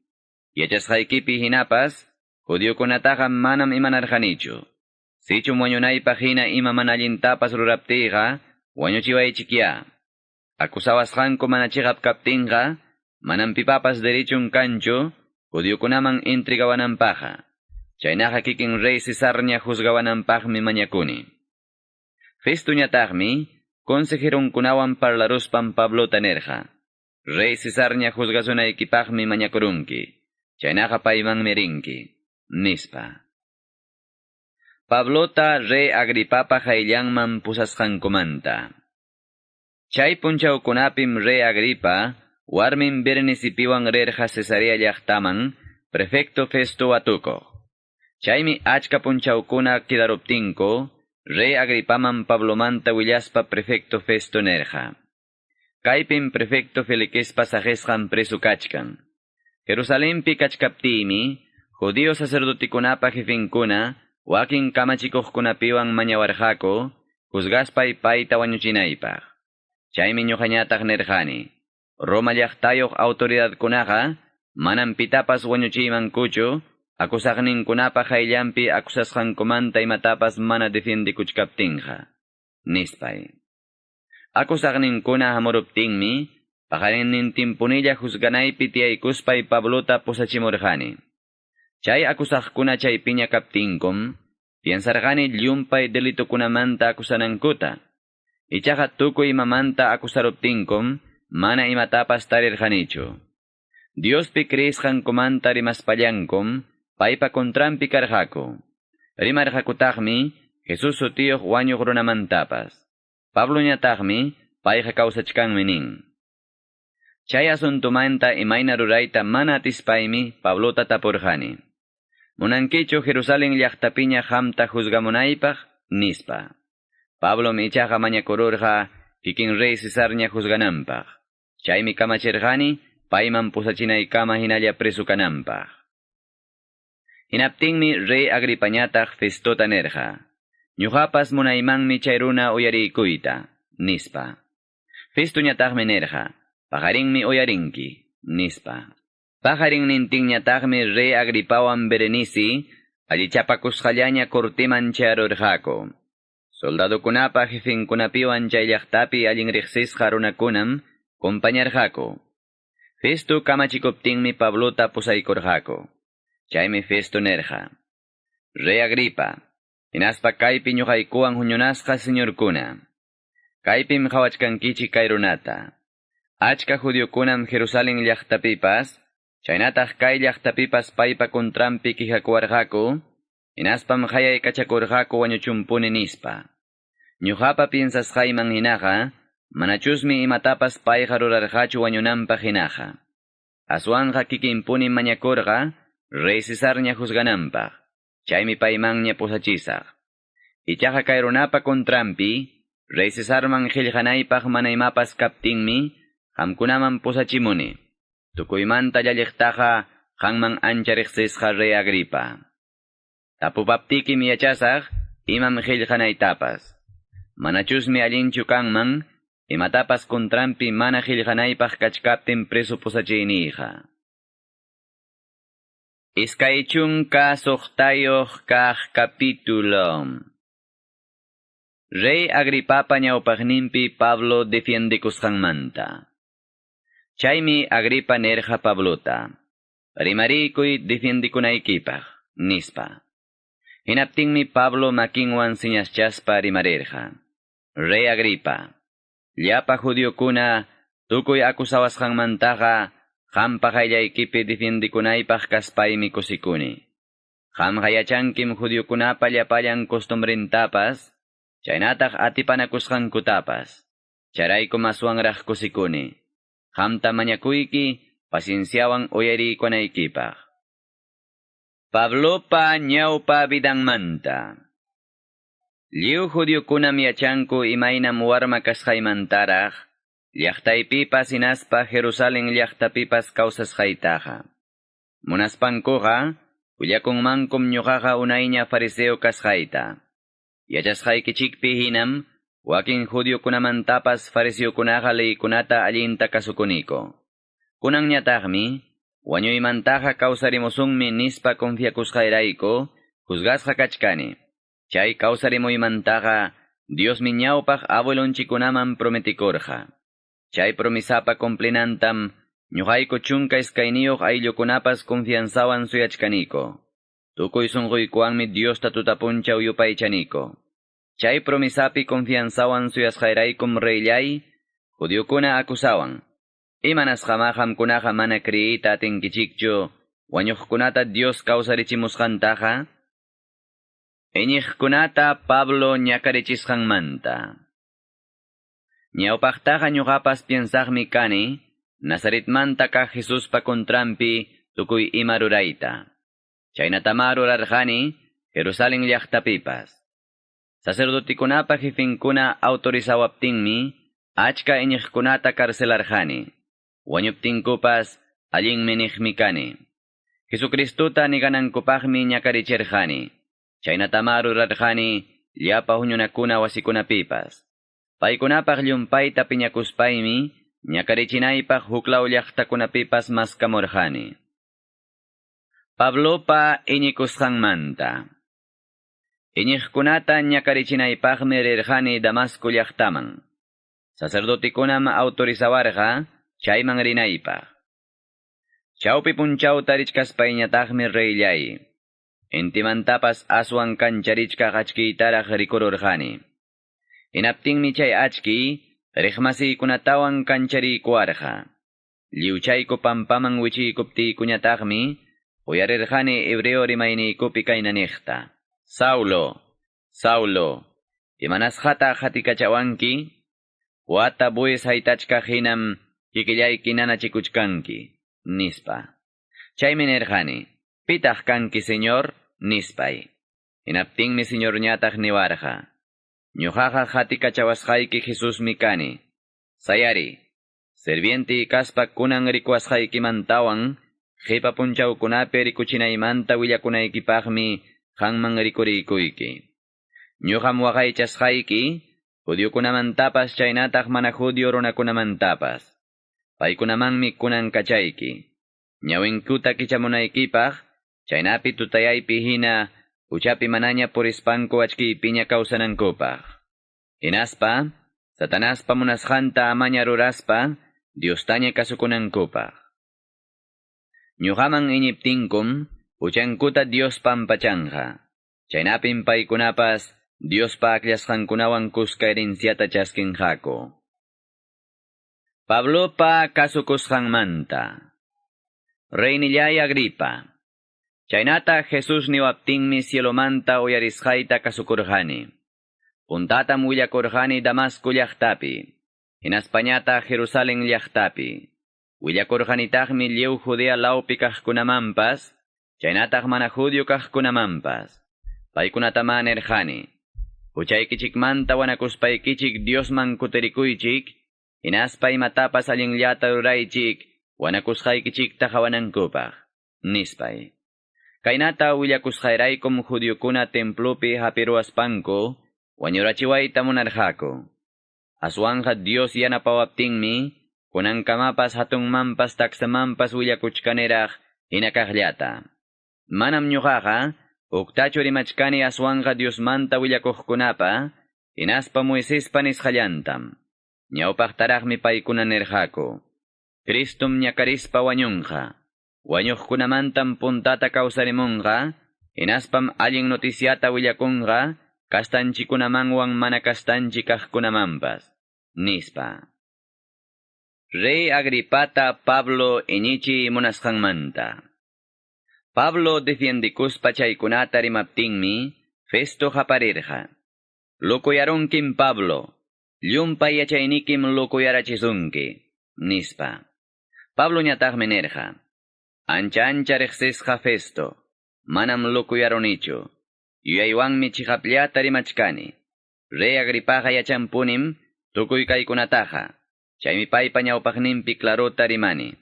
Yachasqaykipi hinapas, judiokunataqa manam imanarqanichu. Sichum wañunaypaq hina ima mana allintapas ruraptiyqa, wañuchiwaychikyá. Akusawasqanku mana chiqap kaptinqa, manam pipapas derechun kanchu, judiokunaman entregawananpaqqa. Chaynaqa kikin rey Cesarña juzgawananpaqmi mañakuni. Festoñataqmi, consejeronkunawan parlaruspan Pablota nirqa. Rey Cesarña juzgasunaykipaqmi mañakurunki. Chaynaqa paymanmi rinki, nispa. Pablota rey Agripapa qayllanman pusasqankumanta. Chay punchawkunapim rey Agripa, warmin Bernicipiwan rirqa Cesarea llaqtaman, prefecto Festo watukuq. Chaymi achka punchawkuna kidaruptinku, rey Agripaman Pablomanta willaspa prefecto Festo nirqa. Kaypim prefecto Felixpa saqisqan preso kachkan. Jerusalenpi kachkaptiymi, judío sacerdotikunapa jefenkuna, wakin kamachikuqkunapiwan mañawarqaku, juzgaspay payta wañuchinaypaq. Chaymi ñuqañataq nirqani. Roma llaqtayuq autoridadkunaqa manam pitapas wañuchiymankuchu, akusaqninkunapa qayllanpi akusasqankumanta imatapas mana defiendikuchkaptinqa, nispay. Akusaqninkuna hamuruptinmi, paqarinnintinpunilla juzganaypi tiyaykuspay Pablota pusachimurqani. Chay akusaqkuna chaypiña kaptinkum, piensarqani llumpay delitokunamanta akusanankuta. Ichaqa tukuy imamanta akusaruptinkum, mana imatapas tarirqanichu. Diospi creesqankumanta rimaspallankum, paypa contranpi karqaku. Rimarqakutaqmi, Jesus sutiyuq wañuq runamantapas. Pabloñataqmi, payqa kawsachkanmi nin. Chay asuntumanta imayna rurayta mana atispaymi Pablota tapurqani. Munankichu Jerusalén llaqtapiña qamta juzgamunaypaq, nispa. Pablom ichaqa mañakururqa kikin rey Cesarña juzgananpaq. Chaymi kamachirqani payman pusachinaykama hinalla preso kananpaq. Hinaptinmi rey Agripañataq Festota nirqa. Ñuqapas munaymanmi chay runa uyariykuyta, nispa. Festoñataqmi nirqa, paqarinmi uyarinki, nispa. Paqarinnintinñataqmi rey Agripawan Berenice allichapakusqallaña corteman chayarurqaku. Soldadokunapa jefenkunapiwan chay llaqtapi allin riqsisqa runakunam compañarqaku. Festo kamachikuptinmi Pablota pusaykurqaku. Chaymi Festo nirqa. Rey Agripa, hinaspa kaypi ñuqaykuwan huñunasqa señorkuna. Kaypim qhawachkankichik kay runata. Achka judiokunam Jerusalén llaqtapipas, chaynataq kay llaqtapipas paypa contranpi quejakuwarqaku, hinaspam qayaykachakurqaku wañuchunpuni nispa. Ñuqapa piensasqayman hinaqa, manachusmi imatapas payqa rurarqachu wañunanpaq hinaqa. Aswanqa kikinpuni mañakurqa, rey Cesarña juzgananpaq, chaymi paymanña pusachisaq. Ichaqa kay runapa contranpi, rey Cesarman qillqanaypaq mana imapas kaptinmi, qamkunaman pusachimuni. Tukuymanta llalliqtaqa Qanman ancha riqsisqa rey Agripa. Tapupaptikim yachasaq imam qillqanaytapas. Manachusmi allinchu kanman, imatapas kontranpi mana qillqanaypaq kachkaptin preso pusachiyniyqa. 26 kaq capítulo. Rey Agripapa ñawpaqninpi Pablo defiendekusqanmanta. Chaymi Agripa nerja Pablota. Rimarikuy defiendikunaykipaq, nispa. Hinaptinmi Pablo makinwan siñaschaspa rimarirqa. Rey Agripa, llapa judiokuna tukuy akusawasqanmantaqa qampa qayllaykipi defiendikunaypaq kaspaymi kusikuni. Qamqa yachankim judiokunapa llapallan costumbrentapas, chaynataq atipanakusqankutapas. Chayraykum aswanraq kusikuni. Qamta mañakuyki pacienciawan uyarikunaykipaq. Pablopa ñawpa vidanmanta. Lliw judiokunam yachanku imaynam warma kasqaymantaraq, llaqtaypipas hinaspa Jerusalen llaqtapipas kawsasqaytaqa. Munaspankuqa, willakunmankum ñuqaqa unayña fariseo kasqayta. Yachasqaykichikpi hinam, wakin judiokunamantapas fariseokunaqa leykunata allinta kasukuniko. Kunanñataqmi, wañuymantaqa kawsarimusunmi nispa confiakusqayrayku, juzgasqa kachkani. Chay kawsarimuymantaqa Diosmi ñawpaq abuelonchikunaman prometikurqa. Chay promisapa cumplinantam ñuqayku 12 ayllukunapas confianzawan suyachkaniko. Tukuy sunquykuwanmi Diosta tutapunchaw yupaychaniko. Chay promisapi confianzawan suyasqayraykum reyllay, judiokuna akusawan. Imanasqama qamkunaqa mana kriyita atinkichikchu, wañuqkunata Dios kawsarichimusqantaqa? Iñiqkunata Pablo ñakarichisqanmanta. Ñawpaqtaqa ñuqapas piensaqmi kani, Nazaretmanta kaq Jesuspa kontranpi tukuy ima rurayta. Chaynatama rurarqani Jerusalen llaqtapipas. Sacerdotikunapa jefinkuna autorizawaptinmi, achka iñiqkunata carcelarqani. Wañuptinkupas allinmi niqmi kani. Jesucristuta niganankupaqmi ñakarichirqani. Chaynatama rurarqani llapa huñunakuna wasikunapipas. Paykunapaq llumpayta piñakuspaymi ñakarichinaypaq huklaw llaqtakunapipas maskamurqani. Pablopa iñikusqanmanta. Iñiqkunata ñakarichinaypaqmi rirqani Damasco llaqtaman. Sacerdotikunam autorizawarqa chayman rinaypaq. Chawpi punchawta richkaspayñataqmi reyllay. Intimantapas aswan kancharichkaq achkiytaraq rikururqani. Hinaptinmi chay achki riqmasiykunatawan kanchariykuwarqa. Lliwchayku pampaman wichiykuptiykuñataqmi uyarirqani hebreo rimayniykupi kayna niqta. Saulo, Saulo, imanasqata qatikachawanki? Wata bues haytachkaq hinam kikillayki nanachikuchkanki, nispa. Chaymi nirqani, pitaq kanki señor, nispay. Hinaptinmi señorñataq niwarqa. Ñuqaqa qatikachawasqayki Jesusmi kani. Sayari, sirviente kaspa kunan rikuwasqaykimantawan, qipa punchawkunapi rikuchinaymanta willakunaykipaqmi qanman rikuriykuyki. Ñuqam waqaychasqayki, judiokunamantapas chaynataq mana judio runakunamantapas. Paykunamanmi kunan kachayki. Ñawinkuta kichamunaykipaq, chaynapi tutayaypi hina, huchapi manaña purispanku achkiypiña kawsanankupaq. Hinaspa, Satanaspa munasqanta amaña ruraspa, Diostaña kasukunankupaq. Ñuqaman iñiptinkum, huchankuta Dios pampachanqa. Chaynapim paykunapas, Diospa akllasqankunawan kuska herenciata chaskinqaku. Pablopa kasukusqanmanta. Reynillay Agripa. Chaynata Jesús niwaptinmi cielomanta uyarisqayta kasukurqani. Puntatam willakurqani Damasco llaqtapi, hinaspañata Jerusalen llaqtapi. Willakurqanitaqmi lliw Judea lawpi kaqkunamanpas, chaynataq mana judio kaqkunamanpas. Paykunatama nirqani. Huchaykichikmanta wanakuspaykichik Diosman kutirikuychik, hinaspa imatapas allinllata ruraychik, wanakusqaykichikta qawanankupaq, nispay. Kaynata willakusqayraykum judiokuna templopi hapiruwaspanku wañurachiwayta munarqaku. Aswanqa Dios yanapawaptinmi kunankamapas hatunmanpas taksamanpas willakuchkaniraq hina kaqllata. Manam ñuqaqa huktachu rimachkani aswanqa Diosmanta willakuqkunapa hinaspa Moisespa nisqallantam. Ñawpaqtaraqmi paykuna nirqaku. Cristum ñakarispa wañunqa. Wañuqkunamantam puntata kawsarimunqa, hinaspam allin noticiata willakunqa, kastanchikunamanwan mana kastanchik kaqkunamanpas, nispa. Rey Agripata Pablo iñichi munasqanmanta. Pablo defiendikuspa chaykunata rimaptinmi, Festo qaparirqa. Lokuyarunkim Pablo, llumpay yachaynikim lokuyarachisunki, nispa. Pablo ñataqmi nirqa. Ancha ancha riqsisqa Festo, manam lokuyarunichu. Yuyaywanmi chiqapllata rimachkani. Rey Agripaqa yachanpunim tukuy kaykunataqa. Chaymi paypa ñawpaqninpi clarota rimani.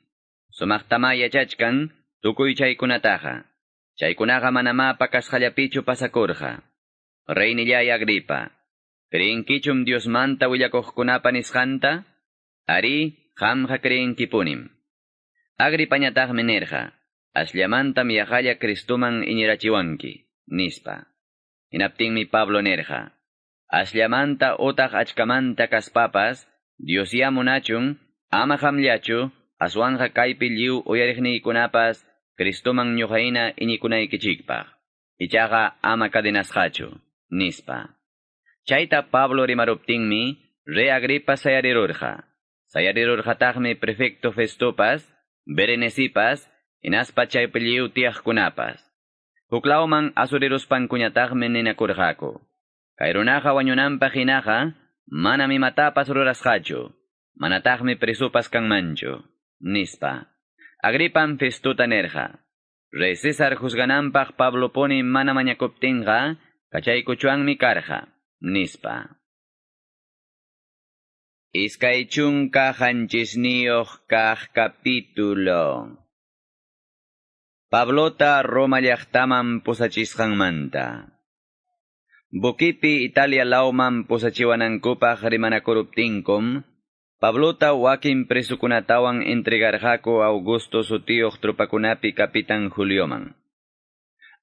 Sumaqtama yachachkan tukuy chaykunataqa. Chaykunaqa manamá pakasqallapichu pasakurqa. Reynillay Agripa, creenkichum Diosmanta willakuqkunapa nisqanta? Ari, qamqa creenkipunim. Agripañataqmi nirqa, asllamantam yaqalla Cristoman iñirachiwanki, nispa. Hinaptinmi Pablo nirqa, asllamanta utaq achkamanta kaspapas, Dios ya munachun, ama qamllachu, aswanqa kaypi lliw uyariqniykunapas, Cristoman ñuqayna iñikunaykichikpaq. Ichaqa ama cadenasqachu, nispa. Chayta Pablo rimaruptinmi, rey Agripa sayarirurqa. Sayarirurqataqmi prefecto Festopas, Berenecipas, hinaspa chaypi lliw tiyaqkunapas. Huklawman asuriruspankuñataqmi ninakurqaku. Kay runaqa wañunanpaq hinaqa, manam imatapas rurasqachu, manataqmi presopas kanmanchu, nispa. Agripam Festuta nirqa. Rey César juzgananpaq Pablo puni mana mañakuptinqa, kachaykuchwanmi karqa, nispa. Iskay chunka qanchisniyuq kaq capítulo. Pablota Roma llaqtaman pusachisqanmanta. Bukipi Italia lawman pusachiwanankupaq rimanakuruptinkum, Pablota wakin presukunatawan entregarqaku Augusto sutiyuq tropakunapi kapitan Julioman.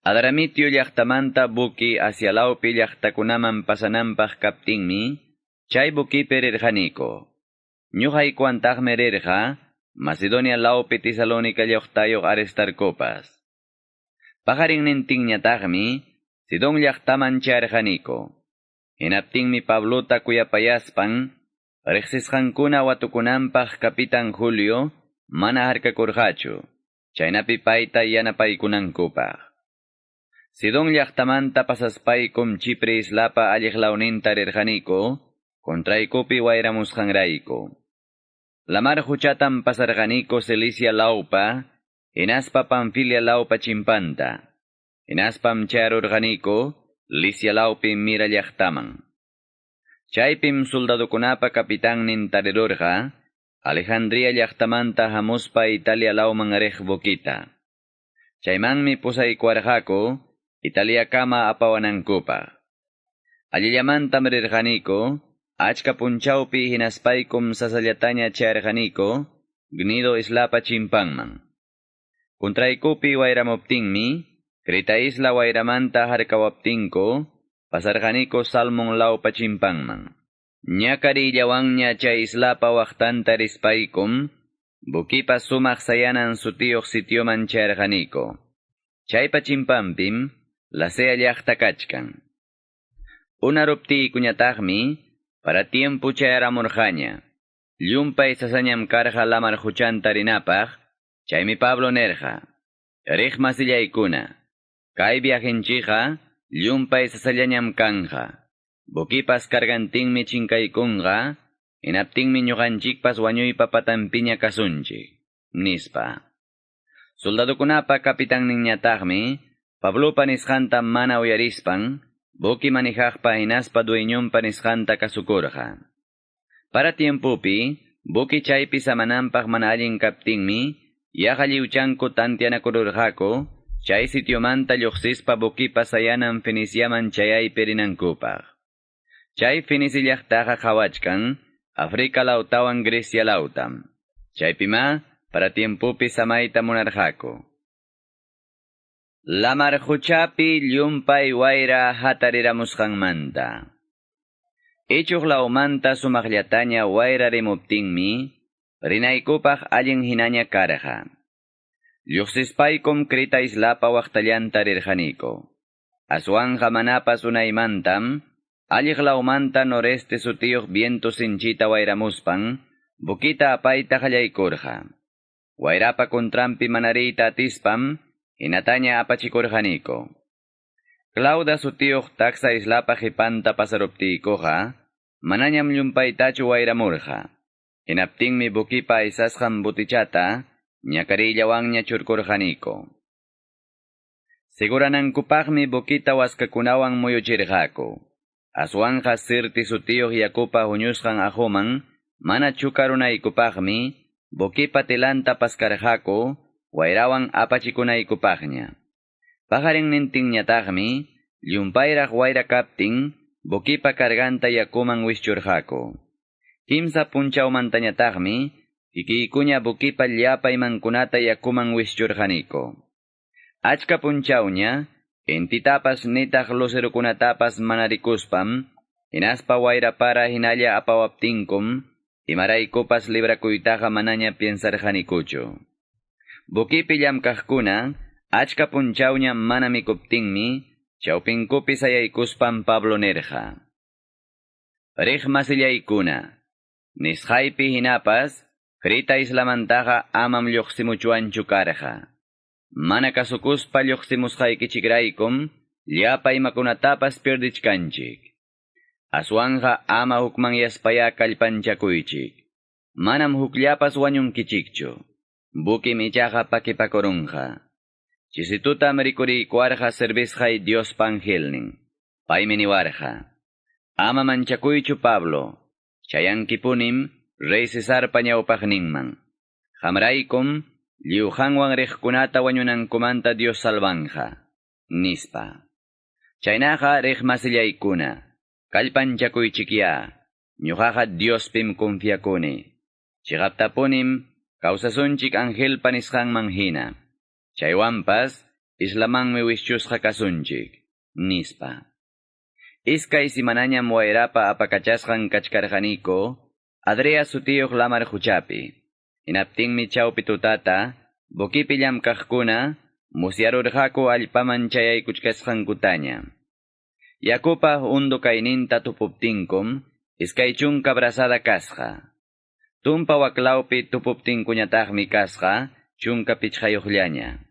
Adramitio llaqtamanta buki Asia lawpi llaqtakunaman pasananpaq kaptinmi, chay bukipi rirqaniku. Ñuqaykuwantaqmi rirqa Macedonia lawpi Tesalónica llaqtayuq Aristarcopas. Paqarinnintinñataqmi Sidón llaqtaman chayarqaniku. Hinaptinmi Pablota kuyapayaspan, riqsisqankuna watukunanpaq kapitan Julio mana harkakurqachu, chaynapi payta yanapaykunankupaq. Sidón llaqtamanta pasaspaykum Chipre islapa alliq lawninta rirqaniku, contraykupi wayramusqanrayku. Lamar huchatam pasarqaniku Cilicia lawpa, hinaspa Panfilia lawpa chimpanta. Hinaspam chayarurqaniku Licia lawpi Mira llaqtaman. Chaypim soldadokunapa kapitannin tarirurqa, Alejandría llaqtamanta hamuspa Italia lawman riq bukita. Chaymanmi pusaykuwarqaku Italiakama apawanankupaq. Allillamantam rirqaniku, achka punchawpi hinaspaykum sasallataña chayarqaniku, Gnido islapa chimpanman. Contraykupi wayramuptinmi, Creta isla wayramanta harkawaptinku, pasarqaniku Salmon lawpa chimpanman. Ñakarillawanña chay islapa waqtanta rispaykum, bukipa sumaq sayanan sutiyuq sitioman chayarqaniku. Chaypa chimpanpim, Lasea llaqta kachkan. Unaruptiykuñataqmi, para tiempo chayaramurqaña. Llumpay sasañam karqa lamar huchanta rinapaq, chaymi Pablo nirqa. Riq masillaykuna, kay viajenchikqa llumpay sasallañam kanja. Bukipas kargantinmi chinkaykunqa, hinaptinmi ñuqanchikpas wañuypa patanpiña kasunchik, nispa. Soldadokunapa kapitanninñataqmi, Pablopa nisqanta mana uyarispan, buki manijaqpa hinaspa dueñonpa nisqanta kasukurqa. Para tiempopi, buki chaypi samananpaq mana allin kaptinmi, Yaqa lliwchanku tanteanakururqaku chay sitiomanta lluqsispa buquipa sayanan Feniciaman chayaypi rinankupaq. Chay Fenice llaqtaqa qawachkan Africa lawtawan Grecia lawtam. Chaypimá para tiempopi samayta munarqaku. Lamar quchapi llumpay wayra hatariramusqanmanta. Ichuq lawmanta sumaqllataña wayra rimuptinmi, rinaykupaq allin hinaña karqa. Lluqsispaykum Creta islapa waqtallanta rirqaniku. Aswanja manapas unaymantam, alliq lawmanta noreste sutiyuq viento sinchita wayramuspan, buquita apayta qallaykurqa. Wayrapa contranpi manariyta atispam, hinataña apachikurqaniku. Clauda sutiyuq taksa islapa qipanta pasaruptiykuqa, manañam llumpaytachu wayramurqa. Hinaptinmi buquipa aysasqan butichata, ñakariyllawanña churkurqaniku. Siguranankupaqmi buquita waskakunawan muyuchirqaku. Aswanja Sirti sutiyuq yakupa huñusqan aquman, mana chukarunaykupaqmi, buquipa telanta paskarqaku, wayrawan apachikunaykupaqña. Paqarinnintinñataqmi, llumpayraq wayra kaptin, buquipa carganta yakuman wischurqaku. Kimsa punchawmantañataqmi, kikiykuña buquipa llapa imankunata yakuman wischurqaniku. Achka punchawña, intitapas nitaq lucerokunatapas mana rikuspam, hinaspa wayra para hinalla apawaptinkum, imaraykupas librakuytaqa manaña piensarqanikuchu. Buquipi llamkaqkuna, achka punchawña mana mikuptinmi, chawpinkupi sayaykuspan Pablo nirqa. Riq masillaykuna, nisqaypi hinapas, Creta islamantaqa amam lluqsimuchwanchu karqa. Mana kasukuspa lluqsimusqaykichikraykum, llapa imakunatapas pierdichkanchik. Aswanja ama hukmanyaspaya kallpanchakuychik. Manam hukllapas wañunkichikchu. Buquim ichaqa pakipakurunqa. Chisitutam rikuriykuwarqa servisqay Diospa angelnin. Paymi niwarqa. Ama manchakuychu Pablo. Chayankipunim rey Cesarpa ñawpaqninman. Qamraykum lliw qanwan riqkunata wañunankumanta Dios salvanja. Nispa. Chaynaqa riq masillaykuna. Kallpanchakuychikya. Ñuqaqa Diospim confiakuni. Chiqaptapunim kawsasunchik angelpa nisqanman hina. Chaywanpas islamanmi wischusqa kasunchik. Nispa. Iskay simanañam wayrapa apakachasqan kachkarqaniku, Adria sutiyuq lamar quchapi. Hinaptinmi chawpi tutata, buquipi llamkaqkuna, musyarurqaku allpaman chayaykuchkasqankutaña. Yakupa hondo kayninta tupuptinkum, iskay chunka brazada kasqa. Tumpa waklawpi tupuptinkuñataqmi kasqa, chunka pichqayuqllaña.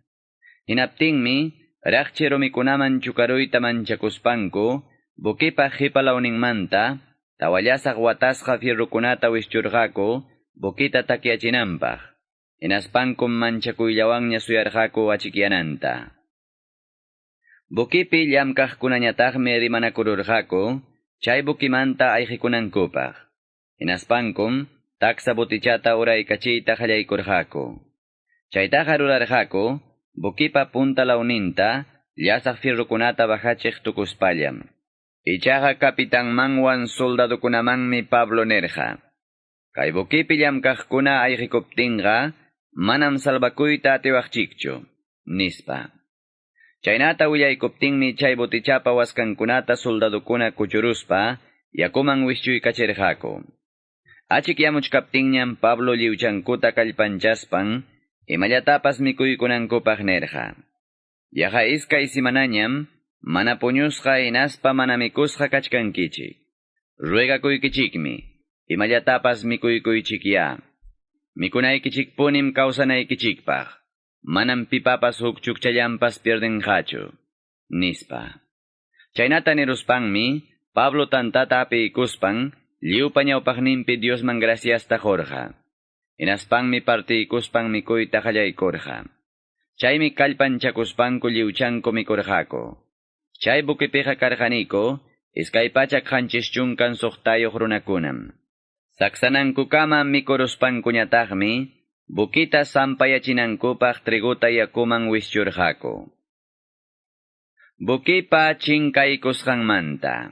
Hinaptinmi, raqchi rumikunaman chukaruyta manchakuspanku, buquipa qipa lawninmanta, tawallasaq watasqa fierrukunata wischurqaku, buquita takyachinanpaq. Hinaspankum manchakuyllawanña suyarqaku achikyananta. Buquipi llamkaqkunañataqmi rimanakururqaku, chay buquimanta ayqikunankupaq. Hinaspankum, taksa butichata uraykachiyta qallaykurqaku. Chaytaqa rurarqaku, buquipa punta lawninta, llasaq fierrukunata bajachiq tukuspallam. Ichaqa kapitanmanwan soldadokunamanmi Pablo nirqa. Kay buquipi llamkaqkuna ayqikuptinqa, manam salvakuyta atiwaqchikchu, nispa. Chaynata willaykuptinmi chay butichapa waskankunata soldadokuna kuchuruspa, yakuman wischuykacherqaku. Achikyamuchkaptinñam Pablo lliwchankuta kallpanchaspan, imallatapas mikuykunankupaq nirqa. Yaqa iskay simanañam, mana puñusqa hinaspa mana mikusqa kachkankichik. Ruegakuykichikmi, imallatapas mikuykuychikya. Mikunaykichikpunim kawsanaykichikpaq. Manam pipapas huk chukchallanpas pierdenqachu, nispa. Chaynata niruspanmi, Pablo tantata apiykuspan, lliwpa ñawpaqninpi Diosman graciasta qurqa. Hinaspanmi partiykuspan mikuyta qallaykurqa. Chaymi kallpanchakuspanku lliwchanku mikurqaku. Chay buquipiqa karqaniku, 276 runakunam. Saksanankukama mikuruspankuñataqmi, Buquita sampayachinankupaq trigota yakuman wischurqaku. Buquipa chinkaykusqanmanta.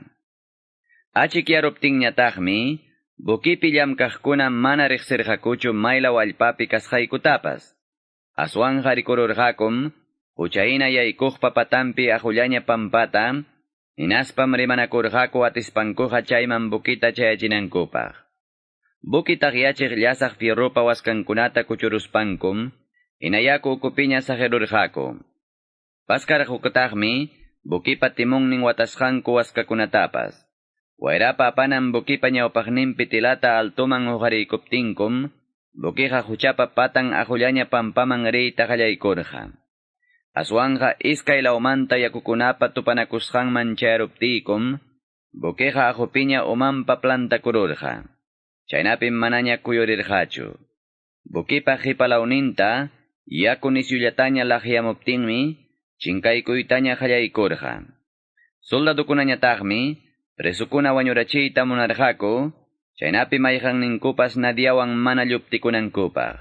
Achikyaruptinñataqmi, buquipi llamkaqkuna mana riqsirqakuchu maylaw allpapi kasqaykutapas. Aswanqa rikururqakum, huchayna yaykuqpa patanpi aqullaña pampata, hinaspam rimanakurqaku atispankuqa chayman buquita chayachinankupaq. Buki taqyachiq llasaq fierropa waskankunata kuchuruspankum, hinayaku ukupiña saqirurqaku. Paskarqukutaqmi, bukipa timunnin watasqanku waskakunatapas. Wayrapa apanan bukipa ñawpaqninpi tilata altoman huqariykuptinkum, bukiqa huchapa patan aqullaña pampaman riyta qallaykurqa. Aswanqa iskay lawmanta yakukunapa tupanakusqanman chayaruptiykum, bukiqa aqupiña umanpa plantakururqa. Chaynapim manaña kuyurirqachu. Bukipa qhipalawninta yaku nisyullataña laqyamuptinmi, chinkaykuytaña qallaykurqa. Soldadukunañataqmi, presukuna wañurachiyta munarqaku, chaynapi mayqanninkupas nadiawan mana lluptikunankupaq.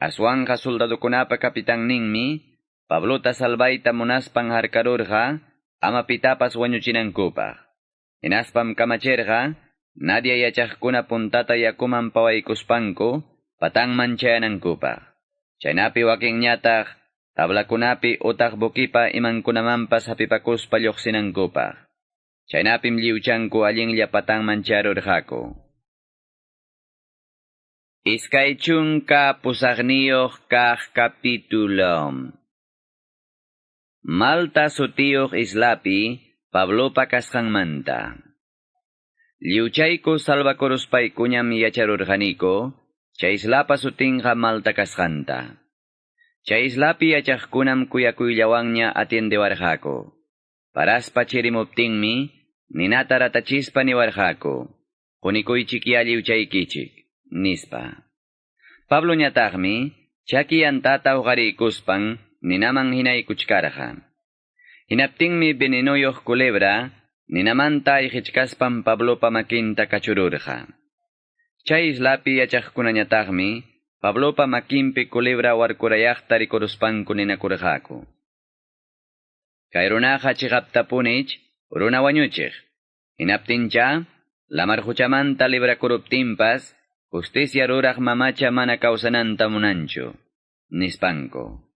Aswanqa soldadukunapa kapitanninmi, Pablota salvayta munaspan harkarurqa, ama pitapas wañuchinankupaq. Hinaspam kamachirqa, nadia yachaqkuna puntata yakuman pawaykuspanku, patanman chayanankupaq. Chaynapi wakinñataq, tablakunapi utaq bukipa imankunamanpas hapipakuspa lluqsinankupaq. Chaynapim lliwchanku allinlla patanman charurqaku. Iskay chunka pusaqniyuq kaq capítulo. Malta sutiyuq islapi Pablopa kasqanmanta. Lliwchayku salvakuruspaykuñam yacharurqaniku, chay islapa sutinqa Malta kasqanta. Chay islapi yachaqkunam kuyakuyllawanña atiendewarqaku. Paraspa chirimuptinmi, ninata ratachispa niwarqaku. Qunikuychikya lliwchaykichik, nispa. Pablo ñataqmi, chaki yantata uqariykuspan, ninaman hinaykuchkarqa. Hinaptinmi venenoyuq culebra, ninamanta ayqichkaspan Pablopa makinta kachururqa. Chay islapi yachaqkunañataqmi, Pablopa makinpi culebra warkurayaqta rikuruspanku ninakurqaku. Kay runaqa chiqaptapunich, runa wañuchiq. Hinaptincha, lamar huchamanta librakuruptinpas, justicia ruraq mamacha mana kawsananta munanchu, nispanku.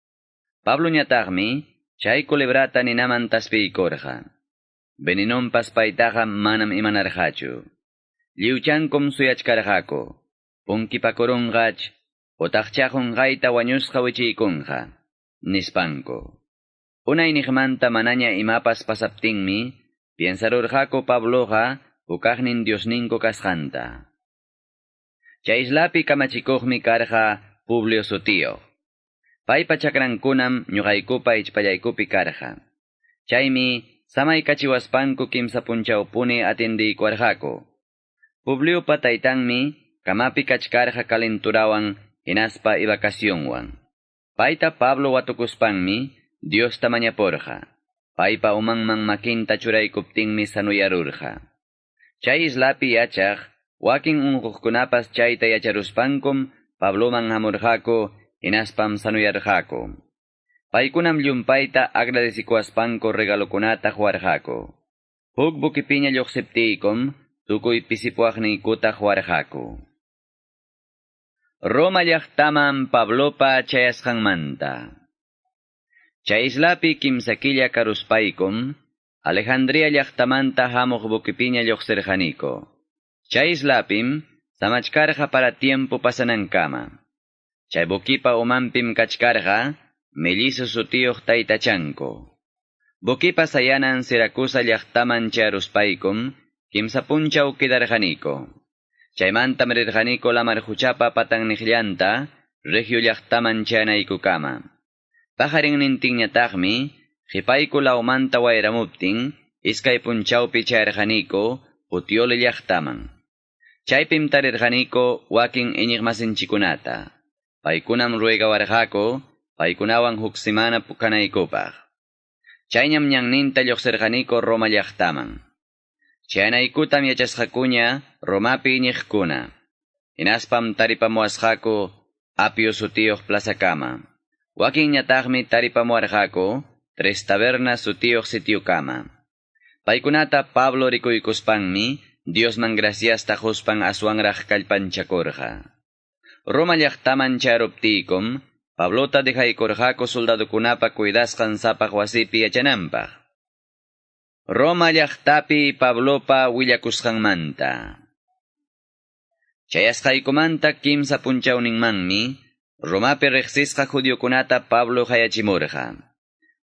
Pablo ñataqmi, chay culebrata ninaman taspiykurqa. Venenonpas paytaqa manam imanarqachu. Lliwchankum suyachkarqaku. Punkipakurunqach, utaqcha qunqayta wañusqa wichiykunqa, nispanku. Unayniqmanta manaña imapas pasaptinmi, piensarurqaku Pabloqa hukaqnin Diosninku kasqanta. Chay islapi kamachikuqmi karqa Publio sutiyuq. Paypa chakrankunam ñuqaykupa ichpallaykupi karqa. Chaymi samaykachiwaspanku kimsa punchawpuni atindiykuwarqaku. Publiopa taytanmi kamapi kachkarqa kalenturawan hinaspa evacacionwan. Payta Pablo watukuspanmi Diosta mañapurqa. Paypa umanman makinta churaykuptinmi sanuyarurqa. Chay islapi yachaq, wakin unquqkunapas chayta yacharuspankum Pabloman hamurqaku hinaspam sanuyarqaku. Paykunam llumpayta agradecikuaspanku regalokunata huwarqaku. Huk bukipiña lluqsiptiykum, tukuy pisipuaqniykuta huwarqaku. Roma llaqtaman Pablopa chayasqanmanta. Chay islapi kimsa killa karuspaykum, Alejandría llaqtamanta hamuq bukipiña lluqsirqaniku. Chay islapim samachkarqa para tiempo pasanankama. Chay bukipa umanpim kachkarqa, mellizo sutiyuq taytachanku. Bukipa sayanan Siracusa llaqtaman charuspaykum, kimsa punchaw kidarqaniku. Chaymantam rirqaniku lamar huchapa patanniqllanta, Regio llaqtaman chayanaykukama. Pajarinnintinñataqmi, qhipayku lawmanta wayramuptin, iskay punchawpi chayarqaniku Puteoli llaqtaman. Chaypim tarirqaniku wakin iñiqmasinchikunata. Paykunam ruegawarqaku, paykunawan huk semana pukanaykupaq. Chayñam ñanninta lluqsirqaniku Roma llaqtaman. Chayanaykutam yachasqakuña Romapi iñiqkuna. Hinaspam taripamuwasqaku. Apio sutiyuq plazakama. Wakinñataqmi taripamuwarqaku Tres Tabernas sutiyuq sitiokama. Paykunata Pablo rikuykuspanmi Diosman graciasta quspan aswanraq kallpanchakurqa. Roma llaqtaman charuptiykum, Pablota dejaykurqaku soldadokunapa cuidasqan sapaq wasipi yachananpaq. Roma llaqtapi Pablopa willakusqanmanta. Chayasqaykumanta kimsa punchawninmanmi, Romapi riqsisqa judiokunata Pablo hayachimurqa.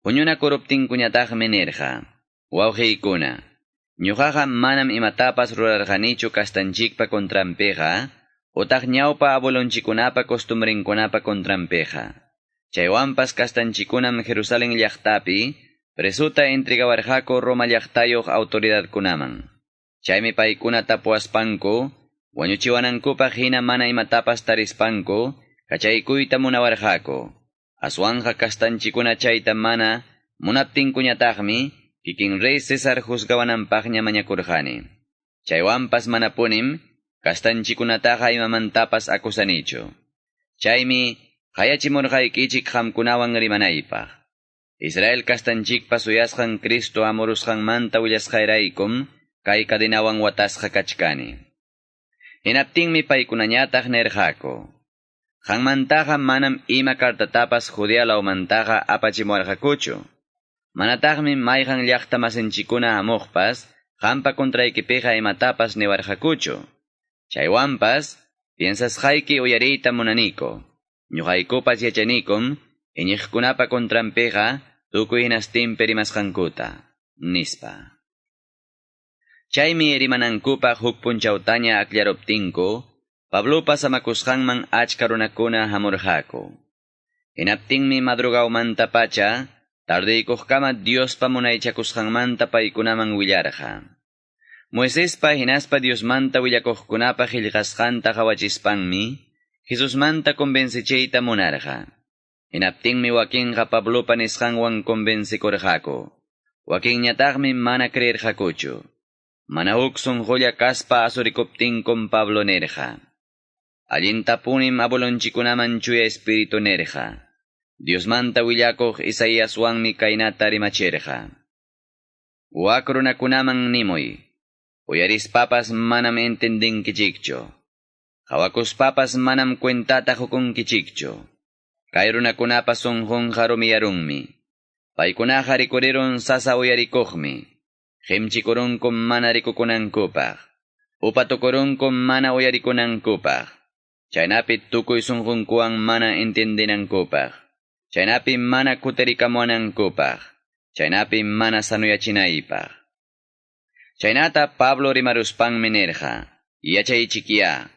Huñunakuruptinkuñataqmi nirqa: Wawqiykuna, ñuqaqa manam imatapas rurarqanichu kastanchikpa contranpiqa, utaq ñawpa abuelonchikunapa costumbrenkunapa contranpiqa. Chaywanpas kastanchikunam Jerusalén llaqtapi presuta entregawarqaku Roma llaqtayuq autoridadkunaman. Chaymi paykuna tapuwaspanku, wañuchiwanankupaq hina mana imatapas tarispanku, kachaykuyta munawarqaku. Aswanja kastanchikuna chayta mana munaptinkuñataqmi, kikin rey César juzgawananpaqña mañakurqani. Chaywanpas manapunim, kastanchikunataqa imamantapas akusanichu. Chaymi qayachimurqaykichik qamkunawan rimanaypaq. Israel kastanchikpa suyasqan Cristo amurusqanmanta willasqayraykum, kay cadenawan watasqa kachkani. Hinaptinmi paykunañataq nirqaku: Qanmantaqa manam ima cartatapas Judea lawmantaqa apachimuwarqakuchu. Manataqmi mayqan llaqta masinchikuna hamuqpas, qampa contraykipiqa imatapas niwarqakuchu. Chaywanpas, piensasqayki uyariyta munaniku. Ñuqaykupas yachanikum, iñiqkunapa contranpiqa tukuy hinastinpi rimasqankuta, nispa. Chaymi rimanankupaq huk punchawtaña akllaruptinku, Pablopa samakusqanman achka runakuna hamurqaku. Hinaptinmi madrugawmantapacha, tardeykuqkama Diospa munaychakusqanmanta paykunaman willarqa. Moisespa hinaspa Diosmanta willakuqkunapa qillqasqanta qawachispanmi, Jesusmanta convencichiyta munarqa. Hinaptinmi wakinqa Pablopa nisqanwan convencikurqaku. Wakinñataqmi mana creerqakuchu. Mana huk sunqulla kaspa asurikuptinkum Pablo nirqa: Allintapunim abuelonchikunaman chuya espíritu nirqa. Diosmanta willakuq Isaíaswanmi kaynata rimachirqa: Wak runakunaman nimuy, uyarispapas manam entendinkichikchu. Qawakuspapas manam cuentata qukunkichikchu. Kay runakunapa sunqunqa rumiyarunmi. Paykunaqa rikurirun sasa uyarikuqmi. Qimchikurunkum mana rikukunankupaq. Upatukurunkum mana uyarikunankupaq. Chaynapi tukuy sunqunkuwan mana entendinankupaq. Chaynapi mana kutirikamuwanankupaq. Chaynapi mana sanuyachinaypaq. Chaynata Pablo rimaruspanmi nirqa: Yachaychikyá,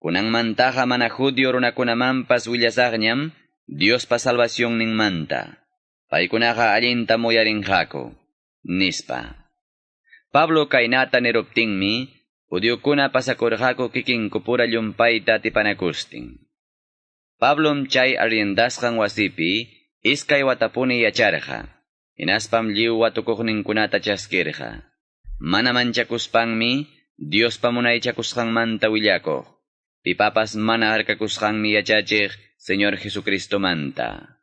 kunanmantaqa mana judío runakunamanpas willasaqñam Diospa salvacionninmanta. Paykunaqa allintam uyarinqaku, nispa. Pablo kaynata niruptinmi, judiokuna pasakurqaku kikinkupura llumpayta atipanakustin. Pablom chay arriendasqan wasipi iskay watapuni yacharqa. Hinaspam lliw watukuqninkunata chaskirqa. Mana manchakuspanmi Diospa munaychakusqanmanta willakuq. Pipapas mana harkakusqanmi yachachiq Señor Jesucristomanta.